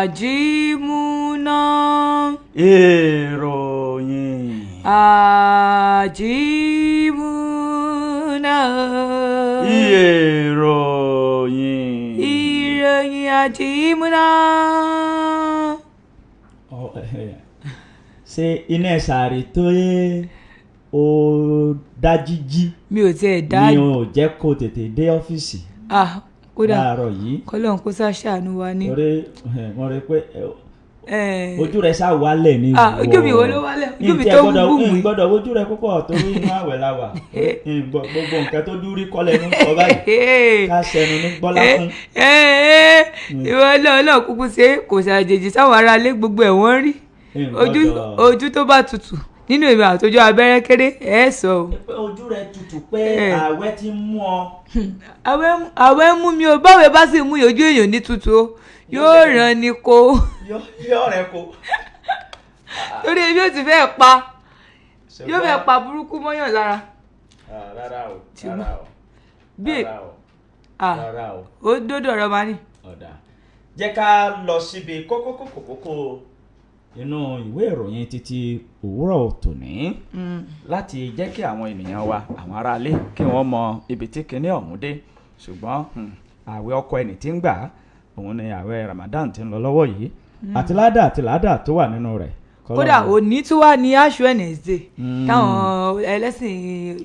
Àjímúná. Ìròyìn. Àjímúná. Ìròyìn. Ìròyìn àjímúná. Ọ, ṣé iná sàárè tó yé o dá jíjí Mi ò tiẹ̀ dá. ni o jẹ́ kó tètè dé ọ́fíìsì Ah, kódà láàárọ̀ yìí? Kọ́lọ́n kó sá ṣàánú wa ní. Torí mo rí pé ojú rẹ̀ sá wálẹ̀ ní. Ah, ojú mi wo ló wálẹ̀? Ojú mi tó ń gùn mí. N gbọ́dọ̀ wojú rẹ̀ púpọ̀ torí inú àwẹ̀ la wà. Gbogbo nǹkan tó dúrí kọ́lẹ̀ ní sọ báyìí, ká sẹnu ní gbọ́lá fún. Ìwọ náà náà kúkú ṣe kò ṣàjèjì sáwọn aráalé, gbogbo ẹ̀ wọ́n rí. N Ojú gbọ́dọ̀- ojú tó bá tutù nínú èmi àtọjú abẹ́rẹ́ kéré ẹ̀ sọ o. Pé ojú rẹ̀ tutù pé àwẹ̀ ti ń mú ọ. Àwẹ̀ ń mú mi o. Báwẹ̀ bá sì mú ojú èèyàn ní tutù o, yóò ràn ní kó. Yọ rẹ kó. Torí ebi ó ti fẹ́ pa, yóò fẹ́ pa burúkú mọ́yàn lára. Rárá o. Ṣùgbọ́n- Rárá o. Bí Rárá o. ah, Rárá o. ó dódò ọ̀rọ̀ máa ní. Ọ̀dà, jẹ́ ká lọ síbi kókó kókó kókó inú ìwé ìròyìn títí òwúrọ̀ tòní láti jẹ́ kí àwọn ènìyàn wa, àwọn aráalé, kí wọ́n mọ ibi tí kinní ọ̀hún dé. Ṣùgbọ́n ààwẹ̀ ọkọ ẹni tí ń gbà òun ni ààwẹ̀ Ramadan tí ń lọ lọ́wọ́ yìí, àti ládà àti ládà tó wà nínú rẹ̀. Kódà òní tí wàá ní Ash Wednesday táwọn ẹlẹ́sìn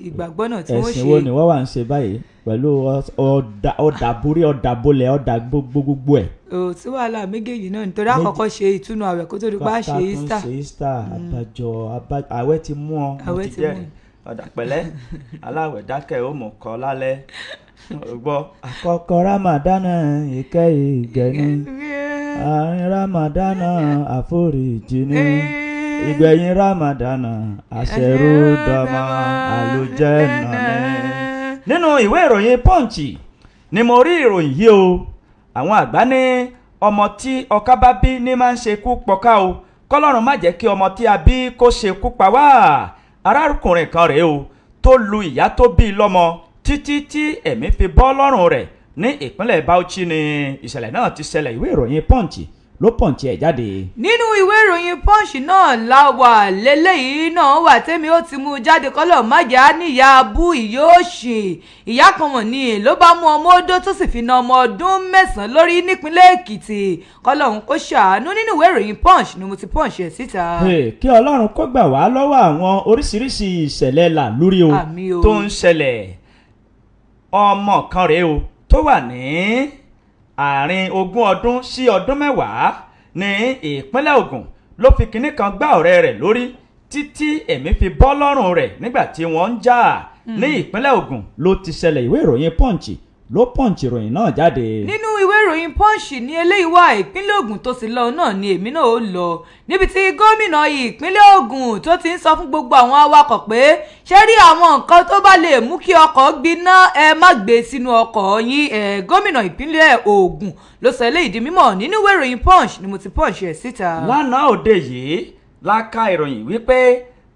ìgbàgbọ́ náà tí wọ́n Ẹ̀sìn ṣe. wo ni wọ́n wà ń ṣe báyìí pẹ̀lú ọ̀dà ọ̀dà borí, ọ̀dà bolẹ̀, ọ̀dà gbogbo gbogbo ẹ̀? Ò sí wàhálà méjèèjì náà nítorí àkọ́kọ́ ṣe ìtúnu àwẹ̀ kó tó di pa á ṣe Ká tún Easter. ṣe Easter. Àbájọ àwẹ̀ ti mú ọ, mo Àwẹ̀ ti ti mú. jẹ́rìí. Ọ̀dà, pẹ̀lẹ́, aláwẹ̀ dákẹ́ ó mú kọ́ lálẹ́ gbọ́. Àkọ́kọ́ Ramadana, ìkẹ́ ìgẹ̀ ni. Àárín Ramadana, àforíjì ni. Ìgbẹ̀yìn Ramadana, àṣẹrúdọmọ àlùjànnà ni. Nínú ìwé ìròyìn Punch ni mo rí ìròyìn yìí o. Àwọn àgbà ní ọmọ tí ọká bá bí ní máa ń ṣekú pọká o. Kọlọ́run má jẹ́ kí ọmọ tí a bí kó ṣekú pa wá. Arákùnrin kan rèé o tó lu ìyá tó bí i lọ́mọ títí tí ẹ̀mí fi bọ́ lọ́rùn rẹ̀. Ní ìpínlẹ̀ Bauchi ni ìṣẹ̀lẹ̀ náà ti ṣẹlẹ̀. Ìwé ìròyìn Punch ló punch ẹ̀ jáde. Nínú ìwé ìròyìn Punch náà la wà lélẹ́yìí náà wà tẹ́mi ó ti mú un jáde. Kọ́lọ̀ májà níyà abú ìyóòṣì. Ìyá kan mọ̀ ní ló bá mú ọmọ odó tó sì fi na ọmọ ọdún 9 lórí nípínlẹ̀ Èkìtì. Kọ́lọ́hún kó ṣàánú. Nínú ìwé ìròyìn Punch ni mo ti punch ẹ̀ síta. Hey, kí Ọlọ́run kó gbà wá lọ́wọ́ àwọn oríṣiríṣi ìṣẹ̀lẹ̀ làlúrí o Àmín o. tó ń ṣẹlẹ̀. Ọmọ kan rèé o tó wà ní àárín 20 ọdún sí ọdún 10 ní ìpínlẹ̀ Ògùn ló fi kinní kan gbá ọ̀rẹ́ rẹ̀ lórí títí ẹ̀mí fi bọ́ lọ́rùn rẹ̀ nígbà tí wọ́n ń jà. Ní ìpínlẹ̀ Ògùn ló ti ṣẹlẹ̀. Ìwé ìròyìn Punch ló punch ìròyìn náà jáde. Nínú ìwé ìròyìn Punch ní eléyìí wà. Ìpínlẹ̀ Ògùn tó sì lọ náà ni èmi náà ó lọ, níbi tí gómìnà ìpínlẹ̀ Ògùn tó ti ń sọ fún gbogbo àwọn awakọ̀ pé ṣé rí àwọn nǹkan tó bá lè mú kí ọkọ̀ gbiná, ẹ má gbé sínú ọkọ̀ yín. Ẹ gómìnà ìpínlẹ̀ Ògùn ló sọ eléyìí di mímọ̀. Nínú ìwé ìròyìn Punch ni mo ti punch ẹ̀ síta. Lánàá òde yìí la ka ìròyìn wípé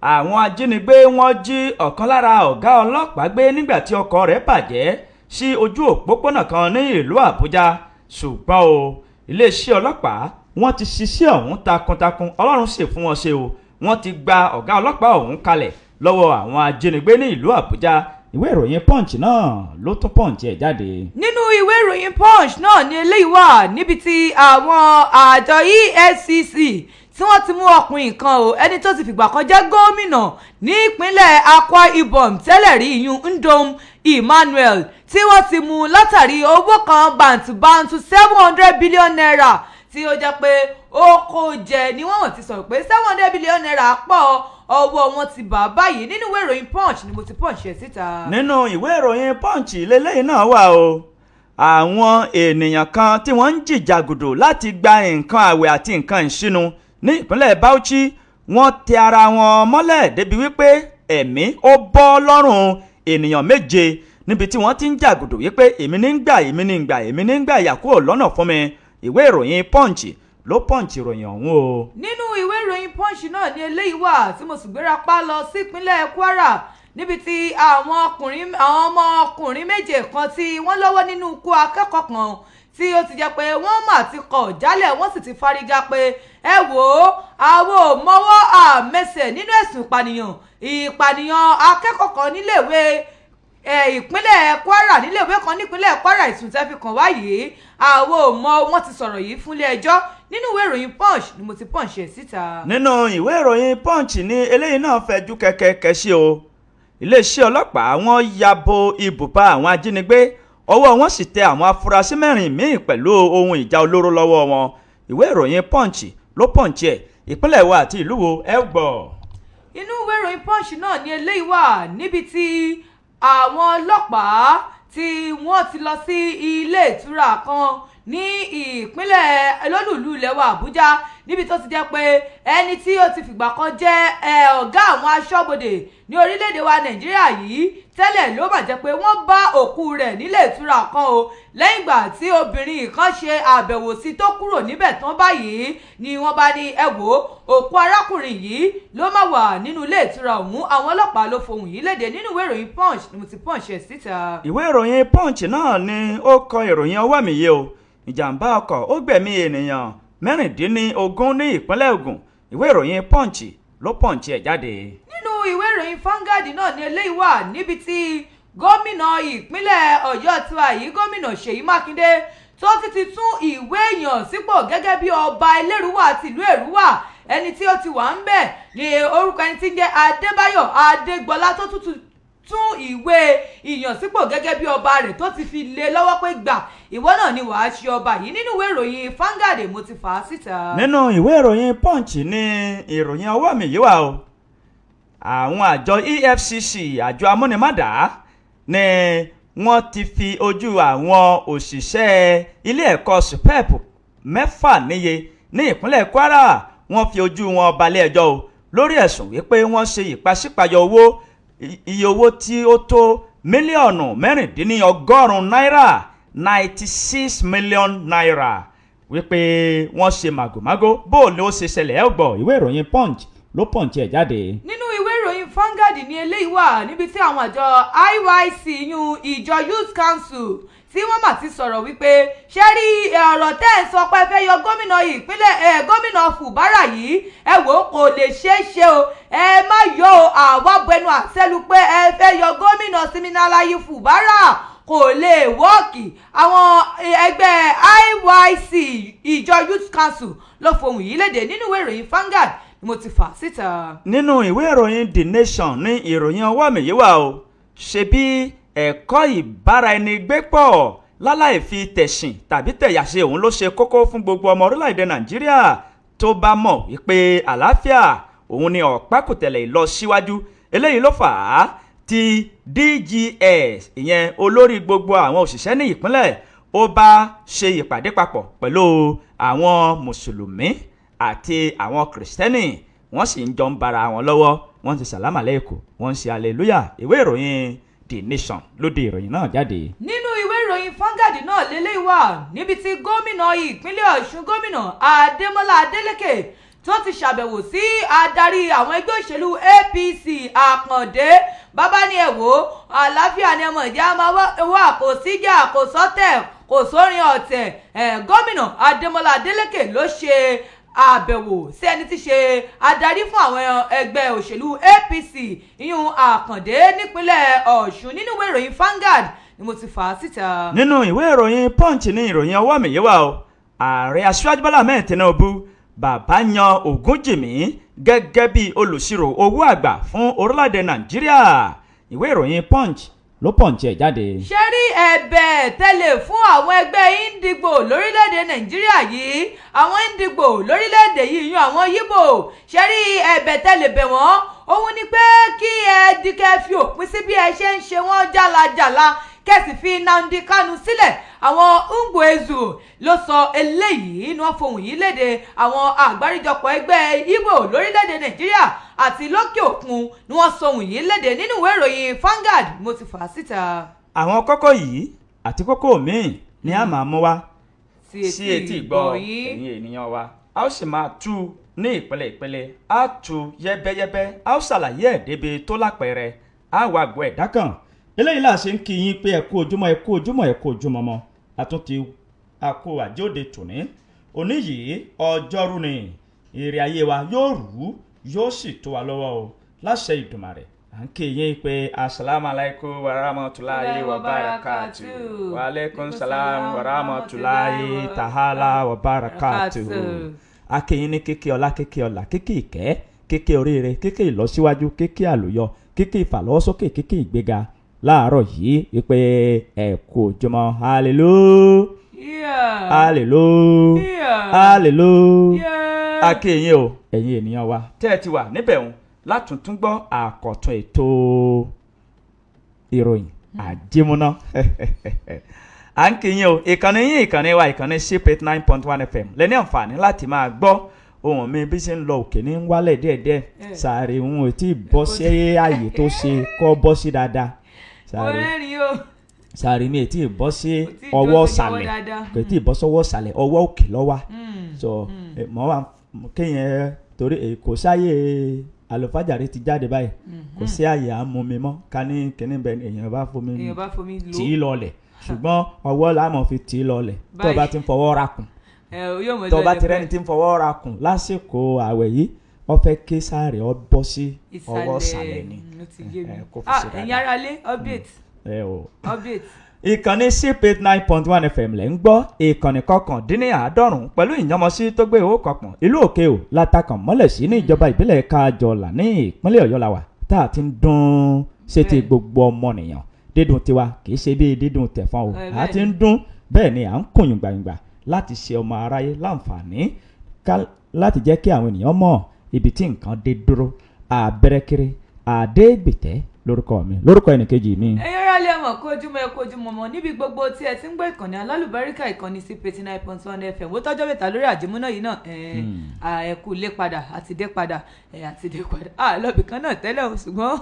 àwọn ajínigbé wọ́n jí ọ̀kan lára ọ̀gá ọlọ́pàá gbé nígbà tí ọkọ̀ rẹ̀ bàjẹ́ sí ojú òpópónà kan ní ìlú Àbújá. Ṣùgbọ́n o, iléeṣẹ́ ọlọ́pàá wọ́n ti ṣiṣẹ́ ọ̀hún takuntakun, Ọlọ́run sì fún wọn ṣe o. Wọ́n ti gba ọ̀gá ọlọ́pàá ọ̀hún kalẹ̀ lọ́wọ́ àwọn ajínigbé ní ìlú Àbújá. Ìwé ìròyìn Punch náà ló tún punch ẹ̀ jáde. Nínú ìwé ìròyìn Punch náà ni eléyìí wà, níbi tí àwọn àjọ EFCC tí wọ́n ti mú ọkùnrin kan o, ẹni tó ti fìgbà kan jẹ́ gómìnà ní ìpínlẹ̀ Akwa Ibom tẹ́lẹ̀ rí, ìyún Ndom Emmanuel, tí wọ́n ti mú látàrí owó kan bàǹtùbàǹtù ₦700 billion tí ó jẹ́ pé ó kó jẹ ni. Wọ́n ti sọ̀rọ̀ pé ₦700 billion pọ̀, ọwọ́ wọn ti bà báyìí. Nínú ìwé ìròyìn Punch ni mo ti punch ẹ̀ síta. Nínú ìwé ìròyìn Punch lélẹ́yìn náà wà o. Àwọn ènìyàn kan tí wọ́n ń jìjàgùdù láti gba nǹkan àwẹ̀ àti nǹkan ìṣínu ní ìpínlẹ̀ Bauchi, wọ́n tẹ ara wọn mọ́lẹ̀ débi wípé ẹ̀mí ó bọ́ lọ́rùn ènìyàn méje níbi tí wọ́n ti ń jàgùdù wípé èmi ní ń gbà, èmi ní ń gbà, èmi ní ń gbà, yà kúrò lọ́nà fún mi. Ìwé ìròyìn Punch ló punch ìròyìn ọ̀hún o. Nínú ìwé ìròyìn Punch náà ni eléyìí wà tí mo sì gbéra pa lọ sípínlẹ̀ Kwara, níbi tí àwọn ọkùnrin, àwọn ọmọ ọkùnrin méje kan tí wọ́n lọ́wọ́ nínú ikú akẹ́kọ̀ọ́ kan. Tí ó ti jẹ́ pé wọ́n mà ti kọ̀ jálẹ̀, wọ́n sì ti fárígá pé, ẹ wò ó, àwọn ò mọwọ́ àmẹsẹ̀ nínú ẹ̀sùn ìpànìyàn akẹ́kọ̀ọ́ kan níléèwé ìpínlẹ̀ Kwara, níléèwé kan nípínlẹ̀ Kwara. Ìsùn tẹ́ fi kàn wá yìí, àwọn ò mọ. Wọ́n ti sọ̀rọ̀ yìí fúnlé ẹjọ́. Nínú ìwé ìròyìn Punch ni mo ti punch ẹ̀ síta. Nínú ìwé ìròyìn Punch ní eléyìí náà fẹjú kẹ̀kẹ́ sí o. Iléeṣẹ́ ọlọ́pàá, wọ́n ya bo ibùba àwọn ajínigbé, ọwọ́ wọn sì tẹ àwọn afurasí mẹ́rin míì pẹ̀lú ohun ìjà olóró lọ́wọ́ wọn. Ìwé ìròyìn Punch ló punch ẹ̀. Ìpínlẹ̀ wa àti ìlú wo, ẹ gbọ́. Inú ìwé ìròyìn Punch náà ni eléyìí wà, níbi tí àwọn ọlọ́pàá tí wọ́n ti lọ sí ilé ìtura kan ní ìpínlẹ̀ lólùlú ilẹ̀ wa Àbújá, níbi tó ti jẹ́ pé ẹni tí ó ti fìgbà kan jẹ́ ọ̀gá àwọn aṣọ́bodè ní orílẹ̀-èdè wa Nàìjíríà yìí tẹ́lẹ̀ ló mà jẹ́ pé wọ́n bá òkú rẹ̀ nílé ìtura kan o. Lẹ́yìn ìgbà tí obìnrin kan ṣe àbẹ̀wò sí tó kúrò níbẹ̀ tán báyìí ni wọ́n bá ní, ẹ wò ó, òkú arákùnrin yìí ló má wà nínú ilé ìtura ọ̀hún. Àwọn ọlọ́pàá ló fohùn yìí léde. Nínú ìwé ìròyìn Punch ni mo ti punch ẹ̀ síta. Ìwé ìròyìn Punch náà ni ó kọ ìròyìn ọwọ́ mi yìí o. Ìjàmbá ọkọ̀ ó gbẹ̀mí ènìyàn 16 ní ìpínlẹ̀ Ògùn. Ìwé ìròyìn Punch ló punch ẹ̀ jáde. Nínú ìwé ìròyìn Vanguard náà ni eléyìí wà, níbi tí gómìnà ìpínlẹ̀ Ọ̀yọ́ tiwa yìí, Gómìnà Ṣèyí Mákindé, tó ti tún ìwé èèyàn sípò gẹ́gẹ́ bí ọba Elérúwà tìlú Èrúwà. Ẹni tí ó ti wà ń bẹ̀ ní orúkọ ẹni tí ń jẹ́ Adébáyọ̀ Adégbọlá, tó tún ìwé ìyànsípò gẹ́gẹ́ bí ọba rẹ̀, tó ti fi lé lọ́wọ́ pé, gbà, ìwọ náà ni wàá ṣe ọba yìí. Nínú ìwé ìròyìn Vanguard mo ti fà á síta. Nínú ìwé ìròyìn Punch ní ìròyìn ọwọ́ mi yìí wà o. Àwọn àjọ EFCC, àjọ amúnimádàá, ni wọ́n ti fi ojú àwọn òṣìṣẹ́ ilé ẹ̀kọ́ SUPEP mẹ́fà níye ní ìpínlẹ̀ Kwara, wọ́n fi ojú wọn balẹ̀ ẹjọ́ o, lórí ẹ̀sùn wípé wọ́n ṣe ìpàsípàyọ owó, iye owó tí ó tó mílíọ̀nù 96 náírà, ₦96 million, wípé wọ́n ṣe màgòmágó. Bó ni ó ṣe ṣẹlẹ̀, ẹ gbọ́. Ìwé ìròyìn Punch ló punch ẹ̀ jáde. Nínú ìwé ìròyìn Vanguard ní eléyìí wà, níbi tí àwọn àjọ IYC yún ìjọ Youth Council tí wọ́n mà ti sọ̀rọ̀ wípé, ṣé rí ọ̀rọ̀ tẹ́ ẹ̀ sọ pé ẹ fẹ́ yọ gómìnà ìpínlẹ̀ ẹ̀, Gómìnà Fubara yìí, ẹ wò ó, kò lè ṣeé ṣe o, ẹ má yọ o. Àwa bẹnu àtẹ́lu pé ẹ fẹ́ yọ Gómìnà Siminalayi Fubara, kò lè work. Àwọn ẹgbẹ́ IYC, ìjọ Youth Council, ló fohùn yìí léde. Nínú ìwé ìròyìn Vanguard ni mo ti fà síta. Nínú ìwé ìròyìn The Nation ní ìròyìn ọwọ́ mi yìí wà o. Ṣebí ẹ̀kọ́ ìbáraẹnigbépọ̀ láláì fi tẹ̀sìn tàbí tẹ̀yà ṣe, òun ló ṣe kókó fún gbogbo ọmọ orílẹ̀-èdè Nàìjíríà tó bá mọ̀ wípé àlàáfíà òun ni ọ̀pákùtẹ̀lẹ̀ ìlọsíwájú. Eléyìí ló fà á tí DGS, ìyẹn olórí gbogbo àwọn òṣìṣẹ́ ní ìpínlẹ̀, ó bá ṣe ìpàdé papọ̀ pẹ̀lú àwọn mùsùlùmí àti àwọn kìrìsìtẹ́nì. Wọ́n sì ń jọ ń bara wọn lọ́wọ́, wọ́n ti sàlámà lẹ́ẹ̀kọ́, wọ́n ń ṣe hallelujah. Ìwé ìròyìn The Nation ló de ìròyìn náà jáde. Nínú ìwé ìròyìn Vanguard náà lélẹ́yìí wà, níbi tí gómìnà ìpínlẹ̀ Ọ̀ṣun, Gómìnà Adémọ́lá Adélékè, tó ti ṣàbẹ̀wò sí adarí àwọn ẹgbẹ́ òṣèlú APC, Àkàndé. Bàbá ni, ẹ wò ó, àlàáfíà ni ẹmọ ìjà máa wà, kò síjà, kò sọ́tẹ̀, kò sórin ọ̀tẹ̀. Gómìnà Adémọ́lá Adélékè ló ṣe àbẹ̀wò sí ẹni tí ṣe adarí fún àwọn ẹgbẹ́ òṣèlú APC, ìyún Àkàndé, nípínlẹ̀ Ọ̀ṣun. Nínú ìwé ìròyìn Vanguard ni mo ti fà á síta. Nínú ìwé ìròyìn Punch ní ìròyìn ọwọ́ mi yìí wà o. Ààrẹ Aṣíwájú Bọ́lá Ahmed Tinubu, bàbá yan Ògúnjìmí gẹ́gẹ́ bí olùṣirò owó àgbà fún orílẹ̀-èdè Nàìjíríà. Ìwé ìròyìn Punch ló punch ẹ̀ jáde. Ṣé rí ẹ̀bẹ̀ tẹ́lẹ̀ fún àwọn ẹgbẹ́ Indigo lórílẹ̀‐èdè Nàìjíríà yìí, àwọn Indigo lórílẹ̀‐èdè yìí, yan àwọn Yíbò, ṣé rí ẹ̀bẹ̀ tẹ́lẹ̀ bẹ̀ wọ́n, òun ni pé kí ẹ di kẹ́ fi òpin sí bí ẹ ṣe ń ṣe wọ́n jálajàla, kẹ́sì fi Nnamdi Kanu sílẹ̀. Àwọn Ngboezu ló sọ eléyìí ní wọ́n fohùn yìí léde. Àwọn àgbáríjọpọ̀ ẹgbẹ́ Ìgbò lórílẹ̀‐èdè Nàìjíríà àti lókè òkun ni wọ́n sọ ohùn yìí léde. Nínú ìwé ìròyìn Vanguard mo ti fà á síta. Àwọn kókó yìí àti kókó míì ni a máa mú wá sí etí ìgbọ́ ẹ̀yin ènìyàn wa. A ó sì máa tú ní ìpele ìpele, a tú yẹ́bẹ́yẹ́bẹ́, a ó ṣàlàyé ẹ̀ débi tó lápẹẹrẹ, a wà gbọ́ ẹ̀dá kan. Eléyìí là ṣe ń kí yín pé ẹ kú ojúmọ́, ẹ kú ojúmọ́, ẹ kú ojúmọ́ mọ́. A tún ti Àkó àjóde tòní òní yìí, ọjọ́rú ni. Èrè ayé wa yóò rú, yóò sì tó wa lọ́wọ́ o, láṣẹ Ìdùmarè. À ń kí yín pé asalaamu alaykum wa rahmatulahi wa barakatu, wa aleykum salam wa rahmatulahi tahala wa barakatu. A kí yín ní kíkí ọlá, kíkí ọlá, kíkí ìkẹ́, kíkí oríire, kíkí ìlọsíwájú, kíkí àlùyọ, kíkí ìfàlọ́wọ́sókè, kíkí ìgbéga láàárọ̀ yìí wípé ẹ kú ojúmọ́. Hallelujah. Yeah. Hallelujah. Yeah. Hallelujah. Yeah. A kí yín o, ẹ̀yin ènìyàn wa tẹ́ ẹ ti wà níbẹ̀ ń látúntún gbọ́ àkọ́tún ètò ìròyìn àjẹmúná. À ń kí yín o. Ìkànnì yín, ìkànnì wa, ìkànnì ship 89.1 FM lẹ́ní àǹfààní láti máa gbọ́ ohùn mi bí ṣe ń lọ òkè ní ń wálẹ̀ díẹ̀díẹ̀. Sàárè òun ò tí ì bọ́ sí ààyè tó ṣe kọ́ bọ́ sí dáadáa. Mo Sàárè rẹ́rìn-ín o. sàárè mi ò tí ì bọ́ sí Kò tí ì ọwọ́ dúró sí ọwọ́ sàlẹ̀. dáadáa. Kò tí ì bọ́ sọ́wọ́ sàlẹ̀, ọwọ́ òkè ló wà. So mọ wa kéèyàn torí kò sáyè, àlùfájàre ti jáde báyìí, kò sí àyè à ń mú mi mọ́. Ká ní kíní bẹ ni èèyàn bá fomi Èèyàn bá fomi lò. tì í lọlẹ̀, ṣùgbọ́n ọwọ́ la mọ̀ fi tì í lọlẹ̀. Tó o bá Báyìí. ti ń fọwọ́ ra kùn, Ẹ yóò mọ̀ tó o bá lọlẹ̀ ti rẹ́ni tí ń fọwọ́ ra kùn lásìkò àwẹ̀ yìí, wọ́n fẹ́ kí sáré ọ bọ́ sí ọwọ́ sàlẹ̀ ni. Ó ti yé mi. Ẹ, kó fi Ah, ṣe ẹ̀yin dáadáa. aráalé, update. Ẹ o. Update. Ìkànnì sip 89.1 FM lẹ́ ń gbọ́, ìkànnì 99 pẹ̀lú ìyànmọ́sí tó gbé owó kan pọ̀n. Ìlú Òkè ò látàkàn mọ́lẹ̀ sí ní ìjọba ìbílẹ̀ Kájọlà ní ìpínlẹ̀ Ọ̀yọ́ la wà tá a ti ń dún sétí gbogbo ọmọnìyàn. Dídùn tiwa kì í ṣe bí dídùn tẹ̀fọ́n o. A ti ń dún bẹ́ẹ̀ ni à ń kùn yùngbàyùngbà láti ṣe ọmọ aráyé láǹfààní, láti jẹ́ kí àwọn ènìyàn mọ̀ ibi tí nǹkan dé dúró. Àbẹ̀rẹ̀kiri Àdégbìtẹ́ lórúkọ mi, lórúkọ ẹnìkejì mi. Ẹ̀yin aráalé, ẹ mọ̀ kó ojúmọ́, ẹ kó ojúmọ́ mọ́ níbi gbogbo tí ẹ ti ń gbọ́ ìkànnì alálùbáríkà, ìkànnì sí 89.1 FM. Ó tọ́jọ́ mẹ́ta lórí àjẹmúná yìí náà. Ẹ kú lé padà, àti dé padà, àti dé padà. Lọ́bì kan náà tẹ́lẹ̀ o, ṣùgbọ́n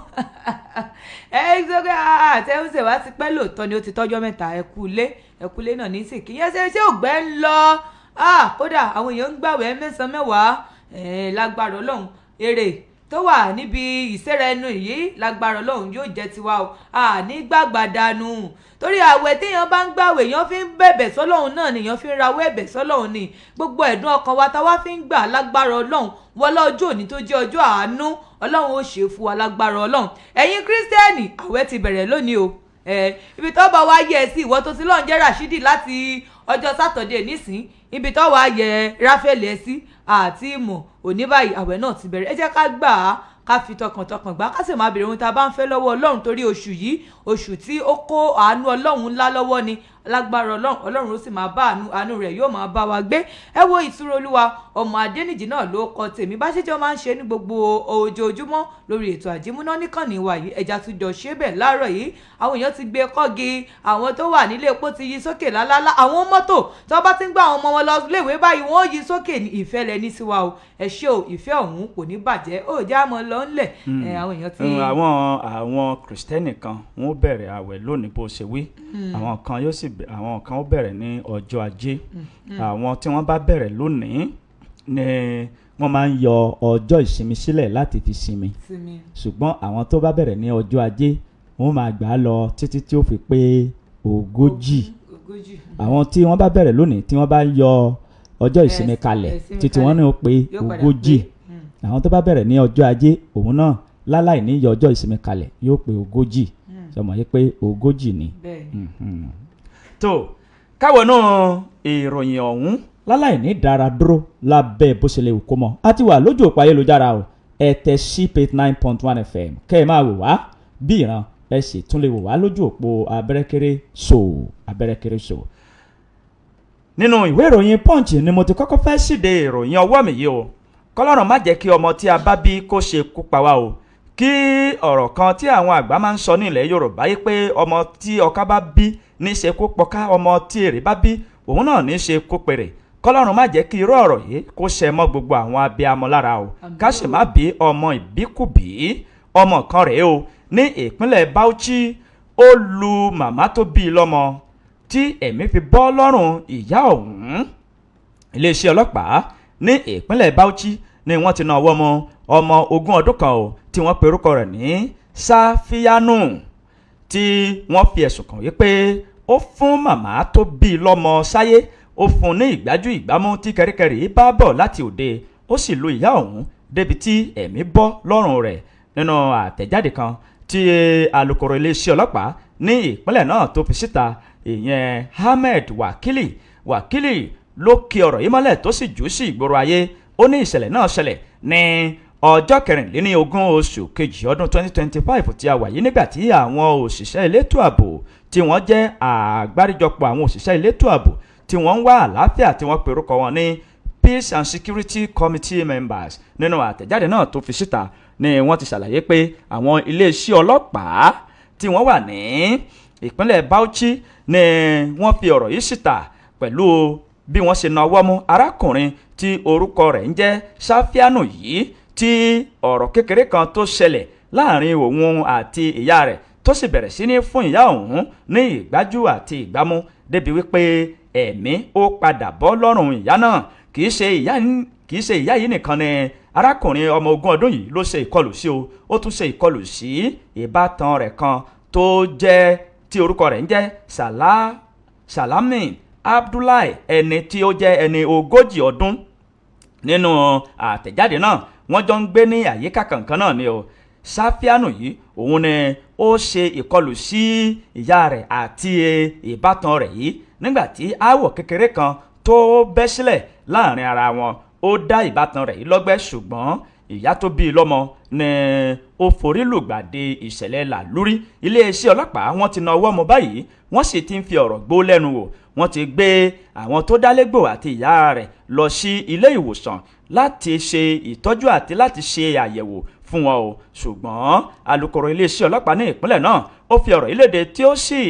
ẹ ṣe pé àtẹ̀wọ́sẹ̀ wá ti pẹ́. Lóòótọ́ ni, ó ti tọ́jọ́ mẹ́ta. Ẹ kú lé, ẹ kú lé náà ní sìnkì yẹn. Ṣe ògbẹ́ ń lọ? Kódà àwọn èèyàn ń gbàwẹ̀ mẹ́sàn-án mẹ́wàá. Lágbára Ọlọ́run, èrè tó wà níbi ìsẹ́ra ẹnu yìí, lágbára Ọlọ́run, yóò jẹ́ tiwa o. Àní gbàgbàdànù, torí àwẹ̀ téèyàn bá ń gbàwẹ̀, èèyàn fi ń bẹ̀bẹ̀ sọ́lọ́run náà ni, èèyàn fi ń rawọ́ ẹ̀bẹ̀ sọ́lọ́run ni. Gbogbo ẹ̀dùn ọkàn wa táwa fi ń gbà, lágbára Ọlọ́run, wọlé ọjọ́ òní tó jẹ́ ọjọ́ àánú, Ọlọ́run ó ṣe fún wa lágbára Ọlọ́run. Ẹ̀yin Kírísítẹ́nì, àwẹ̀ ti bẹ̀rẹ̀ lónìí o. Ibi tó bá wá yẹ ẹ sí, ìwọ tó ti lọ́n jẹ́ Rashidi láti ọjọ́ Sátọ̀dé nísìn, ibi tó wá yẹ Ráfẹ́lì ẹ sí àti ìmọ̀ òní báyìí, àwẹ̀ náà ti bẹ̀rẹ̀. Ẹ jẹ́ ká gbà á, ká fi tọkàntọkàn gbà, ká sì máa béèrè ohun tá a bá ń fẹ́ lọ́wọ́ Ọlọ́run, torí oṣù yìí, oṣù tí ó kó àánú Ọlọ́run ńlá lọ́wọ́ ni. Lágbára Ọlọ́run, Ọlọ́run ó sì máa bá àánú rẹ̀ yóò máa bá wa gbé. Ẹ wo, Ìtura Olúwa ọmọ Adéníjì náà ló kọ tèmi. Bá ṣe jọ máa ń ṣe ní gbogbo ojoojúmọ́ lórí ètò àjímúná níkànnì wa yìí, ẹja tún jọ ṣe bẹ́ẹ̀ láàárọ̀ yìí. Àwọn èèyàn ti gbé kọ́gi, àwọn tó wà nílé epo ti yí sókè lálálá, àwọn mọ́tò tó bá ti ń gbọ́ àwọn ọmọ wọn lọ léèwé báyìí, wọ́n yí sókè ní. Ìfẹ́ lẹ ní sí wa o, ẹ ṣé o, ìfẹ́ ọ̀hún kò ní bàjẹ́. Ó jẹ́ àmọ́ lọ ńlẹ̀. Àwọn èèyàn ti. Àwọn Kìrìsìtẹ́nì kan wọ́n bẹ̀rẹ̀ àwẹ̀ lónìí bó ṣe wí, àwọn kan yóò sì àwọn kan ó bẹ̀rẹ̀ ní ọjọ́ Ajé. Àwọn tí wọ́n bá bẹ̀rẹ̀ lónìí ni wọ́n máa ń yọ ọjọ́ ìsinmi sílẹ̀ láti fi sinmi. Sinmi. Ṣùgbọ́n àwọn tó bá bẹ̀rẹ̀ ní ọjọ́ Ajé, wọ́n máa gbà á lọ títí tí ó fi pé 40. 40. Àwọn tí wọ́n bá bẹ̀rẹ̀ lónìí, tí wọ́n bá yọ ọjọ́ ìsinmi kalẹ̀, ìsinmi títí wọ́n ní ó pé yóò padà 40. pé. Àwọn tó bá bẹ̀rẹ̀ ní ọjọ́ Ajé, òun náà láláì ní yọ ọjọ́ ìsinmi kalẹ̀, yóò pé 40. Sọmọ yìí pé 40 ni. Bẹ́ẹ̀ ni. Tó káwọn náà ìròyìn ọ̀hún láláì ní dára dúró lábẹ́ bó ṣe lè wù kó mọ́. A ti wà lójú òpó ayélujára o. Ẹ tẹ ship 89.1 FM kẹ́ ẹ máa wò wá bí ìran, ẹ sì tún lè wò wá lójú òpó abẹ́rẹ́kẹ́rẹ́ so abẹ́rẹ́kẹ́rẹ́ so. Nínú ìwé ìròyìn Punch ni mo ti kọ́kọ́ fẹ́ ṣíde ìròyìn ọwọ́ mi yìí o. Kọ́lọ́run má jẹ́ kí ọmọ tí a bá bí kó ṣe kú pa wá o. Kí ọ̀rọ̀ kan tí àwọn àgbà máa ń sọ ní ilẹ̀ Yorùbá yìí pé ọmọ tí ọká bá bí ní ṣe kó pọká, ọmọ tí èrè bá bí òun náà ní ṣe kó pèrè. Kọ́lọ́run má jẹ́ kí irú ọ̀rọ̀ yìí kó ṣẹ mọ́ gbogbo àwọn abiyamọ lára o. Àmín. Ká sì má bí ọmọ ìbíkúbí. Ọmọ kan rèé o ní ìpínlẹ̀ Bauchi, ó lu màmá tó bí i lọ́mọ tí ẹ̀mí fi bọ́ lọ́rùn ìyá ọ̀hún. Iléeṣẹ́ ọlọ́pàá ní ìpínlẹ̀ Bauchi ni wọ́n ti na ọwọ́ mọ́ ọmọ 20 ọdún kan o, tí wọ́n pe orúkọ rẹ̀ ní Sáfíánù, tí wọ́n fi ẹ̀sùn kàn wípé ó fún màmá tó bí i lọ́mọ sáyé. Ó fún un ní ìgbájú ìgbámú tí kẹríkẹrí bá bọ̀ láti òde, ó sì lu ìyá ọ̀hún débi tí ẹ̀mí bọ́ lọ́rùn rẹ̀. Nínú àtẹ̀jáde kan tí alukoro iléeṣẹ́ ọlọ́pàá ní ìpínlẹ̀ náà tó fi síta, ìyẹn Ahmed Wakili, Wakili ló ki ọ̀rọ̀ yìí mọ́lẹ̀ tó sì jù ú sí ìgboro ayé. Ó ní ìṣẹ̀lẹ̀ náà ṣẹlẹ̀ ní ọjọ́ 24 oṣù kejì ọdún 2025 tí a wà yìí, nígbà tí àwọn òṣìṣẹ́ elétò ààbò tí wọ́n jẹ́ àgbáríjọpọ̀ àwọn òṣìṣẹ́ elétò ààbò tí wọ́n ń wá àlàáfíà, tí wọ́n pe orúkọ wọn ní Peace and Security Committee members. Nínú àtẹ̀jáde náà tó fi síta ni wọ́n ti ṣàlàyé pé àwọn iléeṣẹ́ ọlọ́pàá tí wọ́n wà ní ìpínlẹ̀ Bauchi ni wọ́n fi ọ̀rọ̀ yìí síta pẹ̀lú bí wọ́n ṣe nawọ́ mú arákùnrin tí orúkọ rẹ̀ ń jẹ́ Sáfíánù yìí, tí ọ̀rọ̀ kékeré kan tó ṣẹlẹ̀ láàrin òun àti ìyá rẹ̀ tó sì bẹ̀rẹ̀ sí ní fún ìyá òun ní ìgbájú àti ìgbámú débi wípé ẹ̀mí ó padà bọ́ lọ́rùn ìyá náà. Kì í ṣe ìyá yìí nìkan ni arákùnrin ọmọ 20 ọdún yìí ló ṣe ìkọlù sí o. Ó tún ṣe ìkọlù sí ìbátan rẹ̀ kan tó jẹ́ tí orúkọ rẹ̀ ń jẹ́ Salami Abdullahi, ẹni tí ó jẹ́ ẹni 40 ọdún. Nínú àtẹ̀jáde náà, wọ́n jọ ń gbé ní àyíká kankan náà ni o. Sáfíánù yìí, òun ni ó ṣe ìkọlù sí ìyá rẹ̀ àti ìbátan rẹ̀ yìí nígbà tí aáwọ̀ kékeré kan tó bẹ́ sílẹ̀ láàrin ara wọn. Ó dá ìbátan rẹ̀ yìí lọ́gbẹ́, ṣùgbọ́n ìyá tó bí i lọ́mọ ni ó forí lùgbàdì ìṣẹ̀lẹ̀ làlúrí. Iléeṣẹ́ ọlọ́pàá, wọ́n ti na ọwọ́ mú báyìí, wọ́n sì ti ń fi ọ̀rọ̀ gbó lẹ́nu wò. Wọ́n ti gbé àwọn tó dálégbò àti ìyá rẹ̀ lọ sí ilé ìwòsàn láti ṣe ìtọ́jú àti láti ṣe àyẹ̀wò fún wọn o. Ṣùgbọ́n alukoro iléeṣẹ́ ọlọ́pàá ní ìpínlẹ̀ náà, ó fi ọ̀rọ̀ yìí léde, tí ó sì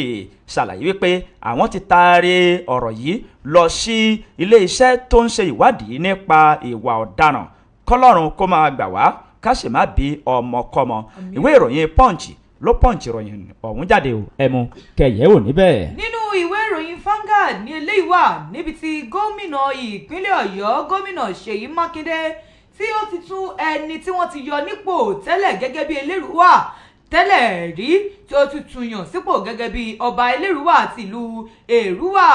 ṣàlàyé wípé àwọn ti taari ọ̀rọ̀ yìí lọ sí iléeṣẹ́ tó ń ṣe ìwádìí nípa ìwà ọ̀daràn. Kọ́lọ́run kó máa gbà wá, ká sì má bí ọmọkọ́mọ. Ìwé ìròyìn Punch ló Punch ìròyìn ọ̀hún jáde o. Ẹmu kẹyẹ ò níbẹ̀. Nínú ìwé ìròyìn Vanguard ní eléyìí wà, níbi tí gómìnà ìpínlẹ̀ Ọ̀yọ́, Gómìnà Ṣèyí Mákindé, tí ó ti tún ẹni tí wọ́n ti yọ nípò tẹ́lẹ̀ gẹ́gẹ́ bí Elérúwà tẹ́lẹ̀ rí, tí ó ti tún yàn sípò gẹ́gẹ́ bí ọba Elérúwà àti ìlú Èrúwà.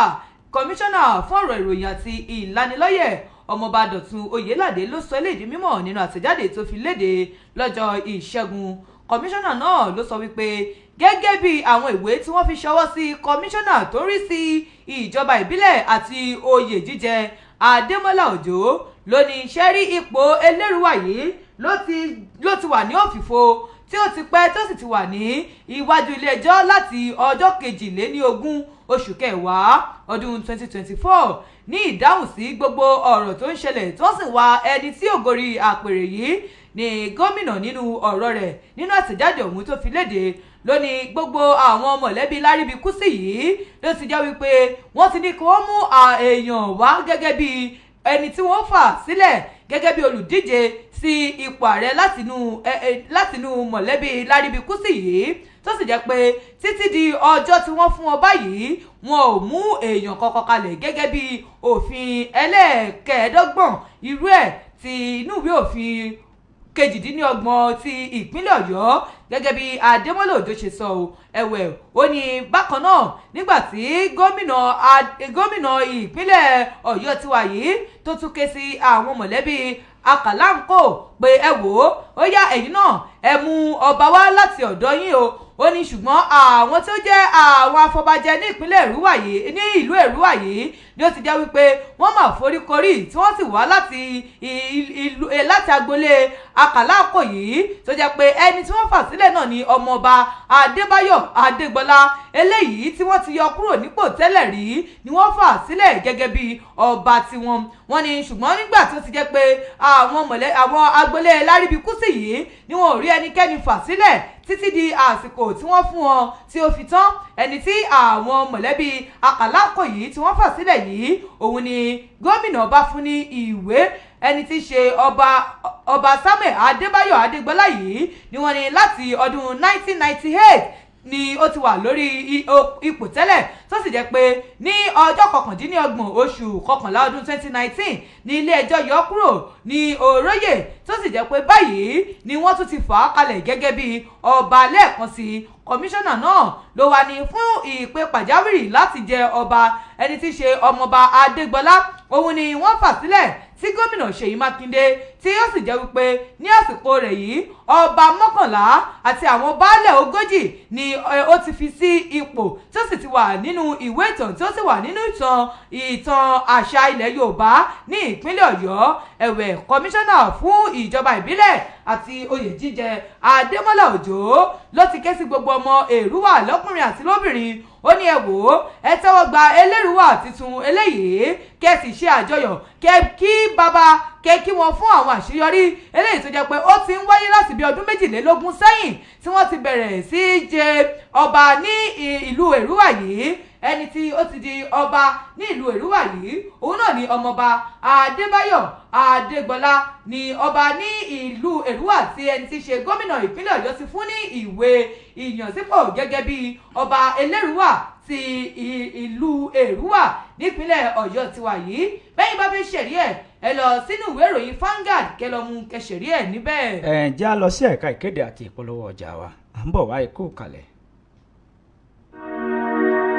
Kọmíṣánná fún ọ̀rọ̀ ìròyìn àti ìlanilọ́yẹ̀, Ọmọọba Dọ̀tun Oyèládé, ló sọ eléyìí di mímọ̀ nínú àtẹ̀jáde tó fi léde lọ́jọ́ Ìṣẹ́gun. Kọmíṣánná náà ló sọ wípé gẹ́gẹ́ bí àwọn ìwé tí wọ́n fi ṣọwọ́ sí kọmíṣánná tó rí sí ìjọba ìbílẹ̀ àti oyè jíjẹ, Adémọ́lá Òjó, ló ní ṣẹ́rí ipò Elérúwà yìí ló ti wà ní òfìfo tí ó ti pẹ́, tó sì ti wà ní iwájú ilé-ẹjọ́ láti ọjọ́ 22 oṣù kẹwàá ọdún 2024, ní ìdáhùn sí gbogbo ọ̀rọ̀ tó ń ṣẹlẹ̀ tó sì wá ẹni tí ò gorí àpèrè yìí ní gómìnà. Nínú ọ̀rọ̀ rẹ̀ nínú àtẹ̀jáde ọ̀hún tó fi léde, ló ní gbogbo àwọn mọ̀lẹ́bí Láríbikúsì yìí ló ti jẹ́ wípé wọ́n ti ní kí wọ́n mú èèyàn wá gẹ́gẹ́ bí ẹni tí wọ́n fà sílẹ̀ gẹ́gẹ́ bí olùdíje sí ipò ààrẹ látinú mọ̀lẹ́bí Láríbikúsì yìí, tó sì jẹ́ pé títí di ọjọ́ tí wọ́n fún wọn báyìí, wọn ò mú èèyàn kankan kalẹ̀ gẹ́gẹ́ bí òfin ẹlẹ́ẹ̀kẹ́ẹ̀ẹ́dọ́gbọ̀n irú ẹ̀ ti inú ìwé òfin 28 ti ìpínlẹ̀ Ọ̀yọ́, gẹ́gẹ́ bí Adémọ́lá Òjó ṣe sọ ọ́. Ẹ̀wẹ̀, ó ní bákan náà, nígbà tí gómìnà ìpínlẹ̀ Ọ̀yọ́ ti wà yìí tó tún ké sí àwọn mọ̀lẹ́bí Akàláńkò pé ẹ wò ó, ó yá, ẹ̀yin náà ẹ mú ọba wá láti ọ̀dọ̀ yín o. Ó ní ṣùgbọ́n àwọn tí ó jẹ́ àwọn afọbajẹ ní ìpínlẹ̀ Èrúwà yìí, ní ìlú Èrúwà yìí, ni ó ti jẹ́ wípé wọ́n máa foríkorí tí wọ́n sì wá láti ìlú láti agboolé Akàláńkò yìí, tó jẹ́ pé ẹni tí wọ́n fà sílẹ̀ náà ni Ọmọọba Adébáyọ̀ Adégbọlá, eléyìí tí wọ́n ti yọ kúrò nípò tẹ́lẹ̀ rí, ni wọ́n fà sílẹ̀ gẹ́gẹ́ bí ọba tiwọn. Wọ́n ní ṣùgbọ́n nígbà tó ti jẹ́ pé àwọn mọ̀lẹ́ àwọn agboolé Láríbikúsì yìí ni wọn ò rí ẹnikẹ́ni fà sílẹ̀ títí di àsìkò tí wọ́n fún wọn tí ó fi tán, ẹni tí àwọn mọ̀lẹ́bí Akàlákò yìí tí wọ́n fà sílẹ̀ yìí, òun ni gómìnà bá fún ní ìwé, ẹni tí í ṣe Ọba Samuel Adébáyọ̀ Adégbọlá yìí ni wọ́n ní láti ọdún 1998 ni ó ti wà lórí ipò tẹ́lẹ̀. Tó sì jẹ́ pé ní ọjọ́ 29 oṣù kọkànlá ọdún 2019 ní ilé ẹjọ́ yọ kúrò ní oróyè, tó sì jẹ́ pé báyìí ni wọ́n tún ti fà á kalẹ̀ gẹ́gẹ́ bí ọba lẹ́ẹ̀kan sí i. Kọmíṣánná náà ló wà ní fún ìpè pàjáwìrì láti jẹ ọba. Ẹni tí í ṣe Ọmọọba Adégbọlá, òun ni wọ́n fà sílẹ̀ tí Gómìnà Ṣèyí Mákindé, tí ó sì jẹ́ wípé ní àsìkò rẹ̀ yìí, ọba 11 àti àwọn baálẹ̀ 40 ni ó ti fi sí ipò, tí ó sì ti wà nínú ìwé ìtàn, tí ó sì wà nínú ìtàn àṣà ilẹ̀ Yorùbá ní ìpínlẹ̀ Ọ̀yọ́. Ẹ̀wẹ̀, kọmíṣánná fún ìjọba ìbílẹ̀ àti oyè jíjẹ, Adémọ́lá Òjó, ló ti ké sí gbogbo ọmọ Èrúwà lọ́kùnrin àti lóbìnrin. Ó ní, "Ẹ wò ó, ẹ tẹ́wọ́ gba Elérúwà tuntun eléyìí, kẹ́ ẹ sì ṣe àjọyọ̀, kẹ́ kí bàbá, kẹ́ kí wọn fún àwọn àṣeyọrí eléyìí tó jẹ́ pé ó ti ń wáyé láti bí ọdún 22 sẹ́yìn tí wọ́n ti bẹ̀rẹ̀ sí í jẹ ọba ní ìlú Èrúwà yìí." Ẹni tí ó ti di ọba ní ìlú Èrúwà yìí, òun náà ni Ọmọọba Adébáyọ̀ Adégbọlá ní ọba ní ìlú Èrúwà, tí ẹni tí í ṣe gómìnà ìpínlẹ̀ Ọ̀yọ́ ti fún ní ìwé ìyànsípò gẹ́gẹ́ bí ọba Elérúwà ti ìlú Èrúwà nípínlẹ̀ Ọ̀yọ́ tiwa yìí. Bẹ́yìn bá fẹ́ ṣẹ̀rí ẹ̀, ẹ lọ sínú ìwé ìròyìn Vanguard, kẹ́ lọ mú kẹ́ ṣẹ̀rí ẹ̀ níbẹ̀. Ẹ jẹ́ á lọ sí ẹ̀ka ìkéde àti ìpolówó ọjà wa. À ń bọ̀ wá, ikú kalẹ̀.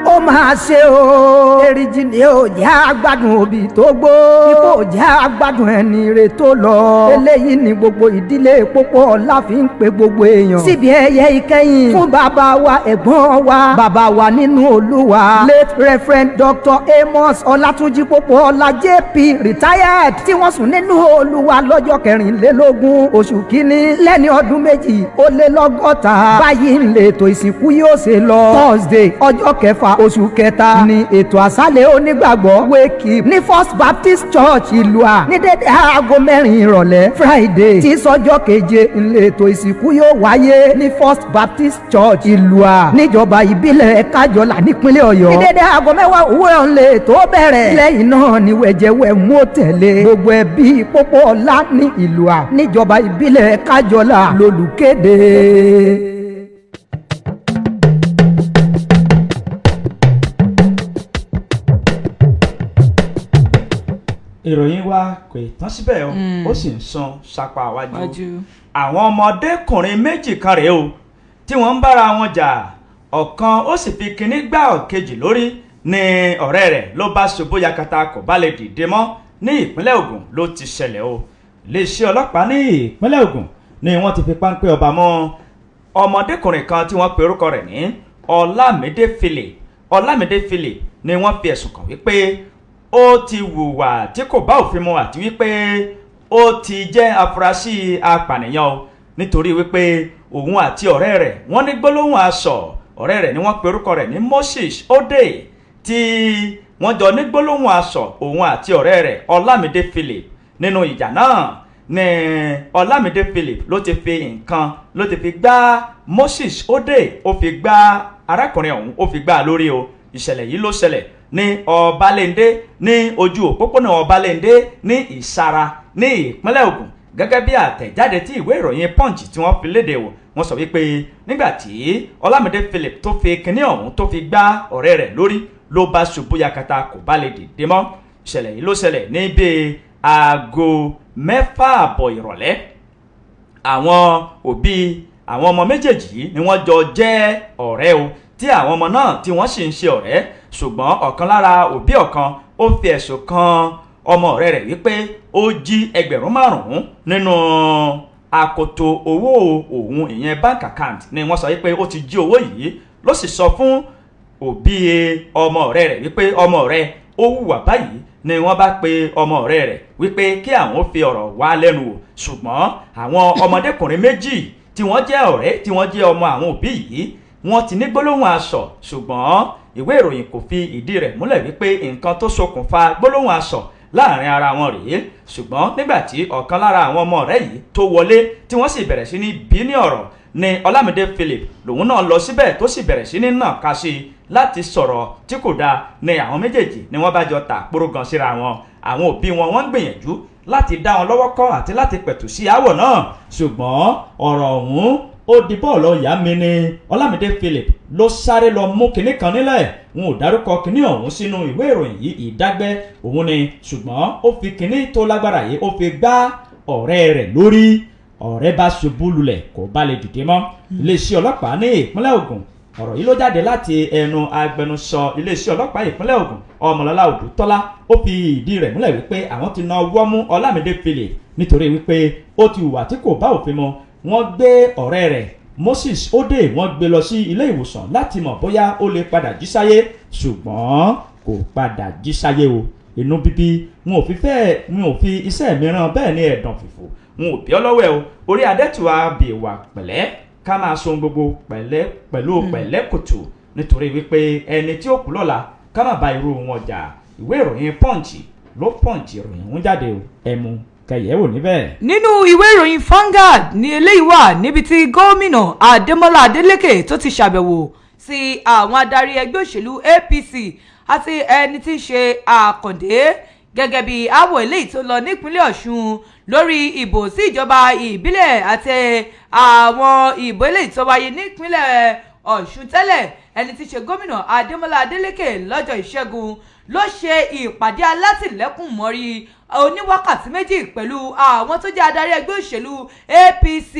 Ó máa ṣe o, èrìjì ni ó jẹ́ àgbàdùn òbí tó gbó, ipò jẹ́ àgbàdùn ẹni rè tó lọ. Eléyìí ni gbogbo ìdílé Pópó Ọlá fi ń pe gbogbo èèyàn síbi ẹyẹ ìkẹyìn fún bàbá wa, ẹ̀gbọ́n wa, bàbá wa nínú Olúwa, late Reverend Dr. Amos Ọlátúnjí Pópó Ọlá JP, retired, tí wọ́n sùn nínú Olúwa lọ́jọ́ 24 oṣù kínní lẹ́ni ọdún 62. Báyìí ń lè ètò ìsìnkú yóò ṣe lọ. Thursday, ọjọ́ 6 oṣù kẹta ni ètò àṣálẹ̀ onígbàgbọ́, wake up, ní First Baptist Church, ìlú à ní dédé aago 4 ìrọ̀lẹ́. Friday tí sọ́jọ́ 7 ńlẹ̀ ètò ìsìnkú yóò wáyé ní First Baptist Church, ìlú à níjọba ìbílẹ̀ Kájọlà nípínlẹ̀ Ọ̀yọ́, ní dédé aago 10 òwúrọ̀ ńlẹ̀ ètò bẹ̀rẹ̀. Lẹ́yìn náà ni wẹ̀jẹ̀wẹ̀ mú tẹ̀lé. Gbogbo ẹbí Pópó Ọlá ní ìlú à níjọba ìbílẹ̀ Kájọlà lolùkéde. Ìròyìn wa kò ì tán síbẹ̀ o, ó sì ń san sápá wájú. Àwọn ọmọdékùnrin méjì kan rèé o tí wọ́n ń bára wọn jà. Ọ̀kan ó sì fi kinní gbá ọ̀kejì lórí, ní ọ̀rẹ́ rẹ̀ ló bá ṣubú yakata, kò bá lè dìde mọ́. Ní ìpínlẹ̀ Ògùn ló ti ṣẹlẹ̀ o. Iléeṣẹ́ ọlọ́pàá ní ìpínlẹ̀ Ògùn ni wọ́n ti fi páńpẹ́ ọba mọ́ ọmọdékùnrin kan tí wọ́n pe orúkọ rẹ̀ ní Ọlámídé Philip. Ọlámídé Philip ni wọ́n fi ẹ̀sùn kàn wípé ó ti hùwà tí kò bá òfin mu àti wípé ó ti jẹ́ afurasí apànìyàn o, nítorí wípé òun àti ọ̀rẹ́ rẹ̀ wọ́n ní gbólóhùn asọ̀. Ọ̀rẹ́ rẹ̀ ni wọ́n pe orúkọ rẹ̀ ní Moses Ode, tí wọ́n jọ ní gbólóhùn asọ̀, òun àti ọ̀rẹ́ rẹ̀ Ọlámídé Philip. Nínú ìjà náà ní Ọlámídé Philip ló ti fi nǹkan, ló ti fi gbá Moses Ode, ó fi gbá arákùnrin ọ̀hún, ó fi gbá a lórí o. Ìṣẹ̀lẹ̀ yìí ló ṣẹlẹ̀ ní Ọbalẹ́ndé, ní ojú òpópónà Ọbalẹ́ndé ní Ìsara ní ìpínlẹ̀ Ògùn. Gẹ́gẹ́ bí àtẹ̀jáde tí ìwé ìròyìn Punch tí wọ́n fi léde wò, wọ́n sọ wípé nígbà tí Ọlámídé Philip tó fi kinní ọ̀hún tó fi gbá ọ̀rẹ́ rẹ̀ lórí, ló bá ṣubú yakata, kò bá lè dìde mọ́. Ìṣẹ̀lẹ̀ yìí ló ṣẹlẹ̀ ní bíi aago 6:30 ìrọ̀lẹ́. Àwọn òbí àwọn ọmọ méjèèjì yìí ni wọ́n jọ jẹ́ ọ̀rẹ́ o, tí àwọn ọmọ náà tí wọ́n sì ń ṣe ọ̀rẹ́, ṣùgbọ́n ọ̀kan lára òbí ọ̀kan ó fi ẹ̀sùn kan ọmọ ọ̀rẹ́ rẹ̀ wípé ó jí 5,000 nínú akoto owó òun, ìyẹn bank account ni wọ́n sọ wípé ó ti jí owó yìí. Ló sì sọ fún òbí ọmọ ọ̀rẹ́ rẹ̀ wípé ọmọ rẹ̀ ó hùwà báyìí, ni wọ́n bá pe ọmọ ọ̀rẹ́ rẹ̀ wípé kí àwọn fi ọ̀rọ̀ wá lẹ́nu wò. Ṣùgbọ́n àwọn ọmọdékùnrin méjì tí wọ́n jẹ́ ọ̀rẹ́, tí wọ́n jẹ́ ọmọ àwọn òbí yìí, wọ́n ti ní gbólóhùn asọ̀, ṣùgbọ́n ìwé ìròyìn kò fi ìdí rẹ̀ múlẹ̀ wípé nǹkan tó ṣokùnfà gbólóhùn asọ̀ láàrin ara wọn rèé. Ṣùgbọ́n nígbà tí ọ̀kan lára àwọn ọmọ ọ̀rẹ́ yìí tó wọlé, tí wọ́n sì bẹ̀rẹ̀ sí ní bí ní ọ̀rọ̀, ni Ọlámídé Philip lòun náà lọ síbẹ̀, tó sì bẹ̀rẹ̀ sí ní nàka sí i láti sọ̀rọ̀ tí kò dáa, ni àwọn méjèèjì ni wọ́n bá jọ tà kpórógan síra wọn. Àwọn òbí wọn, wọ́n ń gbìyànjú láti dá wọn lọ́wọ́ kọ́ àti láti pẹ̀tù sí aáwọ̀ náà, ṣùgbọ́n ọ̀rọ̀ ọ̀hún Ó di bọ́ọ̀lù ọ̀yá mi ni Ọlámídé Philip ló sáré lọ mú kinní kan nílẹ̀. Wọn ò dárúkọ kinní ọ̀hún sínú ìwé ìròyìn yìí, ìdágbẹ́ òun ni, ṣùgbọ́n ó fi kinní tó lágbára yìí, ó fi gbá ọ̀rẹ́ rẹ̀ lórí. Ọ̀rẹ́ bá ṣubú lulẹ̀, kò bá lè dìde mọ́. Iléeṣẹ́ ọlọ́pàá ní ìpínlẹ̀ Ògùn, ọ̀rọ̀ yìí ló jáde láti ẹnu agbẹnusọ iléeṣẹ́ ọlọ́pàá ìpínlẹ̀ Ògùn, Ọmọlọ́lá Òdútọ́lá. Ó fi ìdí rẹ̀ múlẹ̀ wípé àwọn ti na ọwọ́ mú Ọlámídé Philip nítorí wípé ó ti hùwà tí kò bá òfin mu. Wọ́n gbé ọ̀rẹ́ rẹ̀ Moses Ode, wọ́n gbé lọ sí ilé ìwòsàn láti mọ̀ bóyá ó lè padà jí sáyé, ṣùgbọ́n kò padà jí sáyé o. Inú bíbí wọn ò fi fẹ́, wọn ò fi iṣẹ́ mìíràn, bẹ́ẹ̀ ni ẹ̀dàn fìfò wọn ò bí ọ lọ́wọ́ ẹ o. Orí adẹ́tùwà bèèwà pẹ̀lẹ́, ká máa so ohun gbogbo pẹ̀lẹ́ pẹ̀lú pẹ̀lẹ́ kùtù, nítorí wípé ẹni tí ó kú lọ́la, ká má ba irú wọn jà. Ìwé ìròyìn Punch ló Punch ìròyìn ń jáde o, ẹmu kẹyẹ wò níbẹ̀. Nínú ìwé ìròyìn Vanguard ní eléyìí wà, níbi tí gómìnà Adémọ́lá Adélékè tó ti ṣàbẹ̀wò sí àwọn adarí ẹgbẹ́ òṣèlú APC àti ẹni tí í ṣe Àkàndé, gẹ́gẹ́ bí aáwọ̀ eléyìí tó lọ nípínlẹ̀ Ọ̀ṣun lórí ìbò sí ìjọba ìbílẹ̀ àti àwọn ìbò eléyìí tó wáyé nípínlẹ̀ Ọ̀ṣun tẹ́lẹ̀. Ẹni tí í ṣe gómìnà Adémọ́lá Adélékè lọ́jọ́ Ìṣẹ́gun ló ṣe ìpàdé alátìlẹ́kùn mọ́rí oníwákàtí 2 pẹ̀lú àwọn tó jẹ́ adarí ẹgbẹ́ òṣèlú APC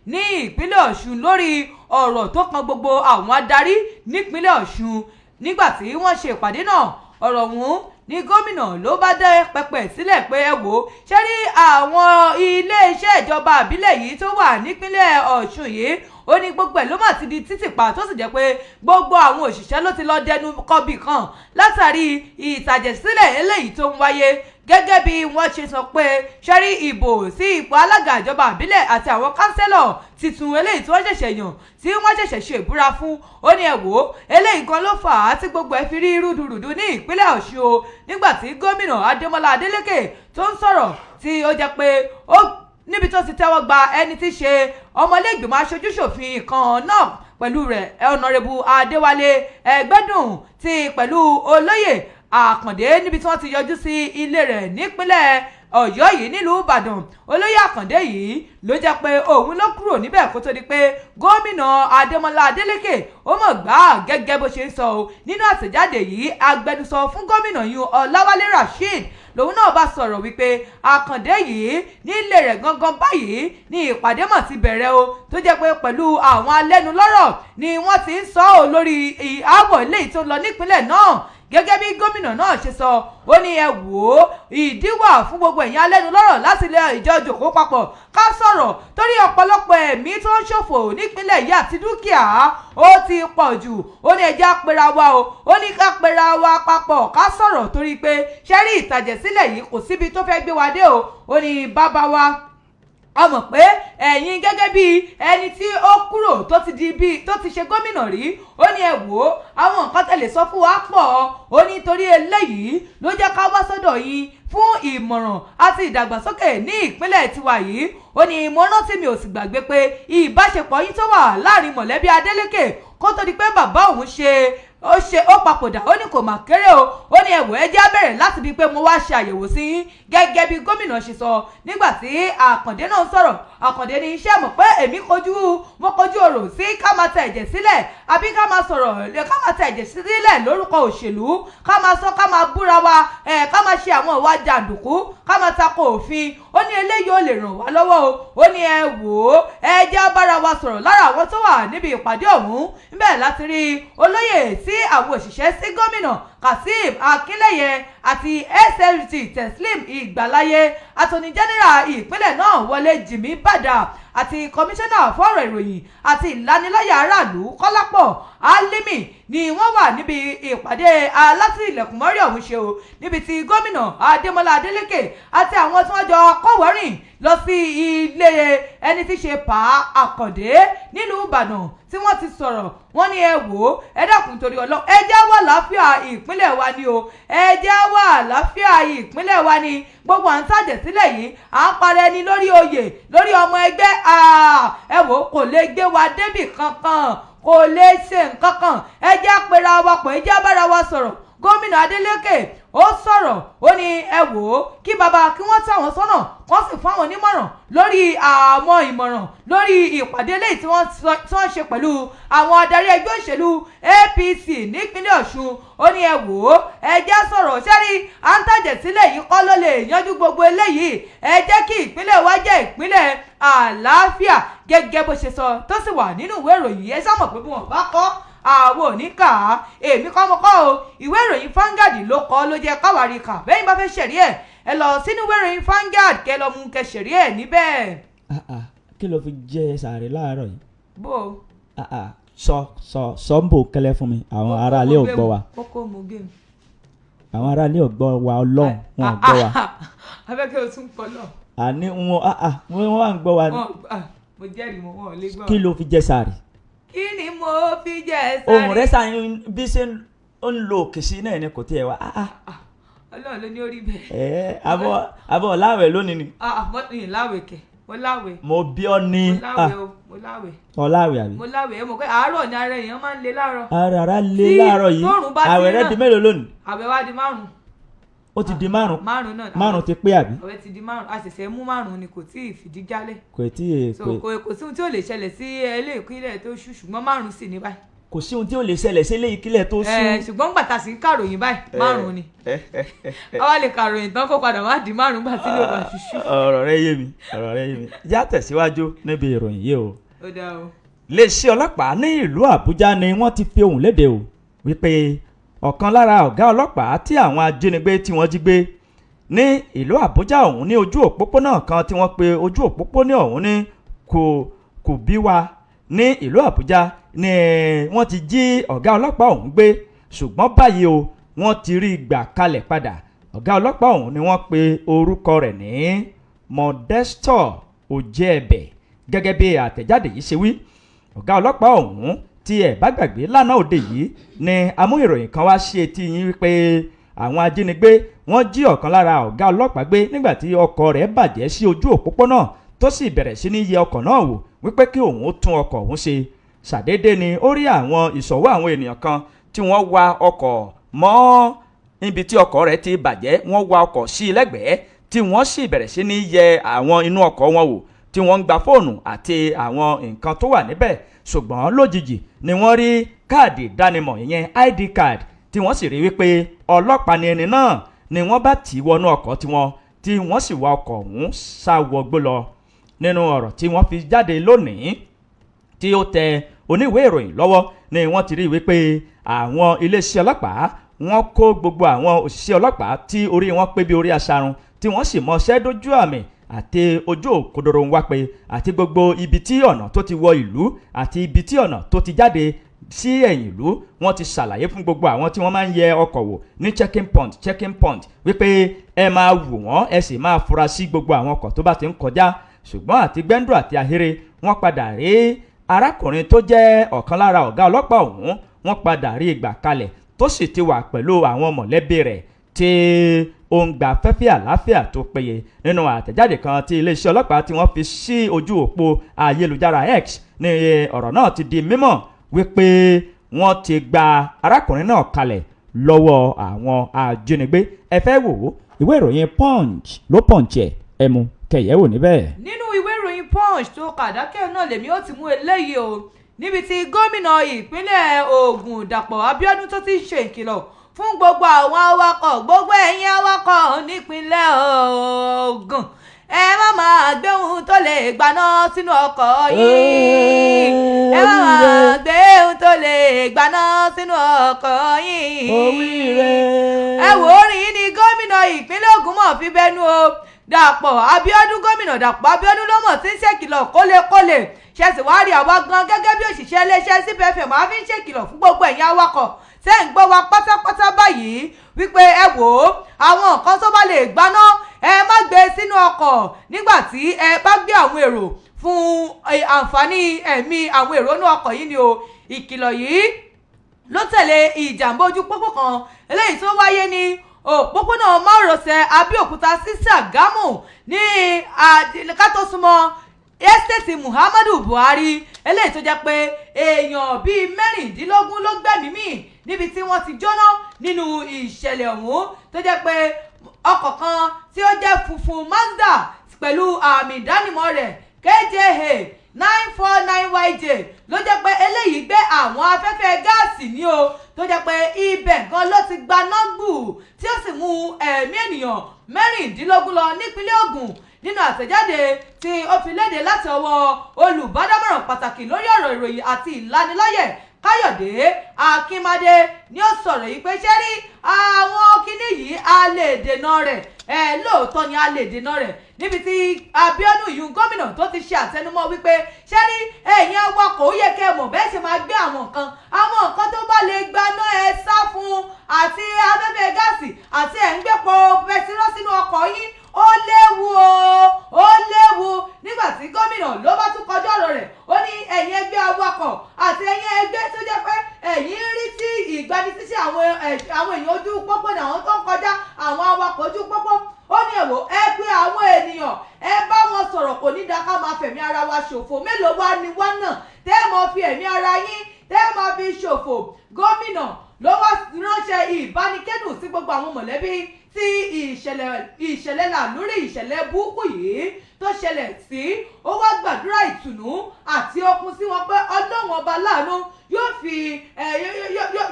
ní ìpínlẹ̀ Ọ̀ṣun lórí ọ̀rọ̀ tó kan gbogbo àwọn adarí nípínlẹ̀ Ọ̀ṣun. Nígbà tí wọ́n ṣe ìpàdé náà, ọ̀rọ̀ ọ̀hún ní gómìnà ló bá dẹ́ pẹpẹ sílẹ̀ pé, ẹ wò ó, ṣé rí àwọn iléeṣẹ́ ìjọba àbílẹ̀ yìí tó wà nípínlẹ̀ Ọ̀ṣun yìí, ó ní gbogbo ẹ̀ ló mà ti di títì pa, tó sì jẹ́ pé gbogbo àwọn òṣìṣẹ́ ló ti lọ dẹnu kọbì kan látàrí ìtàjẹ̀sílẹ̀ eléyìí tó ń wáyé. Gẹ́gẹ́ bí wọ́n ṣe sọ pé, ṣẹ́rí ìbò sí ipò alága ìjọba àbílẹ̀ àti àwọn kánsẹ́lọ̀ tuntun eléyìí tí wọ́n ṣẹ̀ṣẹ̀ yàn, tí wọ́n ṣẹ̀ṣẹ̀ ṣe ìbúra fún, ó ní ẹ wò ó, eléyìí gan ló fà á tí gbogbo ẹ̀ fi rí rúdurùdu ní ìpínlẹ̀ Ọ̀ṣun o. Nígbà tí gómìnà Adémọ́lá Adélékè tó ń sọ̀rọ̀, tí ó jẹ́ pé ó níbi tó ti tẹ́wọ́ gba ẹni tí í ṣe ọmọlẹ́gbìmọ̀ aṣojúṣòfin kan náà pẹ̀lú rẹ̀, Honourable Adéwálé Ẹgbẹ́dùn, ti pẹ̀lú olóyè Àkàndé, níbi tí wọ́n ti yọjú sí ilé rẹ̀ nípínlẹ̀ Ọ̀yọ́ yìí nílùú Ìbàdàn. Olóyè Àkàndé yìí ló jẹ́ pé òun ló kúrò níbẹ̀ kó tó di pé gómìnà Adémọlá Adélékè ó mọ̀ gbà á. Gẹ́gẹ́ bó ṣe ń sọ o nínú àtẹ̀jáde yìí, agbẹnusọ fún gómìnà yìí, Ọláwálé Rasheed, lòun náà bá sọ̀rọ̀ wípé Àkàndé yìí nílé rẹ̀ gangan báyìí ní ìpàdé mọ̀ ti bẹ̀rẹ̀ o, tó jẹ́ pé pẹ̀lú àwọn alẹ́nulọ́rọ̀ ni wọ́n ti ń sọ ọ́ lórí aáwọ̀ eléyìí tó ń lọ nípínlẹ̀ náà. Gẹ́gẹ́ bí gómìnà náà ṣe sọ, ó ní ẹ wò ó, ìdí wà fún gbogbo ẹ̀yin alẹ́nulọ́rọ̀ láti lé ìjọ jòkó papọ̀ ká sọ̀rọ̀, torí ọ̀pọ̀lọpọ̀ ẹ̀mí tó ń ṣòfò nípínlẹ̀ yìí àti dúkìá ó ti pọ̀ jù. Ó ní ẹ jẹ́ á pera wa o, ó ní ká pera wa papọ̀ ká sọ̀rọ̀, torí pé ṣẹ́rí ìtàjẹ̀sílẹ̀ yìí kò síbi tó fẹ́ gbé wa dé o. Ó ní bàbá wa, a mọ̀ pé ẹ̀yin gẹ́gẹ́ bí ẹni tí ó kúrò tó ti di bíi tó ti ṣe gómìnà rí, ó ní ẹ wò ó, àwọn nǹkan tẹ̀lé sọ fún wa pọ̀. Ó ní torí eléyìí ló jẹ́ ká wá sọ́dọ̀ yín fún ìmọ̀ràn àti ìdàgbàsókè ní ìpínlẹ̀ tiwa yìí. Ó ní mo rántí, mi ò sì gbàgbé pé ìbáṣepọ̀ yín tó wà láàrin mọ̀lẹ́bí Adeleke kó tó di pé bàbá òun ṣe ó ṣe ó papòdà, ó ní kò mà kéré o. Ó ní ẹ̀wọ̀, ẹ jẹ́ á bẹ̀rẹ̀ láti bíi pé mo wá ṣe àyẹ̀wò sí yín, gẹ́gẹ́ bí gómìnà ṣe sọ. Nígbà tí Àkàndé náà sọ̀rọ̀, Àkàndé ní iṣẹ́ mọ̀ pé èmi kojú, mo kojú ọ̀rọ̀ sí ká máa tẹ ẹ̀jẹ̀ sílẹ̀ àbí ká máa sọ̀rọ̀, ká máa tẹ ẹ̀jẹ̀ sílẹ̀ lórúkọ òṣèlú, ká máa sọ, ká máa búra wa ẹ̀, ká máa ṣe àwọn ìwà jàǹdùkú, ká máa tako òfin. Ó ní eléyìí ò lè ràn wá lọ́wọ́ o. Ó ní ẹ wò ó, ẹ jẹ́ á bára wa sọ̀rọ̀. Lára àwọn tó wà níbi ìpàdé ọ̀hún ńbẹ̀ láti rí olóyè sí àwọn òṣìṣẹ́ sí gómìnà Kazeem Akínlẹ́yẹ àti SLT Teslim Ìgbàláyé, Attorney General ìpínlẹ̀ náà Wọlé Jìmí Bàdà, àti kọmíṣánná fọ́rọ̀ ìròyìn àti ìlanilọ́yẹ̀ aráàlú Kọ́lápọ̀ Álímì ni wọ́n wà níbi ìpàdé alátìlẹ̀kùnmọ́rí ọ̀hún ṣe o, níbi tí gómìnà Adémọ́lá Adélékè àti àwọn tí wọ́n jọ kọ́wọ́rìn lọ sí ilé ẹni tí ṣe Pa Àkàndé nílùú Ìbàdàn tí wọ́n ti sọ̀rọ̀. Wọ́n ní ẹ wò ó, ẹ dákun torí Ọlọ́run, ẹ jẹ́ wà láfíà ìpínlẹ̀ wa ni o, ẹ jẹ́ wà láfíà ìpínlẹ̀ wa ni. Gbogbo à ń tàjẹ̀ sílẹ̀ yìí, à ń parẹ́ ẹni lórí oyè, lórí ọmọ ẹgbẹ́, ẹ wò ó, kò lè gbé wa débì kankan, kò lè ṣe nǹkan kan. Ẹ jẹ́ á pera wa pọ̀, ẹ jẹ́ á bára wa sọ̀rọ̀. Gómìnà Adeleke ó sọ̀rọ̀, ó ní ẹ wò ó, kí bàbá kí wọ́n tọ́ àwọn sọ́nà, kó sì fún àwọn onímọ̀ràn lórí àwọn ìmọ̀ràn lórí ìpàdé eléyìí tí wọ́n ṣe pẹ̀lú àwọn adarí ẹgbẹ́ òṣèlú APC nípínlẹ̀ Ọ̀ṣun. Ó ní ẹ wò ó, ẹ jẹ́ sọ̀rọ̀ sẹ́rí à ń tàjẹ̀ sílẹ̀ yìí kọ́ ló lè yanjú gbogbo eléyìí. Ẹ jẹ́ kí ìpínlẹ̀ wa jẹ́ ìpínlẹ̀ àlàáfíà, gẹ́gẹ́ bó ṣe sọ tó sì wà nínú ìwé ìròyìn. Ẹ sá mọ̀ pé bí wọ́n bá kọ́, àwọn ò ní kà á. Èmi kọ́ mo kọ́ o, ìwé ìròyìn Vanguard ló kọ́, ló jẹ́ káwárí kà. Bẹ́ẹ̀ bá fẹ́ ṣẹ̀rí ẹ̀, ẹ lọ sínú ìwé ìròyìn Vanguard, kẹ́ lọ mú kẹ́ ṣẹ̀rí ẹ̀ níbẹ̀. Ah, ah, kí ló fi jẹ sàárè láàárọ̀ yìí? Bó o. Ah, ah, sọ sọ sọ ń bò kẹlẹ́ fún mi, àwọn aráalé ò gbọ́ wa. Kókó mu géèmù. Àwọn aráalé ò gbọ́ wa, Ọlọ́run, wọn ò gbọ́ wa. Abẹ́kẹ́ o tún kọ́ lọ. Àní wọn, ah ah, wọn wà ń gbọ́ wa. Wọn ah, mo jẹ́rìí mo, wọn ò lè gbọ́. Kí ló fi jẹ sàárè? Kí ni mo fi jẹ sàárè? Ohùn rẹ sàn bí ṣe ń lo òkè sí náà ni kò tiẹ̀ wá. Ah ah. Ah, Ọlọ́run ló ní orí bẹ́ẹ̀. Ẹ abọ́ láwẹ̀ lónìí ni. Ah ah, mo ní láwẹ̀ kẹ̀, mo láwẹ̀. Mo bí ọ ní. Mo láwẹ̀ o, mo láwẹ̀. Ọláwẹ̀ àbí? Mo láwẹ̀. Ẹ mọ̀ pé àárọ̀ ni ara èèyàn máa ń le láàárọ̀. Ara le Tí láàárọ̀ yìí. tóòrùn bá ti Àwẹ̀ rẹ ràn. di mélòó lónìí? Àwẹ̀ wá di 5. Ó ti di 5? 5 náà. 5 ti pé àbí? Àwẹ̀ ti di 5, a ṣẹ̀ṣẹ̀ mú 5 ni, kò tí ì fìdí jálẹ̀. Kò tí ì So kò kò sí ohun tí ò lè ṣẹlẹ̀ sí eléyìí tó ṣú, ṣùgbọ́n 5 sì ní báyìí. Kò sí ohun tí ó lè ṣẹlẹ̀ sí eléyìí kílẹ̀ tó sú. Ẹ ṣùgbọ́n gbàtà sí ń kàròyìn báyìí, 5 ni. Àwa lè kàròyìn tán kó padà má di 5 gbà tí ló bá ṣuṣu. Ọ̀rọ̀ rẹ yé mi, ọ̀rọ̀ rẹ yé mi. Já tẹ̀síwájú níbi ìròyìn yìí o. Ó dáa o. Iléeṣẹ́ ọlọ́pàá ní ìlú Àbújá ni wọ́n ti fi ohùn léde o wípé ọ̀kan lára ọ̀gá ọlọ́pàá tí àwọn ajínigbé tí wọ́n jí gbé ní ìlú Àbújá ọ̀hún ní ojú òpópónà kan tí wọ́n pe ojú òpópónà ọ̀hún ní Kò Kùbíwá ní ìlú Àbújá ni wọ́n ti jí ọ̀gá ọlọ́pàá ọ̀hún gbé, ṣùgbọ́n báyìí o, wọ́n ti rí i gbà kalẹ̀ padà. Ọ̀gá ọlọ́pàá ọ̀hún ni wọ́n pe orúkọ rẹ̀ ní Modesto Ojebe. Gẹ́gẹ́ bí àtẹ̀jáde yìí ṣe wí, ọ̀gá ọlọ́pàá ọ̀hún tí ẹ̀ bá gbàgbé, lánàá òde yìí ni amú ìròyìn kan wá sí etí yín wípé àwọn ajínigbé wọ́n jí ọ̀kan lára ọ̀gá ọlọ́pàá gbé nígbà tí ọkọ̀ rẹ̀ bàjẹ́ sí ojú òpópónà, tó sì bẹ̀rẹ̀ sí ní yẹ ọkọ̀ náà wò wípé kí òun ó tún ọkọ̀ òun ṣe. Ṣàdédé ni ó rí àwọn ìṣọ̀wọ́ àwọn ènìyàn kan tí wọ́n wa ọkọ̀ mọ́ níbi tí ọkọ̀ rẹ̀ ti bàjẹ́. Wọ́n wa ọkọ̀ sí i lẹ́gbẹ̀ẹ́, tí wọ́n sì bẹ̀rẹ̀ sí ní yẹ àwọn inú ọkọ̀ wọn wò, tí wọ́n ń gba fóònù àti àwọn nǹkan tó wà níbẹ̀. Ṣùgbọ́n lójijì ni wọ́n rí káàdì ìdánimọ̀, ìyẹn ID card, tí wọ́n sì rí wípé ọlọ́pàá ni ẹni náà, ni wọ́n bá tì í wọnú ọkọ̀ tiwọn, tí wọ́n sì wa ọkọ̀ ọ̀hún sá wọgbó lọ. Nínú ọ̀rọ̀ tí wọ́n fi jáde lónìí tí ó tẹ oníwèé ìròyìn lọ́wọ́ ni wọ́n ti rí wípé àwọn iléeṣẹ́ ọlọ́pàá, wọ́n kó gbogbo àwọn òṣìṣẹ́ ọlọ́pàá tí orí wọn pé bí orí aṣarun, tí wọ́n sì mọṣẹ́ dójú àmì àti ojú òkodoro ń wá pé àti gbogbo ibi tí ọ̀nà tó ti wọ ìlú àti ibi tí ọ̀nà tó ti jáde sí ẹ̀yìn ìlú. Wọ́n ti ṣàlàyé fún gbogbo àwọn tí wọ́n máa ń yẹ ọkọ̀ wò ní checking point, checking point, wípé ẹ máa wò wọ́n, ẹ sì máa fura sí gbogbo àwọn ọkọ̀ tó bá ti ń kọjá. Ṣùgbọ́n àti gbẹ́ndù àti ahéré, wọ́n padà rí arákùnrin tó jẹ́ ọ̀kan lára ọ̀gá ọlọ́pàá ọ̀hún. Wọ́n padà rí ìgbà kalẹ̀, tó sì ti wà pẹ̀lú àwọn mọ̀lẹ́bí rẹ̀ tí ó ń gba afẹ́fẹ́ àlàáfíà tó péye. Nínú àtẹ̀jáde kan tí iléeṣẹ́ ọlọ́pàá tí wọ́n fi sí ojú òpó ayélujára X ní ọ̀rọ̀ náà ti di mímọ̀ wípé wọ́n ti gba arákùnrin náà kalẹ̀ lọ́wọ́ àwọn ajínigbé. Ẹ fẹ́ wò ó, ìwé ìròyìn Punch ló punch ẹ̀, ẹ mú kẹ̀yẹ́ wò níbẹ̀. Nínú ìwé ìròyìn Punch tó kàdákẹ́ náà lèmi ó ti mú eléyìí o, níbi tí gómìnà ìpínlẹ̀ Ògùn Dàpọ̀ Abíọ́dún tó ti ṣe ìkìlọ̀ fún gbogbo àwọn awakọ̀. Gbogbo ẹ̀yin awakọ̀ nípínlẹ̀ Ògùn, ẹ má máa gbé ohun tó lè gbaná sínú ọkọ̀ yín. Ẹ má máa gbé ohun tó lè gbaná sínú ọkọ̀ yín. Ẹ wò ó rìn ní gómìnà ìpínlẹ̀ Ògùn mọ̀ fi bẹ́nu o. Dàpọ̀ Abíọ́dún, gómìnà Dàpọ̀ Abíọ́dún ló mọ̀ tí ń ṣèkìlọ̀ kólekóle. Ṣẹ̀sì wá rí àwa gan gẹ́gẹ́ bí òṣìṣẹ́ iléeṣẹ́ CPFM, a fi ń ṣèkìlọ̀ fún gbogbo ẹ̀yin awakọ̀ tẹ́ ń gbọ́ wa pátápátá báyìí wípé ẹ wò ó, àwọn nǹkan tó bá lè gbaná, ẹ má gbé sínú ọkọ̀ nígbà tí ẹ bá gbé àwọn èrò, fún àǹfààní ẹ̀mí àwọn èrò inú ọkọ̀ yìí ni o. Ìkìlọ̀ yìí ló tẹ̀lé ìjàmbá ojú pópó kan eléyìí tó wáyé ní òpópónà márosẹ̀ Abẹ́òkúta sí Ṣàgámù ní kátó súnmọ́ estate Muhammadu Buhari, eléyìí tó jẹ́ pé èèyàn bíi 16 ló gbẹ́mìí mì. Níbi tí wọ́n ti jóná nínú ìṣẹ̀lẹ̀ ọ̀hún, tó jẹ́ pé ọkọ̀ kan tí ó jẹ́ funfun Mazda pẹ̀lú àmì ìdánimọ̀ rẹ̀ KJA 949 YJ ló jẹ́ pé eléyìí gbé àwọn afẹ́fẹ́ gáàsì ní o, tó jẹ́ pé ibẹ̀ gan ló ti gbaná gbù, tí ó sì mú ẹ̀mí ènìyàn 16 lọ nípínlẹ̀ Ògùn. Nínú àtẹ̀jáde tí ó fi léde láti ọwọ́ olùbádámọ̀ràn pàtàkì lórí ọ̀rọ̀ ìròyìn àti ìlanilọ́yẹ̀, Káyọ̀dé Akínmádé, ni ó sọ̀rọ̀ yìí pé ṣé rí àwọn kinní yìí, a lè dènà rẹ̀. Ẹ lóòótọ́ ni a lè dènà rẹ̀, níbi tí Abíọ́dún yìí, gómìnà, tó ti ṣe àtẹnumọ́ wípé ṣé rí ẹ̀yin awakọ̀, ó yẹ kẹ́ ẹ mọ̀ bẹ́ẹ̀ ṣe máa gbé àwọn nǹkan tó bá lè gbaná, ẹ sá fún, àti afẹ́fẹ́ gáàsì àti ẹ̀ ń gbépo pẹtirọ́ sínú ọkọ̀ yín, ó léwu o, ó léwu. Nígbà tí gómìnà ló bá tún kọjú ọ̀rọ̀ rẹ̀, ó ní ẹ̀yin ẹgbẹ́ awakọ̀ àti ẹ̀yin ẹgbẹ́ tó jẹ́ pé ẹ̀yin rí sí ìgbanisíṣẹ́ àwọn èèyàn ojú pópó ní àwọn tó ń kọjá, àwọn awakọ̀ ojú pópó, ó ní ẹ̀wò, ẹ pé àwọn ènìyàn, ẹ bá wọn sọ̀rọ̀. Kò ní dáa ká máa fẹ̀mí ara wa ṣòfò. Mélòó wá ni wá náà tẹ́ ẹ máa fi ẹ̀mí ara yín, tẹ́ ẹ máa fi ṣòfò? Gómìnà ló wá ránṣẹ́ ìbánikẹ́dùn sí gbogbo àwọn mọ̀lẹ́bí tí ìṣẹ̀lẹ̀ là lórí ìṣẹ̀lẹ̀ burúkú yìí tó ṣẹlẹ̀ sí. Ó wá gbàdúrà ìtùnú àti okun sí wọn pé Ọlọ́run Ọba láàánú yóò fi ẹ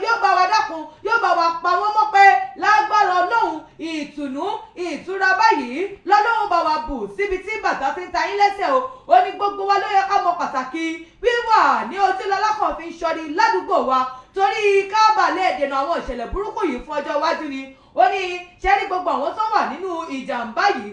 yóò bá wa dákun, yóò bá wa pa wọ́n mọ́, pé lágbára Ọlọ́run, ìtùnú, ìtura báyìí lọ́lọ́run bá wa bù síbi tí bàtà ti ń ta yín lẹ́sẹ̀ o. Ó ní gbogbo wa ló yẹ ká mọ pàtàkì wíwà ní ojúlọ́lá kan fi ń ṣọ́ni ládùúgbò wa, torí ká bà lè dènà àwọn ìṣẹ̀lẹ̀ burúkú yìí fún ọjọ́ iwájú ni. Ó ní ṣe rí gbogbo àwọn tó wà nínú ìjàmbá yìí,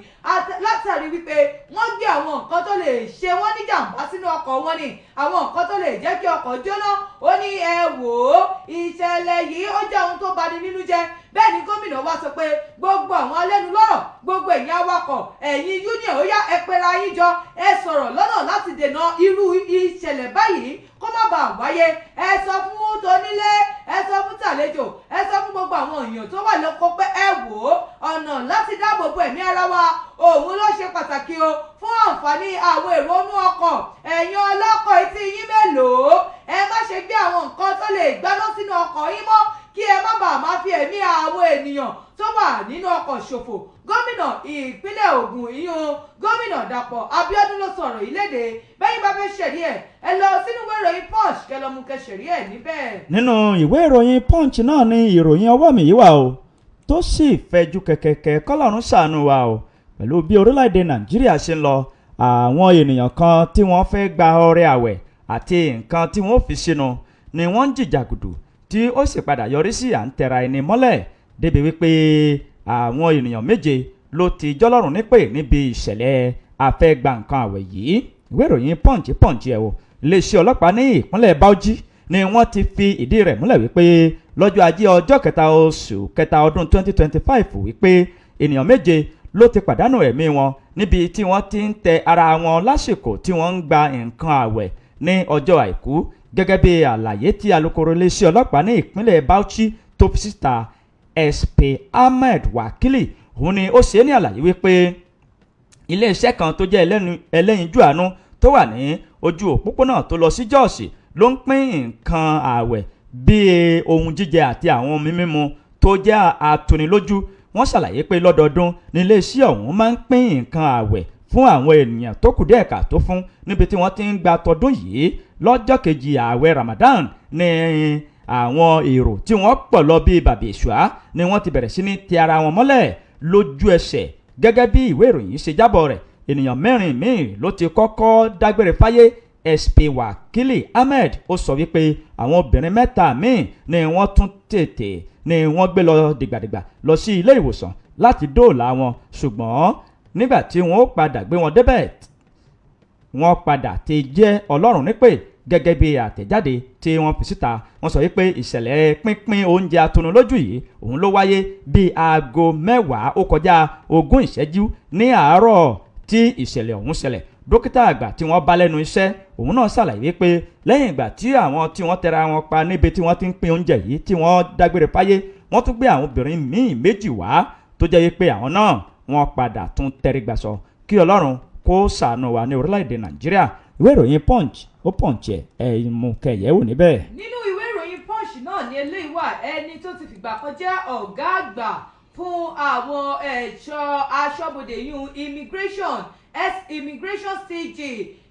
látàrí wípé wọ́n gbé àwọn nǹkan tó lè ṣe wọ́n ní jàmbá sínú ọkọ̀ wọn ni, àwọn nǹkan tó lè jẹ́ kí ọkọ̀ jóná. Ó ní ẹ wò ó, ìṣẹ̀lẹ̀ yìí, ó jẹ́ ohun tó bani nínú jẹ́. Bẹ́ẹ̀ ni gómìnà wa sọ pé gbogbo àwọn alẹ́nulọ́rọ̀, gbogbo ẹ̀yin awakọ̀, ẹ̀yin union, ó yá, ẹ pera yín jọ, ẹ sọ̀rọ̀ lọ́nà láti dènà irú ìṣẹ̀lẹ̀ báyìí kó má bàa wáyé. Ẹ sọ fún tonílé, ẹ sọ fún tàlejò, ẹ sọ fún gbogbo àwọn èèyàn tó wà lóko pé ẹ wò ó, ọ̀nà láti dáàbò bo ẹ̀mí ara wa òun ló ṣe pàtàkì o, fún àǹfààní àwọn èrò inú ọkọ̀. Ẹ̀yin ọlọ́kọ̀, etí yín mélòó? Ẹ má ṣe gbé àwọn nǹkan tó lè gbaná sínú ọkọ̀ yín mọ́, kí ẹ má bàa máa fi ẹ̀mí àwọn ènìyàn tó wà nínú ọkọ̀ ṣòfò. Gómìnà ìpínlẹ̀ Ògùn, ìyún Gómìnà Dàpọ̀ Abíọ́dún, ló sọ̀rọ̀ yìí léde. Bẹ́yìn bá fẹ́ ṣẹ̀rí ẹ̀, ẹ lọ sínú ìwé ìròyìn Punch, kẹ́ lọ mú kẹ́ ṣẹ̀rí ẹ̀ níbẹ̀. Nínú ìwé ìròyìn Punch náà ni ìròyìn ọwọ́ mi yìí wà o, tó sì fẹ̀jú kẹ̀kẹ̀kẹ̀. Kọ́lọ́run ṣàánú wa o. Pẹ̀lú bí orílẹ̀-èdè Nàìjíríà ṣe ń lọ, àwọn ènìyàn kan tí wọ́n fẹ́ gba ọrẹ àwẹ̀ àti nǹkan tí wọ́n fi sínú ni wọ́n ń jìjàgùdù, tí ó sì padà yọrí sí à ń tẹra ẹni mọ́lẹ̀, débi wípé àwọn ènìyàn 7 ló ti jọlọ́run nípè níbi ìṣẹ̀lẹ̀ afẹ́gba nǹkan àwẹ̀ yìí. Ìwé ìròyìn Punch, Punch ẹ̀ o. Iléeṣẹ́ ọlọ́pàá ní ìpínlẹ̀ Bauchi ni wọ́n ti fi ìdí rẹ̀ múlẹ̀ wípé lọ́jọ́ Ajé, ọjọ́ 3 oṣù kẹta ọdún 2025, wípé ènìyàn 7 ló ti pàdánù ẹ̀mí wọn níbi tí wọ́n ti ń tẹ ara wọn lásìkò tí wọ́n ń gba nǹkan àwẹ̀ ní ọjọ́ Àìkú. Gẹ́gẹ́ bí àlàyé tí alukoro iléeṣẹ́ ọlọ́pàá ní ìpínlẹ̀ Bauchi tó fi síta, SP Ahmed Wakili, òun ni ó ṣe é ní àlàyé wípé iléeṣẹ́ kan tó jẹ́ ẹlẹ́yinjú àánú tó wà ní ojú òpópónà tó lọ sí Jọ́ọ̀sì ló ń pín nǹkan ààwẹ̀ bíi ohun jíjẹ àti àwọn omi mímu tó jẹ́ atunilójú. Wọ́n ṣàlàyé pé lọ́dọọdún ní iléeṣẹ́ ọ̀hún máa ń pín nǹkan ààwẹ̀ fún àwọn ènìyàn tó kù díẹ̀ káàtó fún. Níbi tí wọ́n ti ń gba tọdún yìí lọ́jọ́ kejì ààwẹ̀ Ramadan ní àwọn èrò tí wọ́n pọ̀ lọ bíi bàbí ìṣùá ni wọ́n ti bẹ̀rẹ̀ sí ní tẹ ara wọn mọ́lẹ̀ lójú ẹsẹ̀. Gẹ́gẹ́ bí ìwé ìròyìn ṣe jábọ̀ rẹ̀, ènìyàn 4 míì ló ti kọ́kọ́ dágbére fáyé. SP Wakili Ahmed ó sọ wípé àwọn obìnrin 3 míì ni wọ́n tún tètè ni wọ́n gbé lọ dìgbàdìgbà lọ sí ilé ìwòsàn láti dóòlà wọn, ṣùgbọ́n nígbà tí wọ́n ó padà gbé wọn débẹ̀, wọ́n padà ti jẹ́ Ọlọ́run nípè. Gẹ́gẹ́ bí àtẹ̀jáde tí wọ́n fi síta, wọ́n sọ wípé ìṣẹ̀lẹ̀ pínpín oúnjẹ atunulójú yìí òun ló wáyé bíi aago 10:20 ní àárọ̀ tí ìṣẹ̀lẹ̀ ọ̀hún ṣẹlẹ̀. Dókítà àgbà tí wọ́n bá lẹ́nu iṣẹ́ òun náà ṣàlàyé wípé lẹ́yìn ìgbà tí àwọn tí wọ́n tẹra wọn pa níbi tí wọ́n ti ń pín oúnjẹ yìí tí wọ́n dágbére fáyé, wọ́n tún gbé àwọn obìnrin míì 2 wá, tó jẹ́ wípé àwọn náà wọ́n padà tún tẹrí gbàsọ. Kí Ọlọ́run kó ṣàánú wa ní orílẹ̀-èdè Nàìjíríà. Ìwé ìròyìn Punch, ó Punch ẹ̀, ẹ̀ mú kẹ̀yẹ́ wò níbẹ̀. Nínú ìwé ìròyìn Punch náà. náà ní eléyìí wà. Ẹni tó ti fìgbà kan jẹ́ ọ̀gá àgbà fún àwọn ẹ̀ṣọ́ aṣọ́bodè yún immigration, ex immigration CG,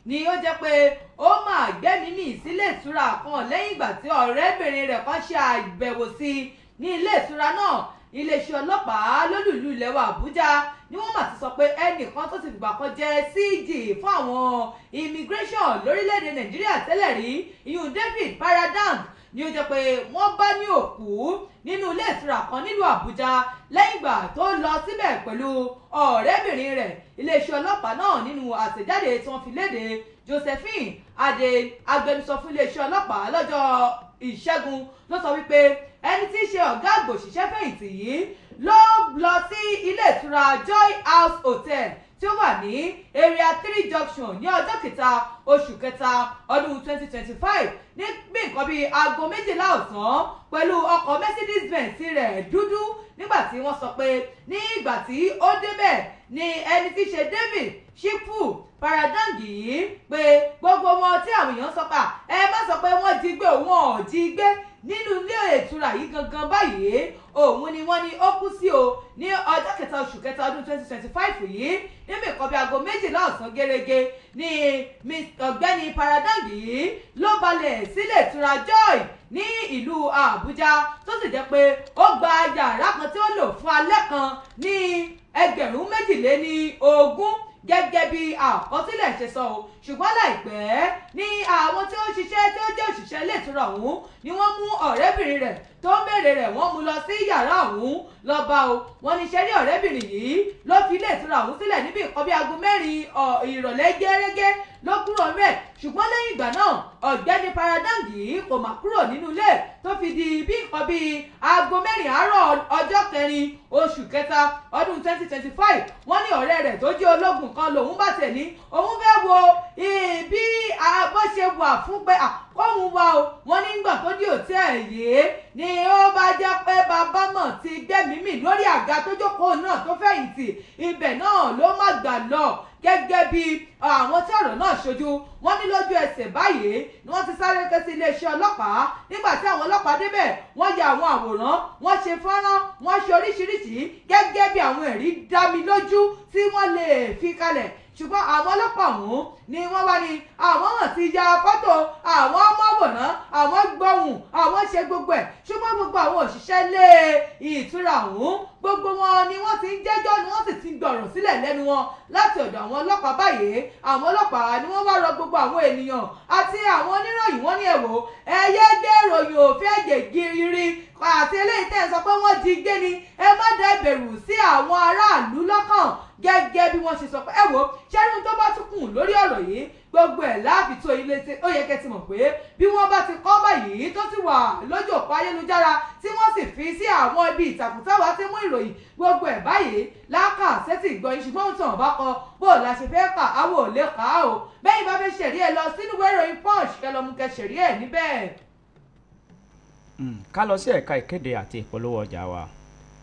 ni ó jẹ́ pé ó máa gbẹ́mìí mì sílé ìtura kan lẹ́yìn ìgbà tí ọ̀rẹ́bìnrin rẹ̀ kan ṣe àbẹ̀wò sí i ní ilé ìtura náà. Iléeṣẹ́ ọlọ́pàá lólùlú ilẹ̀ wa Àbújá ni wọ́n mà ti sọ pé ẹnìkan tó ti fìgbà kan jẹ́ CG fún àwọn immigration lórílẹ̀‐èdè Nàìjíríà tẹ́lẹ̀ rí, ìyún David Paradang, ni ó jẹ́ pé wọ́n bá ní òkú nínú ilé ìtura kan nílùú Àbújá lẹ́yìn ìgbà tó lọ síbẹ̀ pẹ̀lú ọ̀rẹ́bìnrin rẹ̀. Iléeṣẹ́ ọlọ́pàá náà, nínú àtẹ̀jáde tí wọ́n fi léde, Josephine Adé, agbẹnusọ fún iléeṣẹ́ ọlọ́pàá, lọ́jọ́ Ìṣẹ́gun ló sọ wípé ẹni tí í ṣe ọ̀gá àgbà òṣìṣẹ́ fẹ̀yìntì yìí ló lọ sí ilé ìtura Joy House Hotel tí ó wà ní Area 3 Junction ní ọjọ́ 3 oṣù kẹta ọdún 2025 ní bí nǹkan bíi aago 12 ọ̀sán pẹ̀lú ọkọ̀ Mercedes Benz rẹ̀ dúdú. Nígbà tí wọ́n sọ pé ní ìgbà tí ó débẹ̀ ní ẹni tí í ṣe David Shifu Paradangi yìí, pé gbogbo wọn tí àwọn èèyàn sọ pé ẹ má sọ pé wọ́n jí gbé, òun ò jí gbé, nínú ilé ìtura yìí gangan báyìí òun ni wọ́n ní ó kú sí o ní ọjọ́ 3 oṣù kẹta ọdún 2025 yìí níbi nǹkan bí aago 12 ọ̀sán gẹ́gẹ́ ní ọ̀gbẹ́ni Paradangi yìí ló balẹ̀ sílé ìtura Joy ní ìlú Àbújá, tó sì jẹ́ pé ó gba yàrá kan tí ó lò fún alẹ́ kan ní 22,000 gẹ́gẹ́ bí àkọsílẹ̀ ṣe sọ o. Ṣùgbọ́n láìpẹ́ ní àwọn tí ó ń ṣiṣẹ́, tí ó jẹ́ òṣìṣẹ́ ilé ìtura ọ̀hún, ni wọ́n mú ọ̀rẹ́bìnrin rẹ̀ tó ń béèrè rẹ̀, wọ́n mú lọ sí yàrá ọ̀hún lọ bá o. Wọ́n ní ṣẹ́rí ọ̀rẹ́bìnrin yìí ló fi ilé ìtura ọ̀hún sílẹ̀ níbi nǹkan bí aago 4 ìrọ̀lẹ́ gẹ́rẹ́gẹ́ ló kúrò ńbẹ̀. Ṣùgbọ́n lẹ́yìn ìgbà náà, ọ̀gbẹ́ni Paradangi kò má kúrò nínú ilé tó fi di bí nǹkan bíi aago 4 àárọ̀ ọjọ́ 4 oṣù kẹta ọdún 2025. Wọ́n ní ọ̀rẹ́ rẹ̀ tó jẹ́ ológun kan lòun bá tẹ̀ ní òun fẹ́ wo bí bó ṣe wà fún pé kóun wá o. Wọ́n ní nígbà tó dé òtẹ́ẹ̀ yìí ni ó bá jẹ́ pé bàbá mọ̀ ti gbẹ́mìí mì lórí àga tó jókòó náà tó fẹ̀yìntì, ibẹ̀ náà ló má gbà lọ. Gẹ́gẹ́ bí àwọn tí ọ̀rọ̀ náà ṣojú, wọ́n ní lójú ẹsẹ̀ báyìí ni wọ́n ti sáré ké sí iléeṣẹ́ ọlọ́pàá. Nígbà tí àwọn ọlọ́pàá débẹ̀, wọ́n ya àwọn àwòrán, wọ́n ṣe fọ́nrán, wọ́n ṣe oríṣiríṣi gẹ́gẹ́ bí àwọn ẹ̀rí dá mi lójú tí wọ́n lè fi kalẹ̀. Ṣùgbọ́n àwọn ọlọ́pàá ọ̀hún ni wọ́n wá ní àwọn hàn ti ya fọ́tò, àwọn mọ́wòrán, àwọn gbọ́hùn, àwọn ṣe gbogbo ẹ̀. Ṣùgbọ́n gbogbo àwọn òṣìṣẹ́ ilé ìtura ọ̀hún, gbogbo wọn ni wọ́n ti ń jẹ́jọ́, ni wọ́n sì ti gbọ̀rọ̀ sílẹ̀ lẹ́nu wọn láti ọ̀dọ̀ àwọn ọlọ́pàá báyìí. Àwọn ọlọ́pàá ni wọ́n wá rọ gbogbo àwọn ènìyàn àti àwọn oníròyìn, wọ́n ní ẹ̀wò ẹ̀yẹ́ gbé ìròyìn òfin ẹ̀jẹ̀ gírí àti eléyìí tẹ́ ẹ sọ pé wọ́n jí gbé ni, ẹ má dá ìbẹ̀rù sí àwọn aráàlú lọ́kàn. Gẹ́gẹ́ bí wọ́n ṣe sọ pé ẹ wò ṣẹ́rú tó bá tún kùn lórí ọ̀rọ̀ yìí, gbogbo ẹ̀ láàfin tó ilé tí ó yẹ kẹ́ ti mọ̀ pé bí wọ́n bá ti kọ́ báyìí tó ti wà lójú òpó ayélujára tí wọ́n sì fi sí àwọn ibi ìtàkùn táwa ti mú ìròyìn, gbogbo ẹ̀ báyìí láàkà sẹ́tì ìgbọ̀nyìn. Ṣùgbọ́n ohun tí wọ́n bá kọ bó o la ṣe fẹ́ kà, àwọn ò lè kà á o. Bẹ́ẹ̀ bá fẹ́ ṣẹ̀rí ẹ lọ sínú ìwé ìròyìn Punch kẹ́ lọ mú kẹ́ ṣẹ̀rí ẹ̀ níbẹ̀. Ká lọ sí ẹ̀ka ìkéde àti ìpolówó ọjà wa.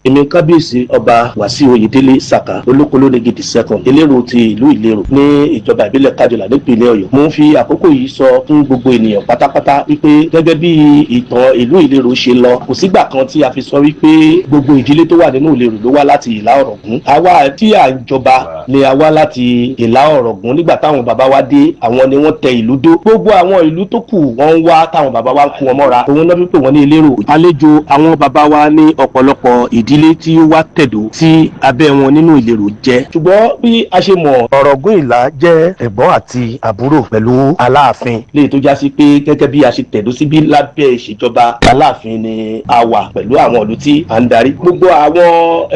Èmi Kábíyèsí Ọba Wàsíù Oyèdélé Saka, Olókolónigi II, Elérò ti ìlú Ìlérò ní ìjọba ìbílẹ̀ Kájọlà nípìnlẹ̀ Ọ̀yọ́, mo ń fi àkókò yìí sọ fún gbogbo ènìyàn pátápátá wípé gẹ́gẹ́ bí ìtàn ìlú Ìlérò ṣe lọ, kò sígbà kan tí a fi sọ wípé gbogbo ìdílé tó wà nínú Ìlérò ló wá láti Ìlá Ọ̀ràngún. Àwa tí à ń jọba ni a wá láti Ìlá Ọ̀ràngún. Nígbà táwọn bàbá wa dé, àwọn ni wọ́n tẹ ìlú dó. Gbogbo àwọn ìlú tó kù wọ́n ń wá táwọn bàbá wa ń kó wọn mọ́ra, òun náà fi pè wọ́n ní Elérò. Àlejò àwọn bàbá wa ní ọ̀pọ̀lọpọ̀ ìdílé tí ó wá tẹ̀dó sí abẹ́ wọn nínú Ìlérò jẹ́. Ṣùgbọ́n bí a ṣe mọ̀, Ọ̀ràngún Ìlá jẹ́ ẹ̀gbọ́n àti àbúrò pẹ̀lú Aláàfin, léyìí tó já sí pé gẹ́gẹ́ bí a ṣe tẹ̀dó síbí lábẹ́ ìṣèjọba Aláàfin ni a wà pẹ̀lú àwọn ìlú tí à ń darí. Gbogbo àwọn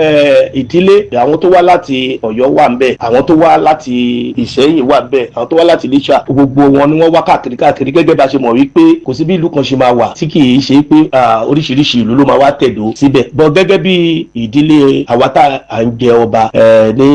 ìdílé, àwọn tó wá láti Ọ̀yọ́ wà ń bẹ̀, àwọn tó wá láti Ìṣẹ́yìn wà ń bẹ̀, àwọn tó wá láti Iléṣà, gbogbo wọn ni wọ́n wá káàkiri káàkiri. Gẹ́gẹ́ bá a ṣe mọ̀ wípé kò sí bí ìlú kan ṣe máa wà tí kì í ṣe pé oríṣiríṣi ìlú ló máa wá tẹ̀dó síbẹ̀ bọ́. Gẹ́gẹ́ bí ìdílé àwa tá à ń jẹ ọba ní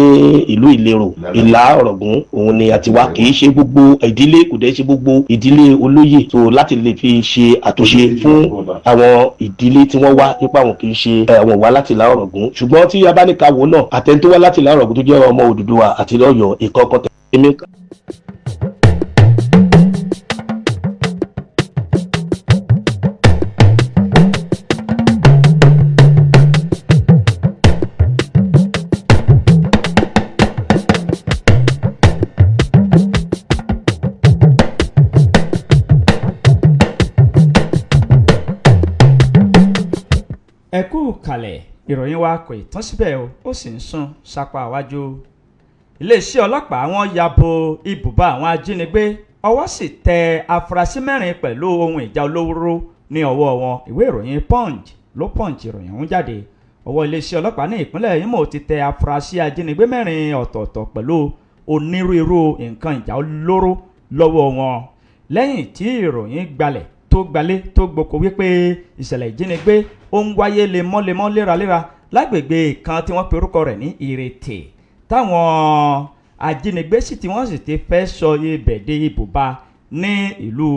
ìlú Ìlérò, Ìlá Ọ̀ràngún òun ni àti wá. Kì í ṣe gbogbo ìdílé, kò dẹ́ ṣe gbogbo ìdílé olóyè tó láti lè fi ṣe àtúnṣe fún àwọn ìdílé tí wọ́n wá nípa àwọn kì í ṣe àwọn wá láti Ìlá Ọ̀ràngún. Ṣùgbọ́n tí a bá ní ká wò náà, àtẹni tó wá láti Ìlá Ọ̀ràngún tó jẹ́ ọmọ Odùduwà àti Ọ̀yọ́ ìkọ̀ọ̀kan tẹ̀lé. Ẹ kú kalẹ̀, ìròyìn wa kò ì tán síbẹ̀ o, ó sì ń sún sápá iwájú. Iléeṣẹ́ ọlọ́pàá wọn ya bo ibùba àwọn ajínigbé, ọwọ́ sì tẹ afurasí 4 pẹ̀lú ohun ìjà olóró ní ọwọ́ wọn. Ìwé ìròyìn Punch ló Punch ìròyìn ọ̀hún jáde. Ọwọ́ iléeṣẹ́ ọlọ́pàá ní ìpínlẹ̀ Imo ti tẹ afurasí ajínigbé 4 ọ̀tọ̀ọ̀tọ̀ pẹ̀lú onírúurú nǹkan ìjà olóró lọ́wọ́ wọn, lẹ́yìn tí ìròyìn gbalẹ̀ tó gbalé tó gboko wípé ìṣẹ̀lẹ̀ ìjínigbé ó ń wáyé lemọ́lemọ́ léraléra lágbègbè kan tí wọ́n pe orúkọ rẹ̀ ní Ìrètè, táwọn ajínigbé sì tí wọ́n sì ti fẹ́ sọ ibẹ̀ dé ibùba ní ìlú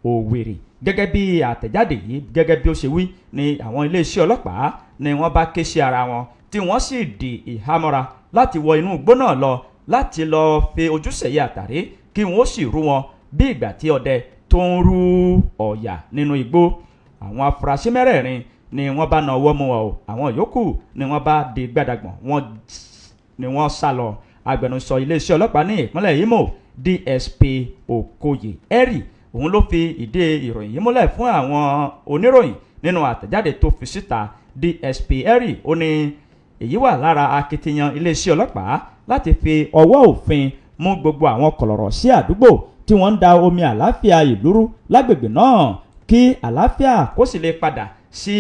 Òwèrè. Gẹ́gẹ́ bí àtẹ̀jáde yìí, gẹ́gẹ́ bí ó ṣe wí, ni àwọn iléeṣẹ́ ọlọ́pàá ni wọ́n bá ké sí ara wọn, tí wọ́n sì di ìhámọ́ra láti wọ inú igbó náà lọ láti lọ fi ojúṣe àtàrí kí wọ́n sì rú wọn bí ìgbà tí ọdẹ tó ń rú ọ̀yà nínú igbó. Àwọn afurasí 4 ni wọ́n bá na ọwọ́ mú wọn o, àwọn yòókù ni wọ́n bá di gbàdàgbọ̀n wọn ni wọ́n sá lọ. Agbẹnusọ iléeṣẹ́ ọlọ́pàá ní ìpínlẹ̀ Imo, DSP Okoye Eri, òun ló fi ìdí ìròyìn yìí múlẹ̀ fún àwọn oníròyìn nínú àtẹ̀jáde tó fi síta. DSP Eri ó ní èyí wà lára akitiyan iléeṣẹ́ ọlọ́pàá láti fi ọwọ́ òfin mú gbogbo àwọn kọ̀lọ̀rọ̀ sí àdúgbò tí wọ́n ń da omi àlàáfíà ìlú rú lágbègbè náà, kí àlàáfíà kó sì lè padà sí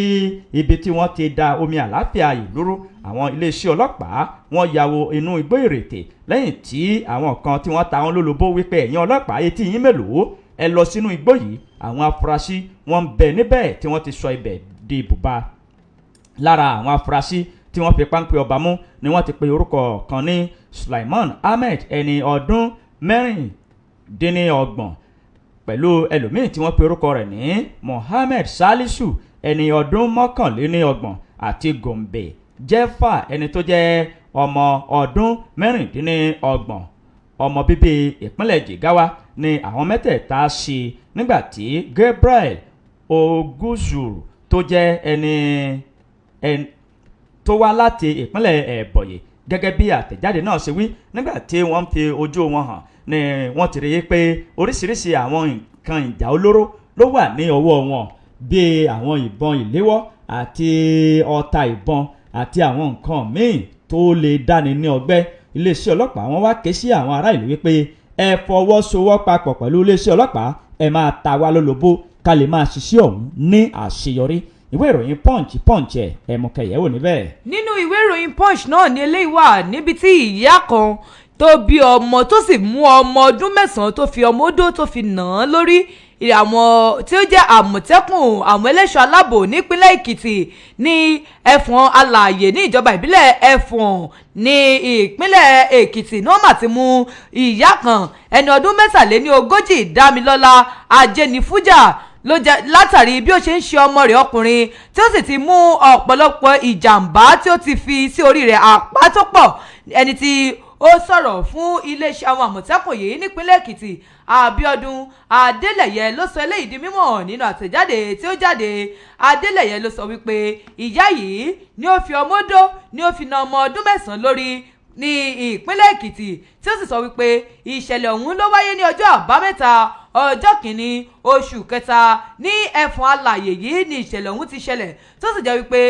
ibi tí wọ́n ti da omi àlàáfíà ìlú rú. Àwọn iléeṣẹ́ ọlọ́pàá wọ́n ya wọ inú igbó Ìrètè lẹ́yìn tí àwọn kan tí wọ́n ta wọn lólobó wípé ẹ̀yin ọlọ́pàá, etí yín mélòó, ẹ lọ sínú igbó yìí, àwọn afurasí wọ́n ń bẹ níbẹ̀ tí wọ́n ti sọ ibẹ̀ di ibùba. Lára àwọn afurasí tí wọ́n fi páńpẹ́ ọba mú ni wọ́n ti pe orúkọ kan ní Sulaiman Ahmed, ẹni ọdún 26, pẹ̀lú ẹlòmíì tí wọ́n pe orúkọ rẹ̀ ní Mohammed Salisu, ẹni ọdún 31, àti Gombe Jeffa, ẹni tó jẹ́ ọmọ ọdún 26, ọmọ bíbí ìpínlẹ̀ Jigawa ni àwọn mẹ́tẹ̀ẹ̀ta ṣe, nígbà tí Gabriel Oguzuru tó jẹ́ ẹni tó wá láti ìpínlẹ̀ Ẹ̀bọ̀yì. Gẹ́gẹ́ bí àtẹ̀jáde náà ṣe wí, nígbà tí wọ́n ń fi ojú wọn hàn ni wọ́n ti rí i pé oríṣiríṣi àwọn nǹkan ìjà olóró ló wà ní ọwọ́ wọn, bíi àwọn ìbọn ìléwọ́ àti ọta ìbọn àti àwọn nǹkan míì tó lè dáni ní ọgbẹ́. Iléeṣẹ́ ọlọ́pàá wọn wá ké sí àwọn ará ìlú wípé ẹ fọwọ́sowọ́papọ̀ pẹ̀lú iléeṣẹ́ ọlọ́pàá, ẹ máa ta wá lólobó ká lè máa ṣiṣẹ́ ọ̀hún ní àṣeyọrí. Ìwé ìròyìn Punch ẹ̀ ẹ̀mùkẹ̀yẹ̀wò níbẹ̀. Nínú ìwé ìròyìn Punch náà ni eléyìí wà, níbi tí ìyá kan tó bí ọmọ tó sì mú ọmọ ọdún 9 tó fi ọmọ odó tó fi nà án lórí. Àwọn tí ó jẹ́ àmọ̀tẹ́kùn, àwọn ẹlẹ́ṣọ́ aláàbò nípínlẹ̀ Èkìtì ní Ẹ̀fọ̀n Alààyè ní ìjọba ìbílẹ̀ Ẹ̀fọ̀n ní ìpínlẹ̀ Èkìtì ní wọ́n mà ti mú ìyá kan, ẹni ọdún 43, Dámilọ́lá Ajénifújà, ló jẹ́ látàrí bí ó ṣe ń ṣe ọmọ rẹ̀ ọkùnrin, tí ó sì ti mú ọ̀pọ̀lọpọ̀ ìjàmbá tí ó ti fi sí orí rẹ̀, àpá tó pọ̀. Ẹni tí ó sọ̀rọ̀ fún iléeṣẹ́ àwọn àmọ̀tẹ́kùn yìí nípínlẹ̀ Èkìtì, Abíọ́dún Adélẹ̀yẹ, ló sọ eléyìí di mímọ̀ nínú àtẹ̀jáde tí ó jáde. Adélẹ̀yẹ ló sọ wípé ìyá yìí ni ó fi ọmọ odó ni ó fi na ọmọ ọdún 9 lórí ní ìpínlẹ̀ Èkìtì, tí ó sì sọ wípé ìṣẹ̀lẹ̀ ọ̀hún ló wáyé ní ọjọ́ Àbámẹ́ta, ọjọ́ 1 oṣù kẹta, ní Ẹ̀fọ̀n Alààyè yìí ní ìṣẹ̀lẹ̀ ọ̀hún ti ṣẹlẹ̀, tó sì jẹ́ wípé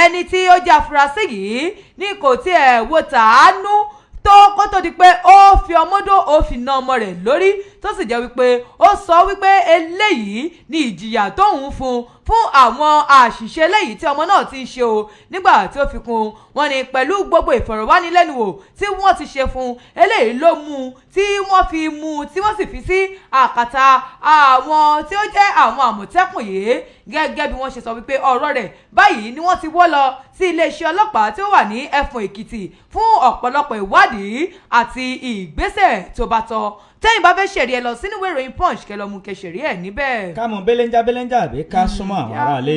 ẹni tí ó jẹ́ afurasí yìí ní kò tiẹ̀ wo tàánú tó kó tó di pé ó fi ọmọdó ó fi na ọmọ rẹ̀ lórí, tó sì jẹ́ wípé ó sọ wípé eléyìí ni ìjìyà tóun fún fún àwọn àṣìṣe eléyìí tí ọmọ náà ti ń ṣe o. Nígbà tí ó fi kún wọn ni pẹ̀lú gbogbo ìfọ̀rọ̀wánilẹ́nuwò tí wọ́n ti ṣe fún eléyìí ló mú tí wọ́n fi mú tí wọ́n sì fi sí àkàtà àwọn tí ó jẹ́ àwọn àmọ̀tẹ́kùn yìí. Gẹ́gẹ́ bí wọ́n ṣe sọ wípé ọ̀rọ̀ rẹ̀ báyìí ni wọ́n ti wọ́ lọ sí iléeṣẹ́ ọlọ́pàá tí ó wà ní Ẹ̀fọ̀n Èkìtì fún ọ̀pọ̀lọpọ̀ ìwádìí àti ìgbésẹ̀ tó bá tọ́. Tẹ́yìn bá fẹ́ ṣẹ̀rí, ẹ lọ sínú ìwé ìròyìn Punch kẹ́ lọ mú kẹ́ ṣẹ̀rí ẹ̀ níbẹ̀. Ká mú belenja belenja àbí ká súnmọ́ àwọn aráalé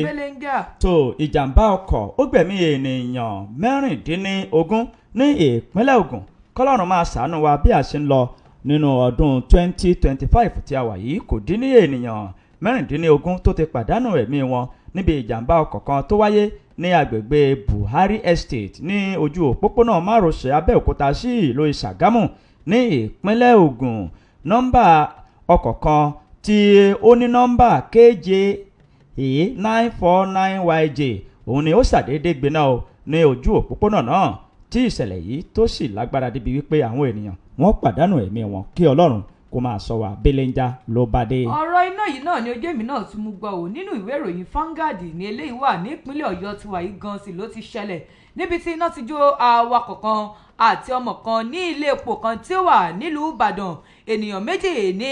tó. Ìjàmbá ọkọ̀ ó gbẹ̀mí ènìyàn 16 ní ìpínlẹ̀ Ògùn. Kọ́lọ́run máa ṣàánú wa bí a ṣe ń lọ nínú ọdún 2025 tí a wà yìí. Kò dín ní ènìyàn 16 tó ti pàdánù ẹ̀mí wọn níbi ìjàmbá ọkọ̀ kan tó wáyé ní agbègbè Buhari Estate ní ojú òpópónà márosẹ̀ Abẹ́òkúta sí ìlú Ìṣàgámù ní ìpínlẹ̀ Ògùn. Nọ́mbà ọkọ̀ kan tí ó ní nọ́mbà KJA A 949 YJ òun ni ó ṣàdédé gbiná o ní ojú òpópónà náà, tí ìṣẹ̀lẹ̀ yìí tó sì lágbára débi wípé àwọn ènìyàn wọ́n pàdánù ẹ̀mí wọn. Kí Ọlọ́run kó máa sọ wá belenja ló bá dé. Ọ̀rọ̀ iná yìí náà ni ojú èmi náà tún mú gbọ́ ò. Nínú ìwé ìròyìn Vanguard ní eléyìí wà. Nípínlẹ̀ Ọ̀yọ́ tiwa yìí gan sí ló ti ṣẹlẹ̀, níbi tí iná ti jó awakọ̀ kan àti ọmọ kan ní ilé epo kan tí ó wà nílùú Ìbàdàn. Ènìyàn 2 ní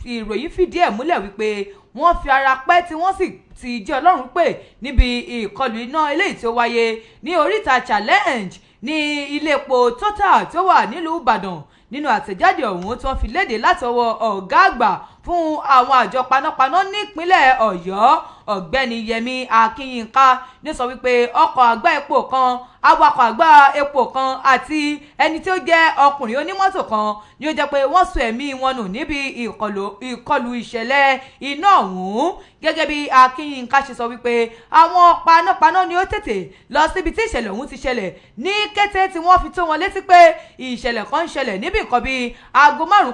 ìròyìn fìdí ẹ̀ múlẹ̀ wípé wọ́n fi ara pẹ́ tí wọ́n sì ti jẹ́ Ọlọ́run pè níbi ìkọlù iná eléyìí tí ó wáyé ní oríta Challenge ní ilé epo Total tí ó wà nílùú Ìbàdàn. Nínú àtẹ̀jáde ọ̀hún tí wọ́n fi léde látọwọ́ ọ̀gá àgbà fún àwọn àjọ panápaná nípínlẹ̀ Ọ̀yọ́, Ọ̀gbẹ́ni Yẹmi Akínyínká, ní sọ wípé ọkọ̀ àgbá epo kan, awakọ̀ àgbá epo kan àti ẹni tí ó jẹ́ ọkùnrin onímọ́tò kan ni ó jẹ́ pé wọ́n sọ ẹ̀mí wọn nù níbi ìkọlù ìṣẹ̀lẹ̀ iná ọ̀hún. Gẹ́gẹ́ bí Akínyínká ṣe sọ wípé àwọn panápaná ni ó tètè lọ síbi tí ìṣẹ̀lẹ̀ ọ̀hún ti ṣẹlẹ̀ ní kété tí wọ́n fi tó wọn létí pé ìṣẹ̀lẹ̀ kan ń ṣẹlẹ̀ níbi nǹkan bíi aago 5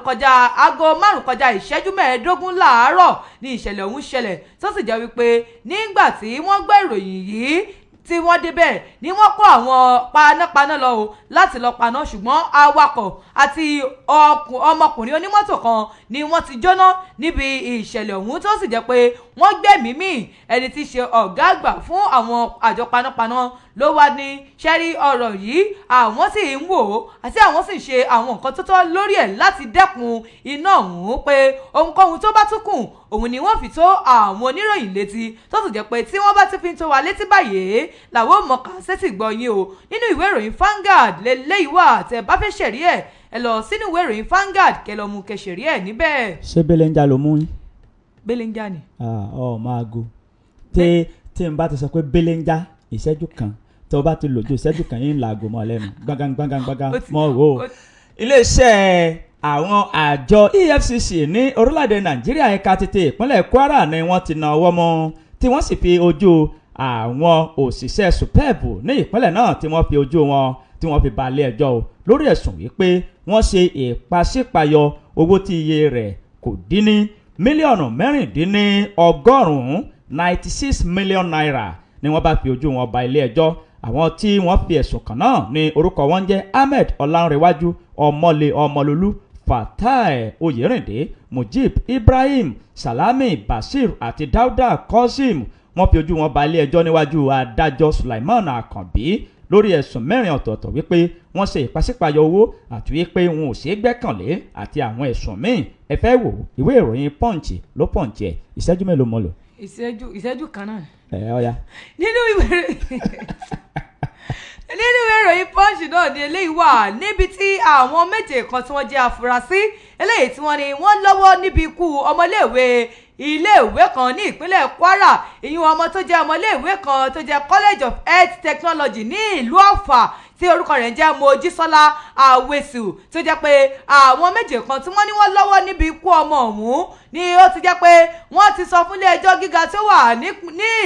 kọjá ìṣẹ́jú 15 láàárọ̀ ní ìṣẹ̀lẹ̀ ọ̀hún ṣẹlẹ̀, tó sì jẹ́ wípé nígbà tí wọ́n gbọ́ ìròyìn yìí tí wọ́n débẹ̀ ni wọ́n kó àwọn panápaná lọ o láti lọ paná, ṣùgbọ́n awakọ̀ àti ọmọkùnrin onímọ́tò kan ni wọ́n ti jóná níbi ìṣẹ̀lẹ̀ ọ̀hún, tó sì jẹ́ pé wọ́n gbẹ̀mí mì. Ẹni tí í ṣe ọ̀gá àgbà fún àwọn àjọ panápaná ló wá ní ṣẹ́rí ọ̀rọ̀ yìí, àwọn sì ń wò ó àti àwọn sì ń ṣe àwọn nǹkan tó tọ́ lórí ẹ̀ láti dẹ́kun iná ọ̀hún, pé ohunkóhun tó bá tún kù òun ni wọ́n fi tó àwọn oníròyìn létí, tó sì jẹ́ pé tí wọ́n bá ti fi tó wa létí báyìí làwọn ò mọ̀ ká sétí gbọ́ yín o. Nínú ìwé ìròyìn Vanguard lélẹ́yìí wà. Tẹ́ bá fẹ́ ṣẹ̀rí ẹ̀, ẹ lọ sínú ìwé ìròyìn Vanguard kẹ́ lọ mú kẹ́ ṣẹ̀rí ẹ̀ níbẹ̀. Ṣé belenja ló mú yín? Belenja ni. Ọ máa go tí tí n bá ti sọ pé belenja, ìṣẹ́jú kan tó bá ti lò ju ìṣẹ́jú kan yín làágò mọ́ lẹ́nu gbọ̀ngàn gbọ̀ngàn gbọ̀ngàn mọ́ wò ó. Iléeṣẹ́ àwọn àjọ EFCC ní orílẹ̀-èdè Nàìjíríà, ẹ̀ka títí ìpínlẹ̀ Kwara ni wọ́n ti na ọwọ́ mọ́, tí wọ́n sì fi ojú àwọn òṣìṣẹ́ SUBEB ní ìpínlẹ̀ náà, tí wọ́n fi ojú wọn tí wọ́n fi balẹ̀ ẹjọ́ o lórí ẹ̀sùn wípé wọ́n ṣe ìpàsípayọ owó tí iye rẹ̀ kò dín ní mílíọ̀nù 96, ₦96 million ni wọ́n bá fi ojú wọn ba ilé ẹjọ́. Àwọn tí wọ́n fi ẹ̀sùn kàn náà ní orúkọ wọn jẹ́ Ahmed Ọlánrewájú Ọmọlé, Ọmọlólú Fatai Oyèrìndé, Mujib Ibrahim, Salami Bashir àti Dauda Kosim. Wọ́n fi ojú wọn ba ilé ẹjọ́ níwájú adájọ́ Sulaiman Akànbí lórí ẹ̀sùn mẹ́rin ọ̀tọ̀ọ̀tọ̀ wípé wọ́n ṣe ìpàsípàyọ owó àti wípé wọn ò ṣeé gbẹ́kànlé àti àwọn ẹ̀sùn míì. Ẹ fẹ́ wò, ìwé ìròyìn Punch ló punch ẹ̀. Ìṣẹ́jú mélòó mo lò? Ìṣẹ́jú kan náà. Ẹ ọ̀ya. Nínú ìwé ìròyìn Punch náà ni eléyìí wà, níbi tí àwọn 7 kan tí wọ́n jẹ́ afurasí eléyìí tí wọ́n ní wọ́n lọ́wọ́ níbi ikú ọmọléèwé iléèwé kan ní ìpínlẹ̀ Kwara, ìyún ọmọ tó jẹ́ ọmọléèwé kan tó jẹ́ College of Health Technology ní ìlú Ọ̀fà tí orúkọ rẹ̀ ń jẹ́ Mojísọ́lá Àwẹ̀sù, tó jẹ́ pé àwọn 7 kan tí wọ́n ní wọ́n lọ́wọ́ níbi ikú ọmọ ọ̀hún ni ó ti jẹ́ pé wọ́n ti sọ fún ilé-ẹjọ́ gíga tó wà ní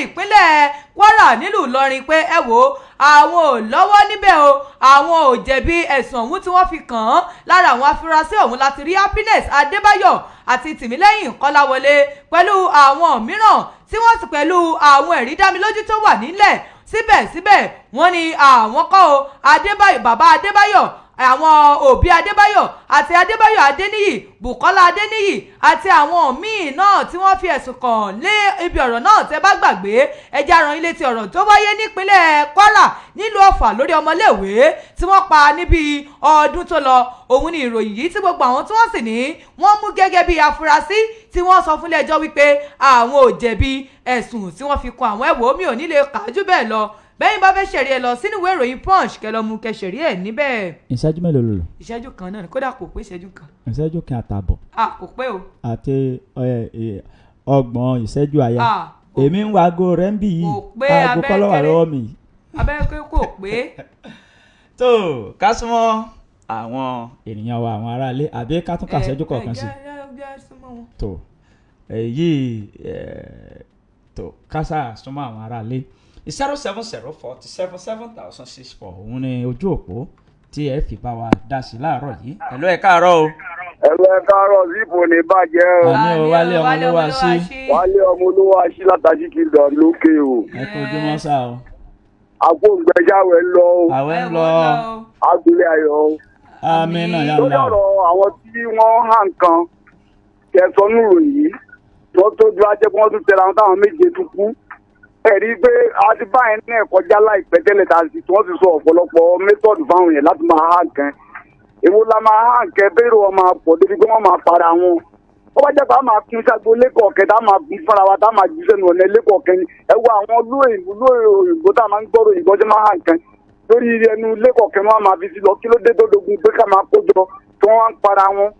ìpínlẹ̀ Kwara nílùú Ìlọrin pé ẹ wò ó, àwọn ò lọ́wọ́ níbẹ̀ o, àwọn ò jẹ̀bi ẹ̀sùn ọ̀hún tí wọ́n fi kàn án. Lára àwọn afurasí ọ̀hún láti rí Happiness Adébáyọ̀ àti Tìmílẹ́yìn Kọ́láwọlé pẹ̀lú àwọn mìíràn tí wọ́n sì pẹ̀lú àwọn ẹ̀rí dámilójú tó wà nílẹ̀. Síbẹ̀síbẹ̀, wọ́n ní àwọn kọ́ o. Adébáyọ̀, bàbá Adébáyọ̀, àwọn òbí Adébáyọ̀ àti Adébáyọ̀ Adéníyì, Bùkọ́lá Adéníyì àti àwọn míì náà tí wọ́n fi ẹ̀sùn kàn lé ibi ọ̀rọ̀ náà. Tẹ́ bá gbàgbé, ẹjẹ́ aràn ilé ti ọ̀rọ̀ tó wáyé nípínlẹ̀ Kwara nílùú Ọ̀fà lórí ọmọléèwé tí wọ́n pa níbi ọdún tó lọ. Òun ni ìròyìn yìí tí gbogbo àwọn tí wọ́n sì ní wọ́n mú gẹ́gẹ́ bí afurasí tí wọ́n sọ fúnlé ẹjọ́ wípé àwọn ò jẹ̀bi ẹ̀sùn tí wọ́n fi kan àwọn. Ẹ̀wò mi ò ní lè kà á jù bẹ́ẹ̀ lọ. Bẹ́yìn bá fẹ́ ṣẹ̀rí, ẹ lọ sínú ìwé ìròyìn Punch kẹ́ lọ mú kẹ́ ṣẹ̀rí ẹ̀ níbẹ̀. Ìṣẹ́jú mélòó ló lò? Ìṣẹ́jú kan náà ni, kódà kò pé ìṣẹ́jú kan. Ìṣẹ́jú kan àtààbọ̀. A kò pé o. Àti 30 ìṣẹ́jú àyà. Èmi ń wo aago rẹ̀ ń bì yìí. Kò pé. Aago kọ́ ló wà Abẹ́rẹ́ lọ́wọ́ mi. Abẹ́rẹ́ kò pé. Tó ká súnmọ́ àwọn ènìyàn wa, àwọn aráalé, àbí ká tún kà ìṣẹ́jú kọ̀ọ̀kan sí? Tó èyí tó ká sáà súnmọ́ àwọn aráalé. 07047 7064 òun ni ojú òpó tí ẹ fi bá wa dá sí láàárọ̀ yìí. Hello, ẹ káàárọ̀ o. Ẹ̀rọ ẹ káàárọ̀, Zipo ní bàjẹ́ o. Àmín o, Wálé ọmọ olówó àṣì. Wálé ọmọ olówó aṣí látàjí kingdom lókè o. Ẹ kú ojúmọ́ sá o. Agbóǹgbẹ̀jáwẹ̀ ń lọ o. Àwẹ̀ ń lọ. Agbolé ayọ̀ o. Àmín náà yà Lórí lọ. ọ̀rọ̀ àwọn tí wọ́n hàn kan tẹ̀sánú ròyìn tó tó ju ajẹ́ pé wọ́n tún tẹ̀ra wọn táwọn méje tún kú. Ẹ̀rí pé a ti bá yẹn náà kọjá láìpẹ́ tẹ́lẹ̀ tá a sì tí wọ́n ti sọ ọ̀pọ̀lọpọ̀ mẹ́tọ̀dù fáwọn yẹn láti máa hàn kan. Èwo la máa hàn kẹ́ bẹ́ẹ̀rù wọn máa pọ̀ débi pé wọ́n máa para wọn. Ó bá jẹ́ pé a máa kún sagbo lẹ́kọ̀ọ̀kẹ́ tá a máa kún fúnra wa tá a máa jù sẹ́nu ọ̀nà lẹ́kọ̀ọ̀kẹ́ ni. Ẹ wo àwọn olóyìnbó tá a máa ń gbọ́rọ̀ òyìnbó ṣe máa hàn kan lórí ẹnu lẹ́kọ̀ọ̀kẹ́ wọn máa fi sí lọ. Kí ló dé tó dogun pé ká máa kójọ tí wọ́n wá ń para wọn?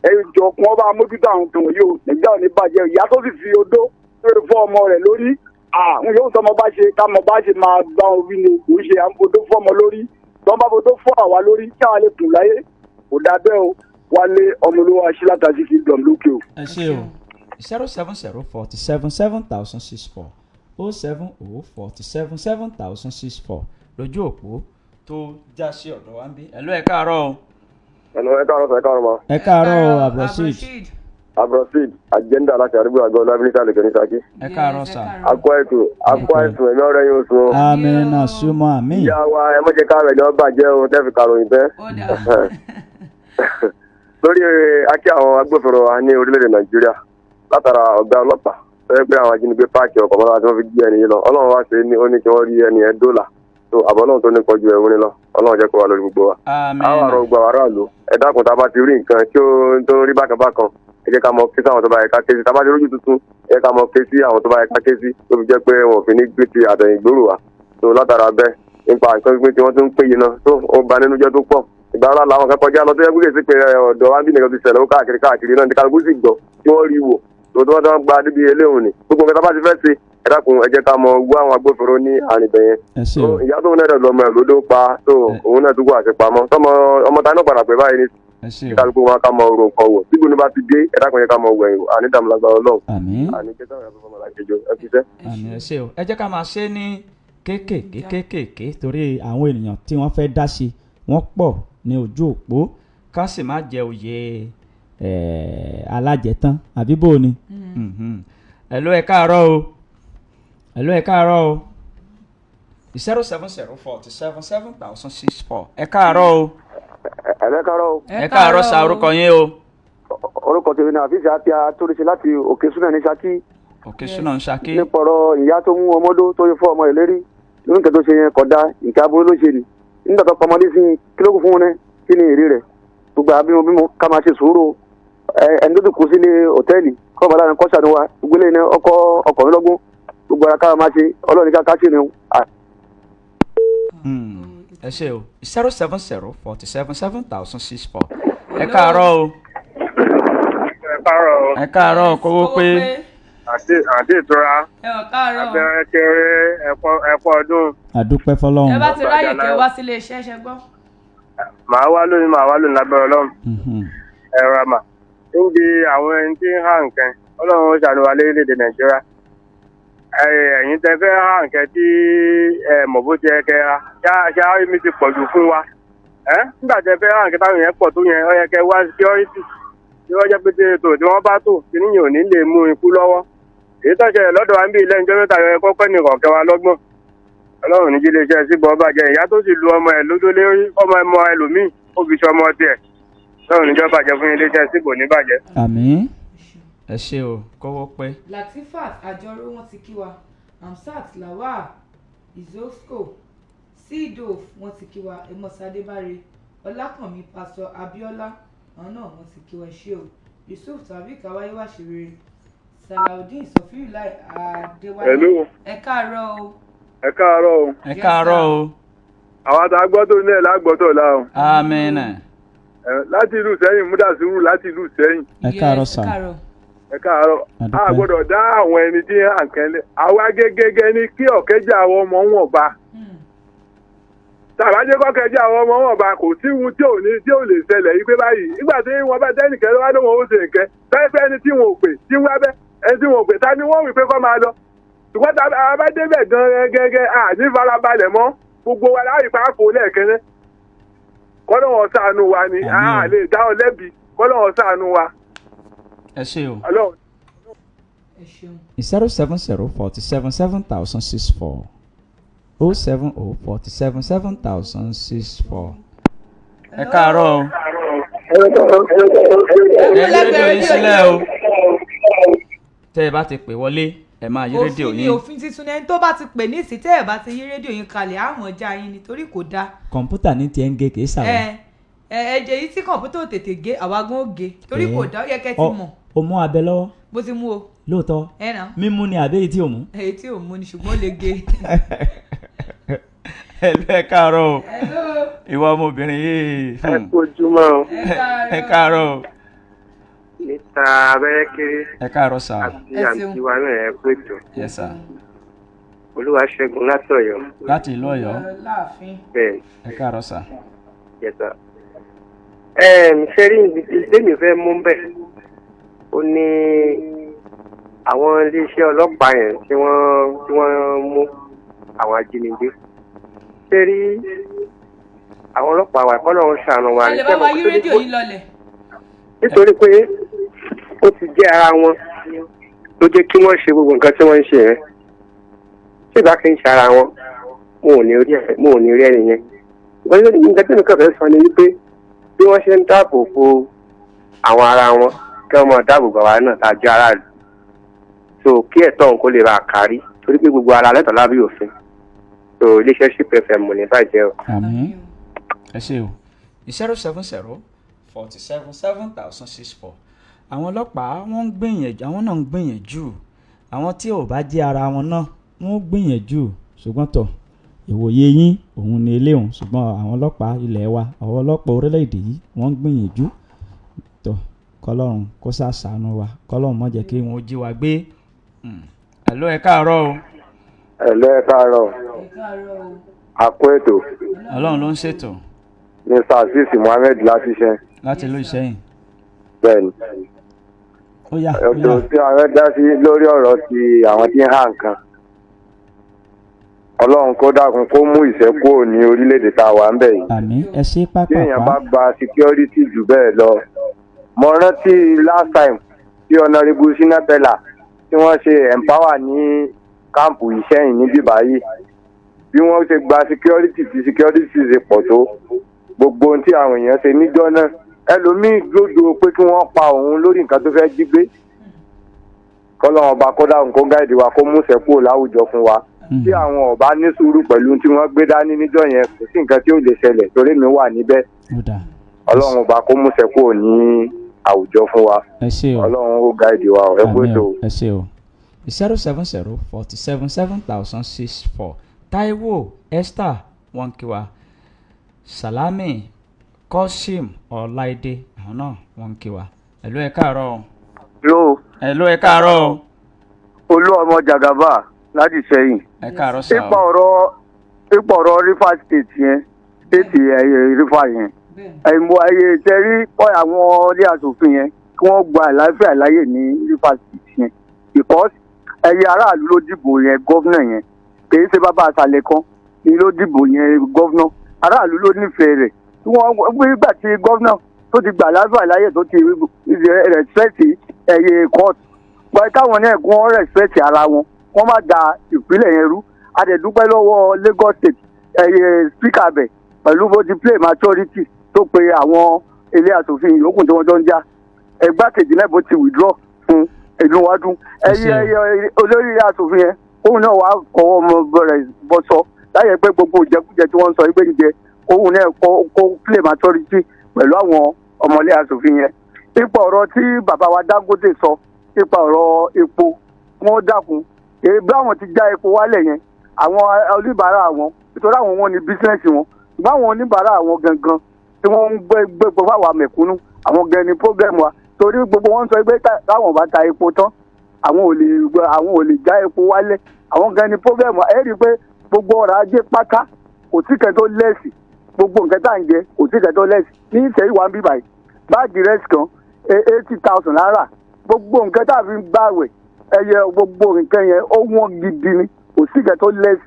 Ẹ jọ kí wọ́n bá mójútó àwọn tó wọ̀nyí o. Nàìjíríà ò ní bàjẹ́. Ìyá tó sì fi odó lórí fọ́ ọmọ rẹ̀ lórí, àwọn yóò sọmọ bá ṣe ká mọ bá ṣe máa bá wọn wí ni. Kò ń ṣe à ń fodó fọ́ ọmọ lórí. Tí wọ́n bá fodó fọ́ àwa lórí kí àwa lè kùn láyé kò dá bẹ́ẹ̀ o. Wálé ọmọlúwa aṣílátàjì kingdom lókè o. Ẹ ṣé o. 070 47 7064 070 47 7064 lójú òpó tó já sí ọ̀dọ̀ wa ń bí. Ẹ̀lú, ẹ káàárọ̀ o. Ẹnu ẹ káàárọ̀ sọ, ẹ káàárọ̀ ma. Ẹ káàárọ̀ o, Abdulrasheed. Abdulrasheed agenda láti àdúgbò àgọ́ ọlọ́bìnrin lè kẹ́ ní Ṣakí. Ẹ káàárọ̀ sà. Akọ ètò, akọ ètò, ẹ̀mí ọ̀rẹ́ yóò sùn o. Àmín náà súnmọ́ àmín. Ìyá wa, ẹ mọ̀jẹ̀ káàrọ̀ ẹ̀jọ̀ bàjẹ́ o tẹ́ fi kàròyìn tẹ́. Ó dà. Lórí akí àwọn agbófinró wa ní orílẹ̀-èdè Nàìjíríà látara ọ̀gá ọlọ́pàá tó yẹ pé àwọn ajínigbé páàkì ọkọ̀ mọ́ra tí wọ́n fi gbé ẹni yìí lọ, Ọlọ́run wá ṣe é ní ó ní kí wọ́n rí ẹni yẹn dóòlà tó àbọ̀ Ọlọ́run tó ní kọjú ẹ̀wọ́n ní lọ. Ọlọ́run jẹ́ kó wà lórí gbogbo wa. Àmín. Àwọn àrò gbogbo àwọn aráàlú, ẹ dákun, tá a bá ti rí nǹkan tí ó tó rí bákan bákan, ẹ jẹ́ ká mọ ké sáwọn tó bá yẹ ká ké sí. Tá a bá ti rójú tuntun, ẹ jẹ́ ká mọ ké sí àwọn tó bá yẹ ká ké sí, tó fi jẹ́ pé wọn ò fi ní gbé ti àtẹ̀yìn gbòòrò wa. Tó látara bẹ́ẹ̀, nípa nǹkan pé tí wọ́n tún ń péye náà tó ó ba nínú jẹ́ tó pọ̀. Ìgbà ńlá làwọn kan kọjá lọ tó yẹ kó lè sí pé ọ̀dọ̀ wa ń bí nìkan ti ṣẹlẹ̀ ó káàkiri káàkiri náà ní kálukú sì gbọ́ tí wọ́n rí wò tó tí wọ́n tó ń gba níbi eléhùn ni. Gbogbo nǹkan tá a bá ti fẹ́ ṣe, ẹ dákun, ẹ jẹ́ ká mọ gbọ́ àwọn agbófinró ní àrìnbẹ̀ yẹn. Ẹ ṣé tó o. Ìyá tóun náà dẹ̀ lọ́mọ ẹ̀ lódó pa tó òun náà tún kó àṣepamọ́ tọmọ ọmọ ta náà padà pé báyìí ní Ẹ ṣé o. kálukú wọn ká mọ orò nǹkan wò tí gbóná bá ti dé. Ẹ dákun, yẹ ká mọ wẹ̀yìn wò àní dàmúlágbá Ọlọ́run. Àmín. Àní kẹsàn án fọmọ làkejì ẹ fi sẹ́. Àmín, ẹ ṣé o. Ẹ jẹ́ ká máa ṣe ní kéékèèké kéékèèké torí àwọn ènìyàn tí wọ́n fẹ́ dá sí wọ́n pọ̀ ní ojú òpó, ká sì má jẹ òye alájẹtán àbí bò ni. Ẹ̀lú, ẹ káàárọ̀ o. Ẹ̀lú, ẹ káàárọ̀ o. 070 47 7064. Ẹ káàárọ̀ o. Ẹ káàárọ̀ o. Ẹ káàárọ̀ sa, orúkọ yín o. Orúkọ tèmi náà Àfíìsì Àpíà Tóríṣe láti Òkè Súnà ní Ṣakí. Òkè Súnà ń Ṣakí. Nípa ọ̀rọ̀ ìyá tó mú ọmọdó tó yẹ fún ọmọ rẹ̀ lérí lórí nǹkan tó ṣe yẹn, kódà nǹkan aburú ló ṣe ni. Nígbà tó pamọ́dé sí i, kí ló kù fún wọn náà? Kí ni èrè rẹ̀? Gbogbo àbímọ bímọ, ká máa ṣe sùúrù. Ẹni tó ti kú sílé hòtẹ́ẹ̀lì kọ́ ọ̀bá láàrin kọ́ṣà ni wa gbogbo eléyìí ní ọkọ̀ ọkọ̀ mi lọ́gbọ́n. Gbogbo ara ká máa ṣe Ọlọ́run ní ká ká ṣe ni. Ẹ ṣé o. 070 47 7064. Ẹ káàárọ̀ o. Ẹ káàárọ̀ o. Ẹ káàárọ̀, kówó pé. Àti ìtura. Ẹ ò káàárọ̀. Abẹ́rẹ́ kéré, ẹ̀kọ́ ọdún. Àdúpẹ́ fọlọ́run. Ẹ bá ti ráyè kẹ́ wá sílé iṣẹ́, ṣe gbọ́. Màá wá lónìí, màá wá lónìí lábẹ́rẹ́ Ọlọ́run. Ẹ̀rọ àmà níbi àwọn ẹni tí ń há nǹkan, Ọlọ́run ó ṣàánú wa lórílẹ̀‐èdè Nàìjíríà. Ẹ̀yin tẹ fẹ́ há nǹkan tí ẹ mọ̀ bó ti yẹ kẹ́ ha ṣá mi ti pọ̀ jù fún wa. Nígbà tẹ fẹ́ há nǹkan táwọn yẹn pọ̀ tó yẹn, ó yẹ kẹ́ wá security tí wọ́n jẹ́ pé tí ètò tí wọ́n bá tò kí níyàn ò ní lè mú ikú lọ́wọ́. Èyí tó ṣẹlẹ̀ lọ́dọ̀ wa ń bí ilé ẹjọ́ mẹ́ta yọ kọ́kọ́ nìkan kẹwàá lọ́gbọ̀n. Ọlọ́run ní jí iléeṣẹ́ síbọ̀ bàjẹ́. Ìyá tó sì lu ọmọ ẹ̀ lójó lérí ọmọ ẹmọ ẹlòmíì ó fi ṣe ọmọ tiẹ̀. Ọlọ́run níjọ́ bàjẹ́ fún iléeṣẹ́ síbò ní bàjẹ́. Àmín, ẹ ṣé o, kówó pé. Latifat Àjọrò, wọn ti kí wa. Hamsat Lawal Izosco Cdof, wọn ti kí wa. Amos Adébáre, Ọlákànmí, Pásọ Abiola, àwọn náà wọn ti kí wa. Ẹ ṣé o. Yusuf Taofik Awáyéwá ṣeré, Salaudeen Sọfíùláì Adéwálé. Hello. Ẹ káàárọ̀ o. Ẹ káàárọ̀ o. Ẹ káàárọ̀ o. Àwọn tá a gbọ́ tó ní ẹ̀ lágbọ́tọ̀ la o. Àmín. Láti ìlú Sẹ́yìn, Múdàsírù láti ìlú Sẹ́yìn. Ẹ káàárọ̀ sà. Ẹ káàárọ̀. Àdúpẹ́. A gbọ́dọ̀ dá àwọn ẹni tí à ń kẹ́lẹ́ àwa gẹ́gẹ́gẹ́ ní kí ọ̀kẹ́jà àwọn ọmọ wọn bá tàbájẹ́ kọ́kẹ́jà àwọn ọmọ wọn bá kò sí ohun tí ò ní tí ò lè ṣẹlẹ̀ yìí pé báyìí nígbà tí wọ́n bá tẹ́nìkẹ́ lọ́wọ́ lóun ó ṣe nǹkẹ́ tẹ́fẹ́ ẹni tí wọn ò pè tí wọ́n bẹ́ ẹni tí wọn ò pè ta ni wọ́n wí pé kọ́ máa lọ, ṣùgbọ́n tá a bá débẹ̀ gan gẹ́gẹ́ à ní farabalẹ̀ mọ́ gbogbo wa láì pa àpò lẹ́ẹ̀kẹ́rẹ́ kọ́nà wọn ṣàánú wa ni. Àmín. A lè dá ọ lẹ́bi. Kọ́lọ́run ṣàánú wa. Ẹ ṣé o. Ọlọ́run. Ẹ ṣeun. 070 47 7064 070 47 7064. Ẹ káàárọ̀ o. Ẹ yí rédíò yín sílẹ̀ o. Tẹ́ ẹ bá ti pè wọlé, ẹ máa yí rédíò Òfin ni, yín. òfin tuntun ni, ẹni tó bá ti pè ní ìsìn, tẹ́ ẹ̀ bá ti yí rédíò yín kalẹ̀, àmọ́ já yín nítorí kò dáa. Kọ̀ǹpútà ní tiẹ̀ ń gé, kìí ṣàwọn. Ẹ ẹ jẹ yìí tí kọ̀ǹpútà ò tètè gé, àwa gan ó gé torí kò dáa. Ó yẹ kẹ́ ti mọ̀. O mú abẹ lọ́wọ́. Bó ti mú o. Lóòótọ́. Ẹ nà. Mímú ni àbí èyí tí ò mú? Èyí tí ò mú ni, ṣùgbọ́n ó lè gé. Ẹ káàárọ̀ o. Ìwọ ọmọbìnrin yìí. Ẹ kú ojúmọ́ o. Ẹ káàárọ̀ o. Níta abẹ́rẹ́ kéré. Ẹ káàárọ̀ sà. Àti Ẹ ṣeun. àǹtí wa náà, ẹ kú ètò. Yes sir. Olúwa ṣẹ́gun látọ̀yọ́. Láti ìlú Ọ̀yọ́. Láàfin. Bẹ́ẹ̀. Ẹ káàárọ̀ sà. Yes sir. Ṣé rí ibi tèmi fẹ́ mú bẹ́ẹ̀, ó ní àwọn iléeṣẹ́ ọlọ́pàá yẹn tí wọ́n mú àwọn ajínigbé. Ṣé rí àwọn ọlọ́pàá wa, kọ́ lọ́run ṣàánú wa. Ẹ lè bá wa yí rédíò yín lọlẹ̀. Nítorí pé ó ti jẹ́ ara wọn ló jẹ́ kí wọ́n ṣe gbogbo nǹkan tí wọ́n ń ṣe yẹn. Tí ìbá kí ń ṣe ara wọn, mo ò ní rí ẹni yẹn. Wọ́n ní nǹkan tí nǹkan fẹ́ sọ ni wípé bí wọ́n ṣe ń dáàbò bo àwọn ara wọn, kí wọ́n máa dáàbò bo àwa náà tá a jẹ́ aráàlú, so kí ẹ̀tọ́ òun kó lè bá a kárí, torí pé gbogbo ara lẹ́tọ̀ọ́ lábẹ́ òfin. So iléeṣẹ́ Ship FM ò ní bàjẹ́ o. Àmín, ẹ ṣé o. 070 47 7064. Àwọn ọlọ́pàá, wọ́n ń gbìyànjú, àwọn náà ń gbìyànjú. Àwọn tí ò bá jẹ́ ara wọn náà, wọ́n ń gbìyànjú, ṣùgbọ́n tọ̀, ìwòye yín òun ni eléhùn. Ṣùgbọ́n àwọn ọlọ́pàá ilẹ̀ wa, àwọn ọlọ́pàá orílẹ̀-èdè yìí, wọ́n ń gbìyànjú. Tọ̀, kọlọ́run kó ṣàṣàánú wa, kọlọ́run má jẹ́ kí wọ́n jí wa gbé. Hello, ẹ káàárọ̀ o. Ẹ̀lẹ́, ẹ káàárọ̀. Ẹ káàárọ̀ o. Àkó ètò. Ọlọ́run ló ń ṣètò. Mr Azeez Muhammed láti ṣe. Láti ìlú Ìṣẹ́yìn. Bẹ́ẹ̀ni. Ó yá, ó Ètò yá. tí a fẹ́ dá sí lórí ọ̀rọ̀ ti àwọn tí ń há nǹkan, Ọlọ́run kó dákun kó mú ìṣẹ́ kúrò ní orílẹ̀-èdè tá a wà ń bẹ̀ yìí. Àmín, ẹ ṣe. Tí èèyàn bá Pápápá. gba security jù bẹ́ẹ̀ lọ, mo rántí last time tí Honourable Sinatela tí wọ́n ṣe empower ní camp Ìṣẹ́yìn níbí báyìí, bí wọ́n ṣe gba security, tí security ṣe pọ̀ tó, gbogbo ohun tí àwọn èèyàn ṣe níjọ́ náà, ẹlòmíín gbójú pé kí wọ́n pa òun lórí nǹkan tó fẹ́ jí gbé. Kọ́lọ́run ọba kó dáhùn, kó guide wa, kó múṣẹ́ kúrò láwùjọ fún wa. Tí àwọn ọba ní sùúrù pẹ̀lú tí wọ́n gbé dání níjọ́ yẹn, kò sí nǹkan tí ó lè ṣẹlẹ̀, torí mi wà níbẹ̀. Ó dáa. Ọlọ́run ọba kó múṣẹ́ kúrò ní àwùjọ fún wa. Ẹ ṣé o. Ọlọ́run ó guide wa o. Ẹ kú Àmín ètò. o, ẹ ṣé o. 070 47 7064. Taiwo Esther, wọ́n kí wa. Salami Kọ́sìm Ọláìdé, àwọn náà wọ́n ń kí wa. Hello, ẹ káàárọ̀ o. Ló. Hello, ẹ káàárọ̀ o. Olú ọmọ Jàgàbá láti Sẹ́yìn. Ẹ káàárọ̀ sà Ipa o. ọ̀rọ̀, ipa ọ̀rọ̀ Rivers State yẹn, state Rivers yẹn, ẹ̀mọ ẹ̀yẹ tẹ́rí kọ́ àwọn ilé asòfin yẹn kí wọ́n gba àlàáfíà láyè ní Rivers State yẹn, because ẹ̀yẹ aráàlú ló dìbò yẹn governor yẹn, kìí ṣe bàbá àṣàlẹ̀ kan ni ló dìbò yẹn governor. Aráàlú ló nífẹ̀ẹ́ rẹ̀. Tí wọ́n nígbà tí governor tó ti gbà àlàáfíà láyè, tó ti respect ẹ̀yẹ court gba, káwọn náà kí wọ́n respect ara wọn, wọ́n má da ìpínlẹ̀ yẹn rú. A dẹ̀ dúpẹ́ lọ́wọ́ Lagos State ẹ̀yẹ speaker bẹ̀ pẹ̀lú bó ti play maturity tó pe àwọn ilé asòfin yòókù tí wọ́n jọ ń já ẹgbàkejì náà, bó ti withdraw fún inú wa dùn. Ẹ ṣé o. Ẹyẹ olórí ilé asòfin yẹn, òun náà wàá kọ́wọ́ ọmọ bẹ̀rẹ̀ bọ́ sọ láyé pé gbogbo ìjẹkújẹ tí wọ́n ń sọ ẹgbẹ́ ń jẹ, òun náà kó play maturity pẹ̀lú àwọn ọmọlé asòfin yẹn. Nípa ọ̀rọ̀ tí bàbá wa Dangote sọ nípa ọ̀rọ̀ epo, wọ́n dákun, èyí bí àwọn ti já epo wálẹ̀ yẹn, àwọn oníbàárà àwọn, nítorí àwọn wọn ní business wọn, ṣùgbọ́n àwọn oníbàárà àwọn gangan tí wọ́n ń gbé gbé gbogbo àwọn mẹ̀kúnnù, àwọn gan ni problem wa, torí gbogbo wọn sọ pé táwọn bá ta epo tán, àwọn ò lè já epo wálẹ̀. Àwọn gan ni problem wa. Ẹ rí i pé gbogbo ọrọ̀ ajé pátá, kò sí kan tó less. Gbogbo nǹkan tá à ń jẹ, kò sí kan tó less. Ní Ìṣẹ́yìn wa ń bí báyìí, báàgì rẹ́sì kan, 80,000 náírà. Gbogbo nǹkan tá a fi ń gbàwẹ̀, ẹyẹ, gbogbo nǹkan yẹn ó wọ́n gidi ni. Kò sí kan tó less.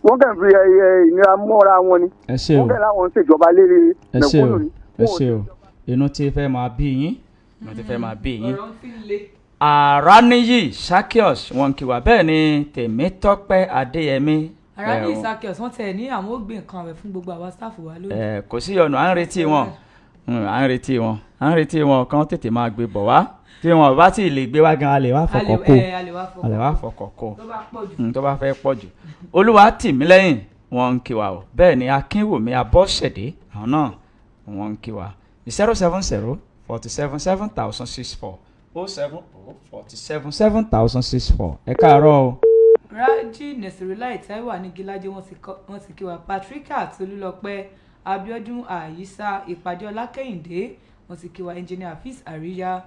Wọ́n kàn fi ẹyẹ ìnira mọ́ra wọn ni. Ẹ ṣé o. Wọ́n kàn láwọn ń ṣèjọba lérí Ẹ ṣé o. mẹ̀kúnnù ni. Ẹ ṣé o. Inú tí fẹ́ máa bí yín. Mo ti fẹ́ máa bí yín. Ọ̀rọ̀ ń ti le. Àrániyì Sakios wọn kí wa, bẹ́ẹ̀ ni Tèmítọ́pẹ́ Adéyẹmí. Arábí ẹ, Isakios wọ́n tẹ̀ ní àwọn ó gbé nǹkan rẹ̀ fún gbogbo àwa staff wa lónìí. Ẹ, kò sí ọ̀nà, à ń retí wọn. À ń retí wọn, à ń retí wọn kán tètè máa gbé bọ̀ wá. Tí wọn bá sì lè gbé wá gan, a lè wá A lè fọkọ̀ kó. ẹ, a lè wá A lè fọkàn wá fọkọ̀ kó tó bá pọ̀ jù. tó bá fẹ́ pọ̀ jù. Olúwa tì mí lẹ́yìn wọn ń kí wa o, bẹ́ẹ̀ ni Akínwùmí Abọ́sẹ̀dé, àwọn náà wọ́n ń kí wa. 070 47 7064, 070 47 7064. Ẹ káàárọ̀ o. Rájí Nẹ̀sìrìláì Táíwò Anigilájé wọ́n ti kí wa. Patricia Tolúlọpẹ́ Abíọ́dún Àyíṣà Ìpàdé Ọlákẹ́yìndé wọ́n ti kí wa. Engineer Hafiz Àríyá,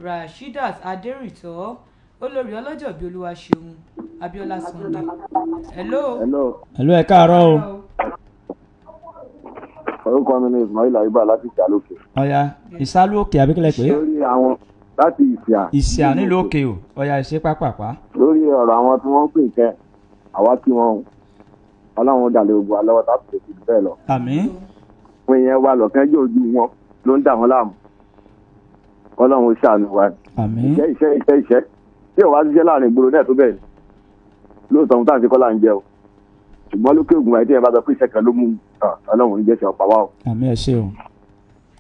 Rasheedat Adérìntọ́, Olórí Ọlọ́jọ̀bí Olúwaṣeun Abíọ́lá Sunday. Hello. Hello, Hello, ẹ káàárọ̀ o. Orúkọ mi ni Ismail Ayuba láti Ìsàlókè. Ọ̀ya, Ìsálú Òkè àbíkílẹ̀ pé Lórí àwọn láti Ìsìà. Ìsìà nílùú Òkè o. Ọ̀ya, ìṣe pápápá. Lórí ọ̀rọ̀ àwọn tí wọ́n ń pè kẹ́, àwa kí wọ́n o. Ọlọ́run ó dàlẹ́ ogun alọ́wọ́ táàpù tó ti bẹ́ẹ̀ lọ. Àmín. Fún ìyẹn wa lọ̀kẹ́jọ́ ojú wọn ló ń dà wọ́n láàmú. Ọlọ́run ó ṣàánú wa. Àmín. Iṣẹ́ iṣẹ́ iṣẹ́ iṣẹ́ tí ò wá ṣiṣẹ́ láàrin ìgboro náà tó bẹ́ẹ̀ ni. Lóòótọ́ ohun tá à ń ṣe kọ́ là ń jẹ o. Ṣùgbọ́n lókè ògùn àìtí yẹn bá sọ pé iṣẹ́ kan ló mú un, Ọlọ́run ò ní jẹ́ ṣe ọ̀pá wa o. Àmín, ẹ ṣé o.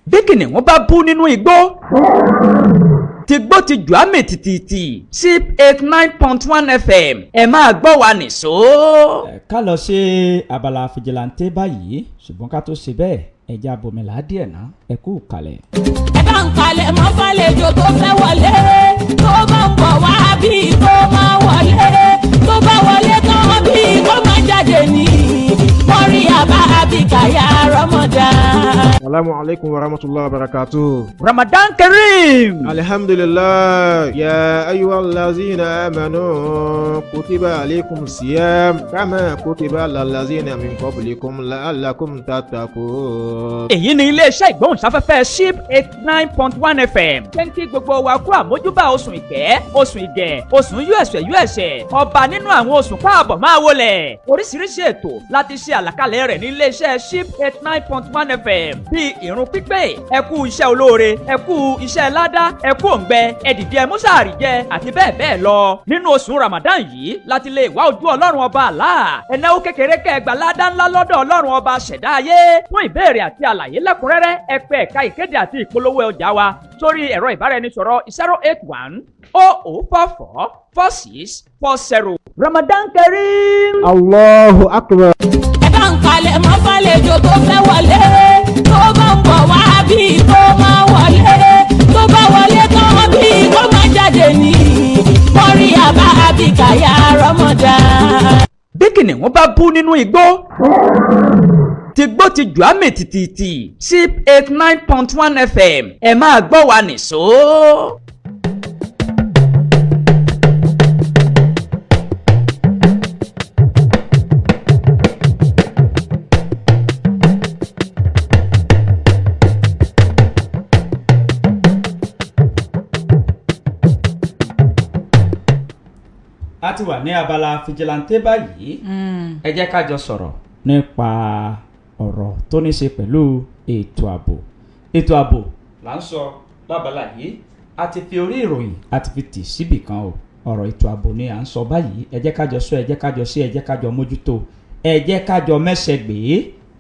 Bí kìnìún bá bú nínú igbó, tìgbó ti jù á mì tìtìtì. Sip 89.1 FM, ẹ máa gbọ́ wa nìṣó. Ẹ, ká lọ ṣe abala fìjìláńtẹ́ báyìí, ṣùgbọ́n ká tó ṣe bẹ́ẹ̀, ẹja abòmìlà díẹ̀ ná. Ẹ kú kalẹ̀. Ẹ bá ń kalẹ̀ mọ́ fàlejò tó fẹ́ wọlé, tó bá ń bọ̀ wá bí kó máa wọlé, tó bá wọlé tán bí kó máa jáde ní mọ́rí àbá àbíkàyà Ramadan. Salamu alaikum wa rahmatullahi wa barakatuh. Ramadan Kareem. Alhamdulillah, ya ayyuhallazina amanu, kutiba alaikum siyam, kama kutiba alallazina min qablikum la'allakum tattaqun. Èyí ni iléeṣẹ́ ìgbóhùnsáfẹ́fẹ́ Ship 89.1 FM ṣé ń kí gbogbo wa kú àmójúbà oṣù ìkẹ́, oṣù ìgẹ̀, oṣù yúẹ̀ṣẹ̀ yúẹ̀ṣẹ̀, ọba nínú àwọn oṣù. Káàbọ̀, máa wọlẹ̀. Oríṣiríṣi ètò láti ṣe àlàkalẹ̀ rẹ̀ ní iléeṣẹ́ Ship 89.1 FM, bíi ìrun pípé, ẹ kú iṣẹ́ olóore, ẹ kú iṣẹ́ ládá, ẹ kú òǹgbẹ, ẹ dìde ẹ mú sàárì jẹ, àti bẹ́ẹ̀ bẹ́ẹ̀ lọ. Nínú oṣù Ramadan yìí láti lè wá ojú Ọlọ́run ọba àlá, ẹ náwó kékeré kẹgbà ládá ńlá lọ́dọ̀ Ọlọ́run ọba ṣẹ̀dá ayé. Fún ìbéèrè àti àlàyé lẹ́kùnrẹ́rẹ́, ẹ pè ẹ̀ka ìkéde àti ìpolówó ọjà wa sórí ẹ̀rọ ìbáraẹnisọ̀rọ̀ 08100444640. Ramadan Kareem. Allahu akbar. Ẹ bá ń kalẹ̀ mọ́ fàlejò tó fẹ́ wọlé, tó bá ń bọ̀ wá bí kó máa wọlé, tó bá wọlé tán bí kó máa jáde ní mọ́rí àbá àbíkàyà Ramadan. Bí kìnìún bá bú nínú igbó, tìgbó ti jù á mì tìtìtì. Sip 89.1 FM, ẹ máa gbọ́ wa nìṣó. A ti wà ní abala fìjìláńtẹ́ báyìí. Ẹ jẹ́ ká jọ sọ̀rọ̀ nípa ọ̀rọ̀ tó ní ṣe pẹ̀lú ètò ààbò. Ètò ààbò là ń sọ lábala yìí. A ti fi orí ìròyìn, a ti fi tì síbì kan o. Ọ̀rọ̀ ètò ààbò ni à ń sọ báyìí. Ẹ jẹ́ ká jọ sọ, ẹ jẹ́ ká jọ ṣe, ẹ jẹ́ ká jọ mójútó, ẹ jẹ́ ká jọ mẹ́sẹ̀ gbé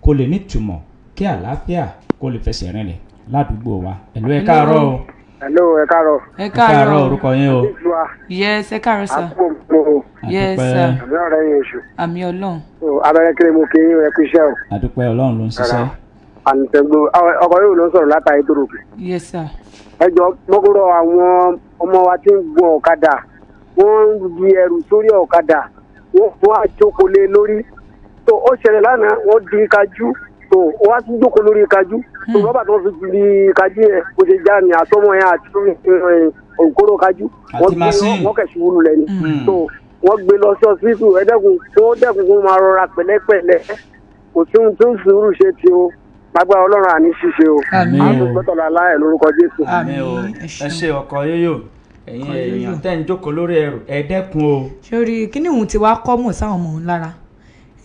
kó lè nítumọ̀, kí àlàáfíà kó lè fẹsẹ̀ rinlẹ̀ ládùúgbò wa. Ẹ̀lú, ẹ káàárọ̀ o. Hello, ẹ káàárọ̀. Ẹ Ẹ káàárọ̀. káàárọ̀. Orúkọ yín o. Ìlúwa Yes, ẹ káàárọ̀ sir. àkókò mo Yes Àdúpẹ́. sir. àmì ọ̀rẹ́ yín oṣù. Àmì Ọlọ́run. So, abẹ́rẹ́ kiri mo kí yín, ẹ kú iṣẹ́ o. Àdúpẹ́, Ọlọ́run ló ń ṣiṣẹ́. Àǹtẹ̀gbò ọkọ̀ yóò ló ń sọ̀rọ̀ látàrí tó rògbè. Yes sir. Ẹ jọ, mọ́kúrọ̀ àwọn ọmọ wa tí ń gun ọ̀kadà, wọ́n ń di ẹrù sórí ọ̀kadà, wọ́n fún àjókòó lé lórí. Tó ó ṣẹlẹ̀ lánàá, wọ́n di kájú, tó wọ́n á tún jókòó lórí kájú. Tó rọ́bà tó fi di kájú yẹn bó ṣe já ni àtọmọ yẹn àti òǹkóró kájú. Àti Wọ́n gbé machine. wọ́n kẹ̀ ṣubú lulẹ̀ ni. Tó wọ́n gbé lọ sí ọsibítù. Ẹ dẹ́kun, tó dẹ́kun kó máa rọra pẹ̀lẹ́pẹ̀lẹ́. Kò sí ohun tó ń sùúrù ṣe ti o. Lágbára Ọlọ́run, àní ṣíṣe o. Àmín. A tún gbọ́tọ̀ la láyẹ̀ lórúkọ Jésù. Àmín o. Àmín, ẹ Ẹ ṣeun. ṣe ọkọ yóyò. Ẹ̀yin Ọkọ yóyò. èèyàn tẹ́ ń jókòó lórí ẹrù, ẹ dẹ́kun o. Sórí kíní òun ti wá kọ́ mọ̀ sáwọn ọmọ òun lára.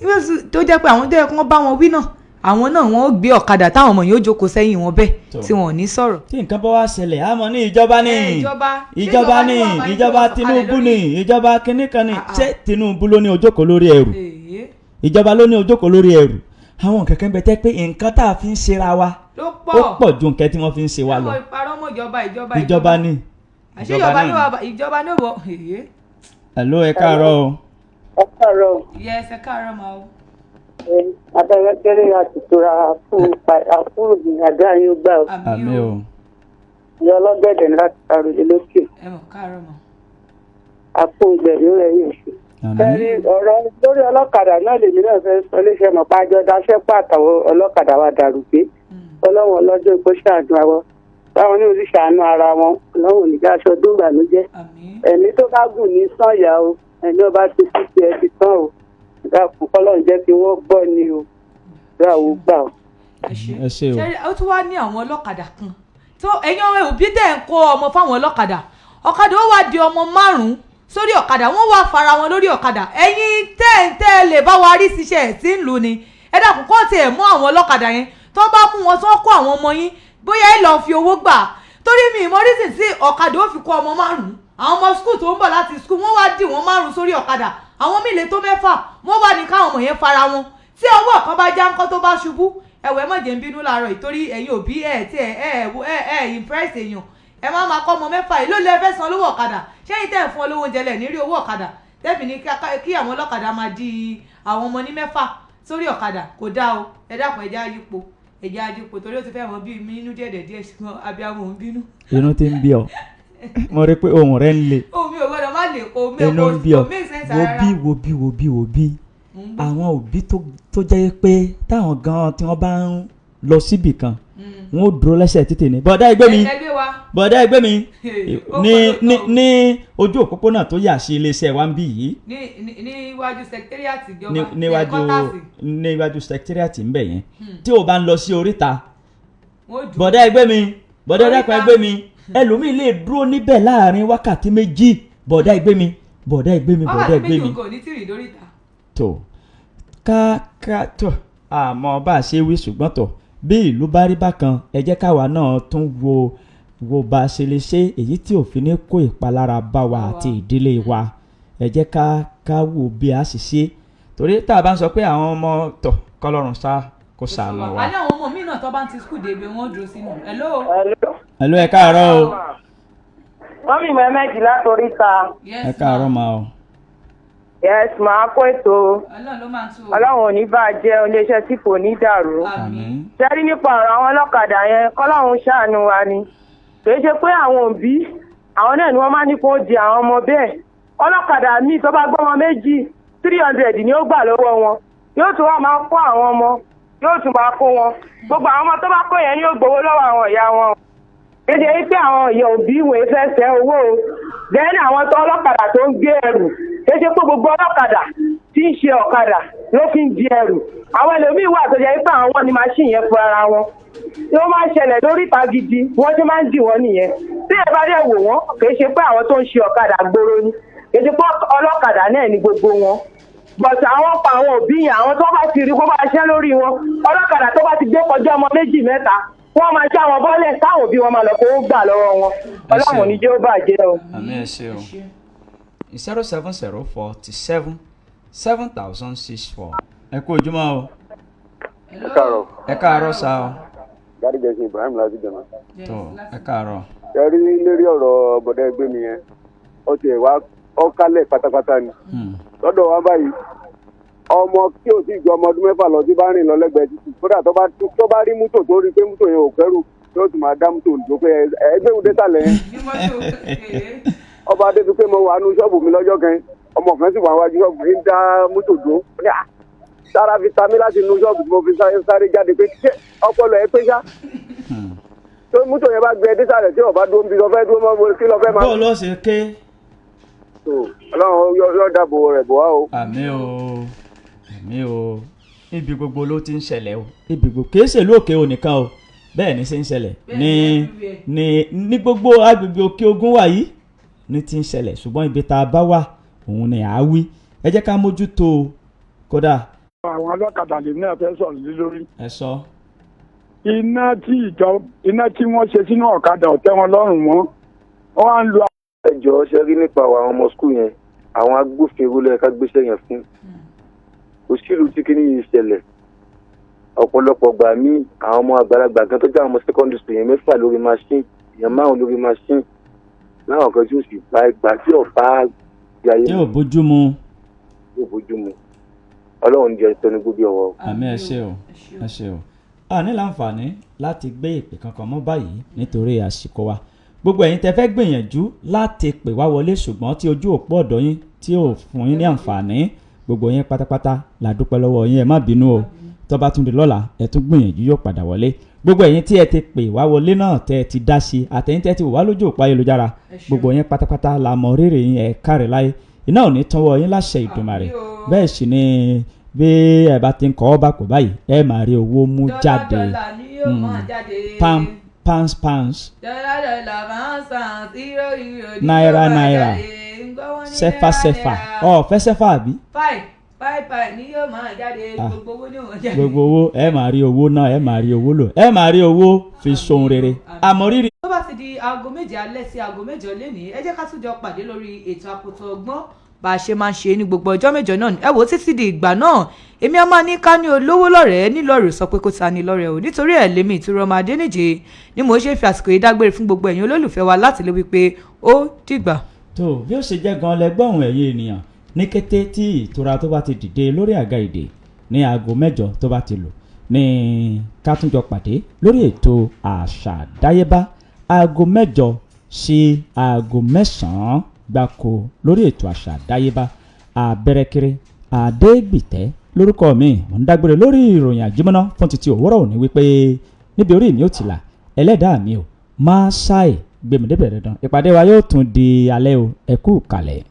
Ìwé tó jẹ́ pé àwọn tó yẹ kí wọ́n bá wọn wí náà. Àwọn náà wọ́n ó gbé ọ̀kadà táwọn ọmọ yóò jókòó sẹ́yìn wọn bẹ́ẹ̀ Tó. tí wọn ò ní sọ̀rọ̀. Tí nǹkan bá wá ṣẹlẹ̀, àmọ́ ní ìjọba ní Ẹ, ìjọba. Ṣé ìjọba ní ìjọba ní wàá ìjọba bá yín Tinubu sọ̀kalẹ̀ ní lórí? ìjọba kínní kan ní. Ah, ah. Ṣé Tinubu ló ní ojókòó lórí ẹrù? Èyí Ìjọba ló ní ojókòó lórí ẹrù? Àwọn kẹ̀kẹ́ ń bẹ tẹ́ pé nǹkan tá a fi ń ṣera wa ló ó pọ̀. pọ̀ ju nǹkan tí wọ́n fi ń ṣe wa lọ. Ẹ̀wọ̀n ìparọ́ mọ́ ìjọba, ìjọba. Ìjọba ní. Àṣé ìjọba ní wàá ìjọba ní wọ èyí. Hello, ẹ káàárọ̀ o. Ẹ káàárọ̀. Yes, ẹ káàárọ̀ máa o. Abẹ́rẹ́ kéré àtìtura fún àkúrò àdúrà yóò gbà ó. Àmín o. Ìyá ọlọ́gẹ̀dẹ̀ láti àròlé lókè. Ẹ mọ̀ káàárọ̀ mọ́. Àpòǹgbẹ̀ ló rẹ̀ yóò ṣe. Àmín. Fẹ́rí ọ̀rọ̀ lórí ọlọ́kadà náà lèmi náà fẹ́ sọ léṣe mọ̀ pé àjọ daṣẹ́ pàtàwọ̀ ọlọ́kadà wa dàrú pé ọlọ́run ọlọ́jọ́ ìkó ṣàánú àwọn báwọn ní orí ṣàánú ara wọn, ọlọ́run ò ní ká aṣọ dúngbànújẹ́. Àmín. Ẹ̀mí tó bá gùn ní sànyà o, ẹ̀mí ọba ti sí ti ẹ ti tán o. Dákun, kọ́lọ́run jẹ́ kí wọ́n gbọ́ ni o, gbà ó gbà ó. Ẹ ṣé. Ẹ ṣé o. Ṣé ó tún wá ní àwọn ọlọ́kadà kan tó ẹ̀yin ọmọ òbí tẹ̀ ń kó ọmọ fáwọn ọlọ́kadà, ọ̀kadà ó wá di ọmọ márùn-ún sórí ọ̀kadà, wọ́n wá fara wọn lórí ọ̀kadà. Ẹ̀yin tẹ́ ń tẹ́ lè bá wa rí ṣiṣẹ́ ẹ̀ tí ń lù ni, ẹ dákun, kó tiẹ̀ mú àwọn ọlọ́kadà yẹn, tó bá mú wọn tó kó àwọn ọmọ yín, bóyá ẹ lọ́ọ́ fi owó gbà, torí mi ìmọ̀ reason tí ọ̀kadà ó fi kó ọmọ márùn-ún. Àwọn ọmọ school tó ń bọ̀ láti school, wọ́n wá dì wọ́n márùn-ún sórí ọ̀kadà, àwọn míì lè tó mẹ́fà, wọ́n wá ní káwọn ọmọ yẹn fara wọn. Tí ọwọ́ kan bá já ńkọ́, tó bá ṣubú? Ẹ̀wẹ̀ má jẹ́ ń bínú láàárọ̀ ìtorí ẹ̀yin òbí ẹ̀ tí ẹ̀ ẹ̀ ẹ̀ ẹ̀ impress èèyàn. Ẹ má máa kọ́ ọmọ mẹ́fà yìí ló lè fẹ́ san lówó ọ̀kadà. Ṣẹ́yìn tẹ̀ ń fún ọ lówó oúnjẹ lẹ̀ ní rí owó ọ̀kadà tẹ́fì ní kí àwọn ọlọ́kadà máa di àwọn ọmọ ní mẹ́fà sórí ọ̀kadà? Kò dáa o. Ẹ dákun, ẹ jẹ́ á yípo, ẹ jẹ́ á yípo, torí ó ti fẹ́ mọ bí mi nínú díẹ̀ díẹ̀, ṣùgbọ́n abiyamọ ò ń bínú. Inú ti ń bí ọ, mo rí pé ohùn rẹ ń le. Ohun mi ò gbọ́dọ̀ má lè kó mi Inú ń bí ọ. kò make sense Wo rárá. bí wo bí wo bí wo bí àwọn òbí tó jẹ́ pé táwọn gan tí wọ́n bá ń lọ síbì kan, wọ́n ó dúró lẹ́sẹ̀ títì ní, "Bọ̀dá, ẹgbẹ́ mi." Ẹgbẹ́ wa. "Bọ̀dá, ẹgbẹ́ mi." Ó Ní pọ̀ ní lóòótọ́. ní ojú òpópónà tó yà sí iléeṣẹ́ wa ń bí yìí. Níwájú secretariat ìjọba. Níwájú quarters. Níwájú secretariat ń bẹ̀ yẹn, tí o bá ń lọ sí oríta, Wọ́n dúró. "Bọ̀dá, ẹgbẹ́ mi. Bọ̀dá, Oríta. ẹ̀dàkùn, ẹgbẹ́ mi." Ẹlòmíì lè dúró níbẹ̀ láàrin wákàtí 2, "Bọ̀dá, ẹgbẹ́ mi. Bọ̀dá, ẹgbẹ́ mi. Bọ̀dá, Wákàtí ẹgbẹ́ 2 mi." kò ní tìrì lóríta. Tó ká ká tó àmọ́ bá a ṣe wí, ṣùgbọ́n tó bí ìlú bá rí bákan, ẹ jẹ́ káwa náà tún wo wo bá a ṣe lè ṣe èyí tí òfin ní kó ìpalára bá wa àti ìdílé wa. Ẹ jẹ́ ká ká wò bí a sì ṣe, torí tá a bá ń sọ pé àwọn ọmọ tọ̀, kọlọ́run sá kó ṣàánú wa. Alẹ́ àwọn ọmọ mi náà tó bá ń ti school dé ibi wọ́n dúró sínú. Hello. Hello, ẹ káàárọ̀ o. Mọ́mí mẹ́mẹ́jì látòrí ta. Yes. Ẹ káàárọ̀ ma o. Yes, màá kó ètò. Ọlọ́run ló máa ń tú o. Ọlọ́run ò ní bá a jẹ́, iléeṣẹ́ tí kò ní dàrú. Àmín. Ṣẹ́rí nípa ọ̀rọ̀ àwọn ọlọ́kadà yẹn, kọ́lọ́run ṣàánú wa ni. Kì í ṣe pé àwọn òbí, àwọn náà ni wọ́n máa ní kó di àwọn ọmọ bẹ́ẹ̀. Ọlọ́kadà míì tó bá gbọ́mọ méjì, 300 ni ó gbà lọ́wọ́ wọn. Yóò tún wá máa kó àwọn ọmọ, yóò tún máa kó wọn. Gbogbo àwọn ọmọ tó bá kó yẹn ni yóò gbowó lọ́wọ́ àwọn ìyá wọn. Kéde wípé àwọn ìyá òbí ìwé fẹ́ sẹ́ owó o. Bẹ́ẹ̀ ni àwọn tó ọlọ́kadà tó ń gbé ẹrù, kéde pé gbogbo ọlọ́kadà tí ń ṣe ọ̀kadà ló fi ń di ẹrù. Àwọn ẹlòmíín wà tó jẹ́ wípé àwọn ní machine yẹn fún ara wọn. Tí wọ́n máa ń ṣẹlẹ̀ lórí ìta gidi, wọ́n ti máa ń dì wọ́n nìyẹn. Tí ẹ bá dẹ̀ wò wọ́n, kì í ṣe pé àwọn tó ń ṣe ọ̀kadà gbòòrò ni, kì í ṣe pé ọlọ́kadà náà ni gbogbo wọn, but àwọn pa àwọn òbí yẹn, àwọn tó bá ti rí kó bá ṣẹ́ lórí wọn, ọlọ́kadà tó bá ti gbé kọjá ọmọ méjì mẹ́ta, wọ́n máa já wọn bọ́lẹ̀, táwọn òbí wọn máa lọ kó gbà lọ́wọ́ wọn. Ọlọ́run ò ní jẹ́ ó bàjẹ́ o. Àmín, ẹ ṣé o. 070 47 7064. Ẹ kú ojúmọ́ o. Ẹ káàárọ̀. Ẹ káàárọ̀ sá o. Gádìgẹ̀sì Ibrahim láti jẹ̀mọ́. Tó, ẹ káàárọ̀. Ẹ rí lérí ọ̀rọ̀ bọ̀dá ẹgbẹ́ mi yẹn, ó tiẹ̀ wá ó kálẹ̀ pátápátá ni. Lọ́dọ̀ wa báyìí, ọmọ tí ò tí ju ọmọ ọdún 6 lọ tí bá rìn lọ lẹ́gbẹ̀ẹ́ títì, kódà tó bá rí mọ́tò, tó rí pé mọ́tò yẹn ò kẹ́rù, yóò tún máa dá mọ́tò dúró pé ẹgbẹ́ òde sàlẹ̀ yẹn. Ọba débi pé mo wà nú ṣọ́ọ̀bù mi lọ́jọ́ kan, ọmọ kan sì wà wájú ṣọ́ọ̀bù mi ń dá mọ́tò dúró. Ó ní, "Ah, sára fi ta mí láti inú ṣọ́ọ̀bù tí mo fi sáré jáde pé ṣé ọpọlọ ẹ pé ṣá tó mọ́tò yẹn bá gbé ẹ désàlẹ̀ tí ọba dúró ń bi lọ fẹ́ dúró mọ́ kí lọ fẹ́ máa. Bó ló ṣe ké. Tó Ọlọ́run yóò dáàbò rẹ̀ bò wá o. Àmín o, àmín o. Ibi gbogbo ló ti ń ṣẹlẹ̀ o, ibi gbogbo, kìí ṣèlú òkè o nìkan o. Bẹ́ẹ̀ ni ṣe ń ṣẹlẹ̀ ní gbogbo agbègbè òkè ogun wà yìí ní ti ń ṣẹlẹ̀, ṣùgbọ́n ibi tá a bá wà òun ni à á wí. Ẹ jẹ́ ká mójútó o kódà. àwọn ọlọ́kadà lèmi náà fẹ́ sọ̀rọ̀ lé lórí. Ẹ sọ. Iná tí ìjọ iná tí wọ́n ṣe sínú ọ̀kadà ò tẹ́ wọn lọ́rùn mọ́. Wọ́n á ń lo. Ẹ jọ̀ọ́, ṣe rí nípa àwọn ọmọ school yẹn, àwọn agbófinró ló yẹ ká gbéṣẹ́ yẹn fún. Kò sílùú tí kinní yìí ṣẹlẹ̀. Ọ̀pọ̀lọpọ̀ gbà mí, àwọn ọmọ àgbàlagbà kan tó jẹ́ àwọn ọmọ secondary school yẹn, mẹ́fà lórí machine, èèyàn márùn lórí machine, láwọn kan tí ó sì bá ìgbà tí ò bá ìgbé ayé Tí ò bójú mu. Yóò bójú mu. Ọlọ́run jẹ́ tẹnu gbóbi ọ̀wọ́. Àmín, ẹ ṣé o, ẹ ṣé o. A ní láǹfààní láti gbé ìpè kankan mọ́ báyìí nítorí àsìkò wa. Gbogbo ẹ̀yin tẹ́ fẹ́ gbìyànjú láti pè wá wọlé, ṣùgbọ́n tí ojú òpó ọ̀dọ̀ yín tí ò fún yín ní àǹfààní, gbogbo yín pátápátá la dúpẹ́ lọ́wọ́ yín. Ẹ má bínú o. Tó bá tún di lọ́la, ẹ tún gbìyànjú, yóò padà wọlé. Gbogbo ẹ̀yin tí ẹ ti pè wá wọlé náà, tẹ́ ẹ ti dá sí, àtẹ̀yin tẹ́ ẹ ti wò wá lójú òpó ayélujára, gbogbo yín pátápátá la mọ rírì yín. Ẹ káre láyé, iná ò ní tánwọ́ yín láṣẹ Ìdùmarè. Bẹ́ẹ̀ sì ni bí ẹ bá ti ń kọ́ ọ́ bá kò báyìí, ẹ máa rí owó mú jáde. Dọ́là ni yóò máa jáde. Pound, pounds, pounds. Dọ́là, dọ́là, pounds, pounds, euro, euro ni Náírà, yóò máa náírà. jáde. Ń gbọ́ wọ́n ní Sẹ́fà, náírà, sẹ́fà. náírà. Ọ̀ fẹ́ sẹ́fà àbí? Five five five ni yóò máa jáde. Ah. Gbogbo owó ni yóò máa jáde. Gbogbo owó, ẹ máa rí owó náà, ẹ máa rí owó lò, ẹ máa rí owó fi ṣohun rere. Àmọ́ rírì. Tó bá ti di aago 7 alẹ́ sí aago 8 lénìí, ẹ jẹ́ ká tún jọ pàdé lórí ètò Akoto Ọgbọ́n, bá a ṣe máa ń ṣe ní gbogbo ọjọ́ mẹ́jọ náà. Ẹ wò ó, títí di ìgbà náà, èmi á máa ní ká ní olówó lọ́rẹ̀ẹ́ nílọ́ọ̀rẹ́ sọ pé kó ta ni lọ́rẹ̀ẹ́ o. Nítorí ẹ̀ lèmi, Ìtura ọmọ Adéníjì ni mò ń ṣe fi àsìkò yìí dágbére fún gbogbo ẹ̀yin olólùfẹ́ wa láti lè wípé ó dìgbà. Tó bí ó ṣe jẹ́ gan lẹ́gbọ̀n, ẹ̀yin ènìyàn, ní kété tí ìtura tó bá ti dìde lórí àga ìdè ní aago 8 tó bá ti lò ní ká tún jọ pàdé lórí ètò Àṣà Àdáyébá, aago 8 sí aago 9 gbáko lórí ètò Àṣà Àdáyébá. Abẹ́rẹ́kẹ́rẹ́ Adégbìtẹ́ lórúkọ mi. Mò ń dágbére lórí ìròyìn àjímọ́ná fún títí òwúrọ̀ òní wípé níbi orí mi ò ti là, ẹlẹ́dàá mi ò máa ṣáì gbẹmídébẹ̀ dandan. Ìpàdé wa yóò tún di alẹ́ o. Ẹ kú kalẹ̀.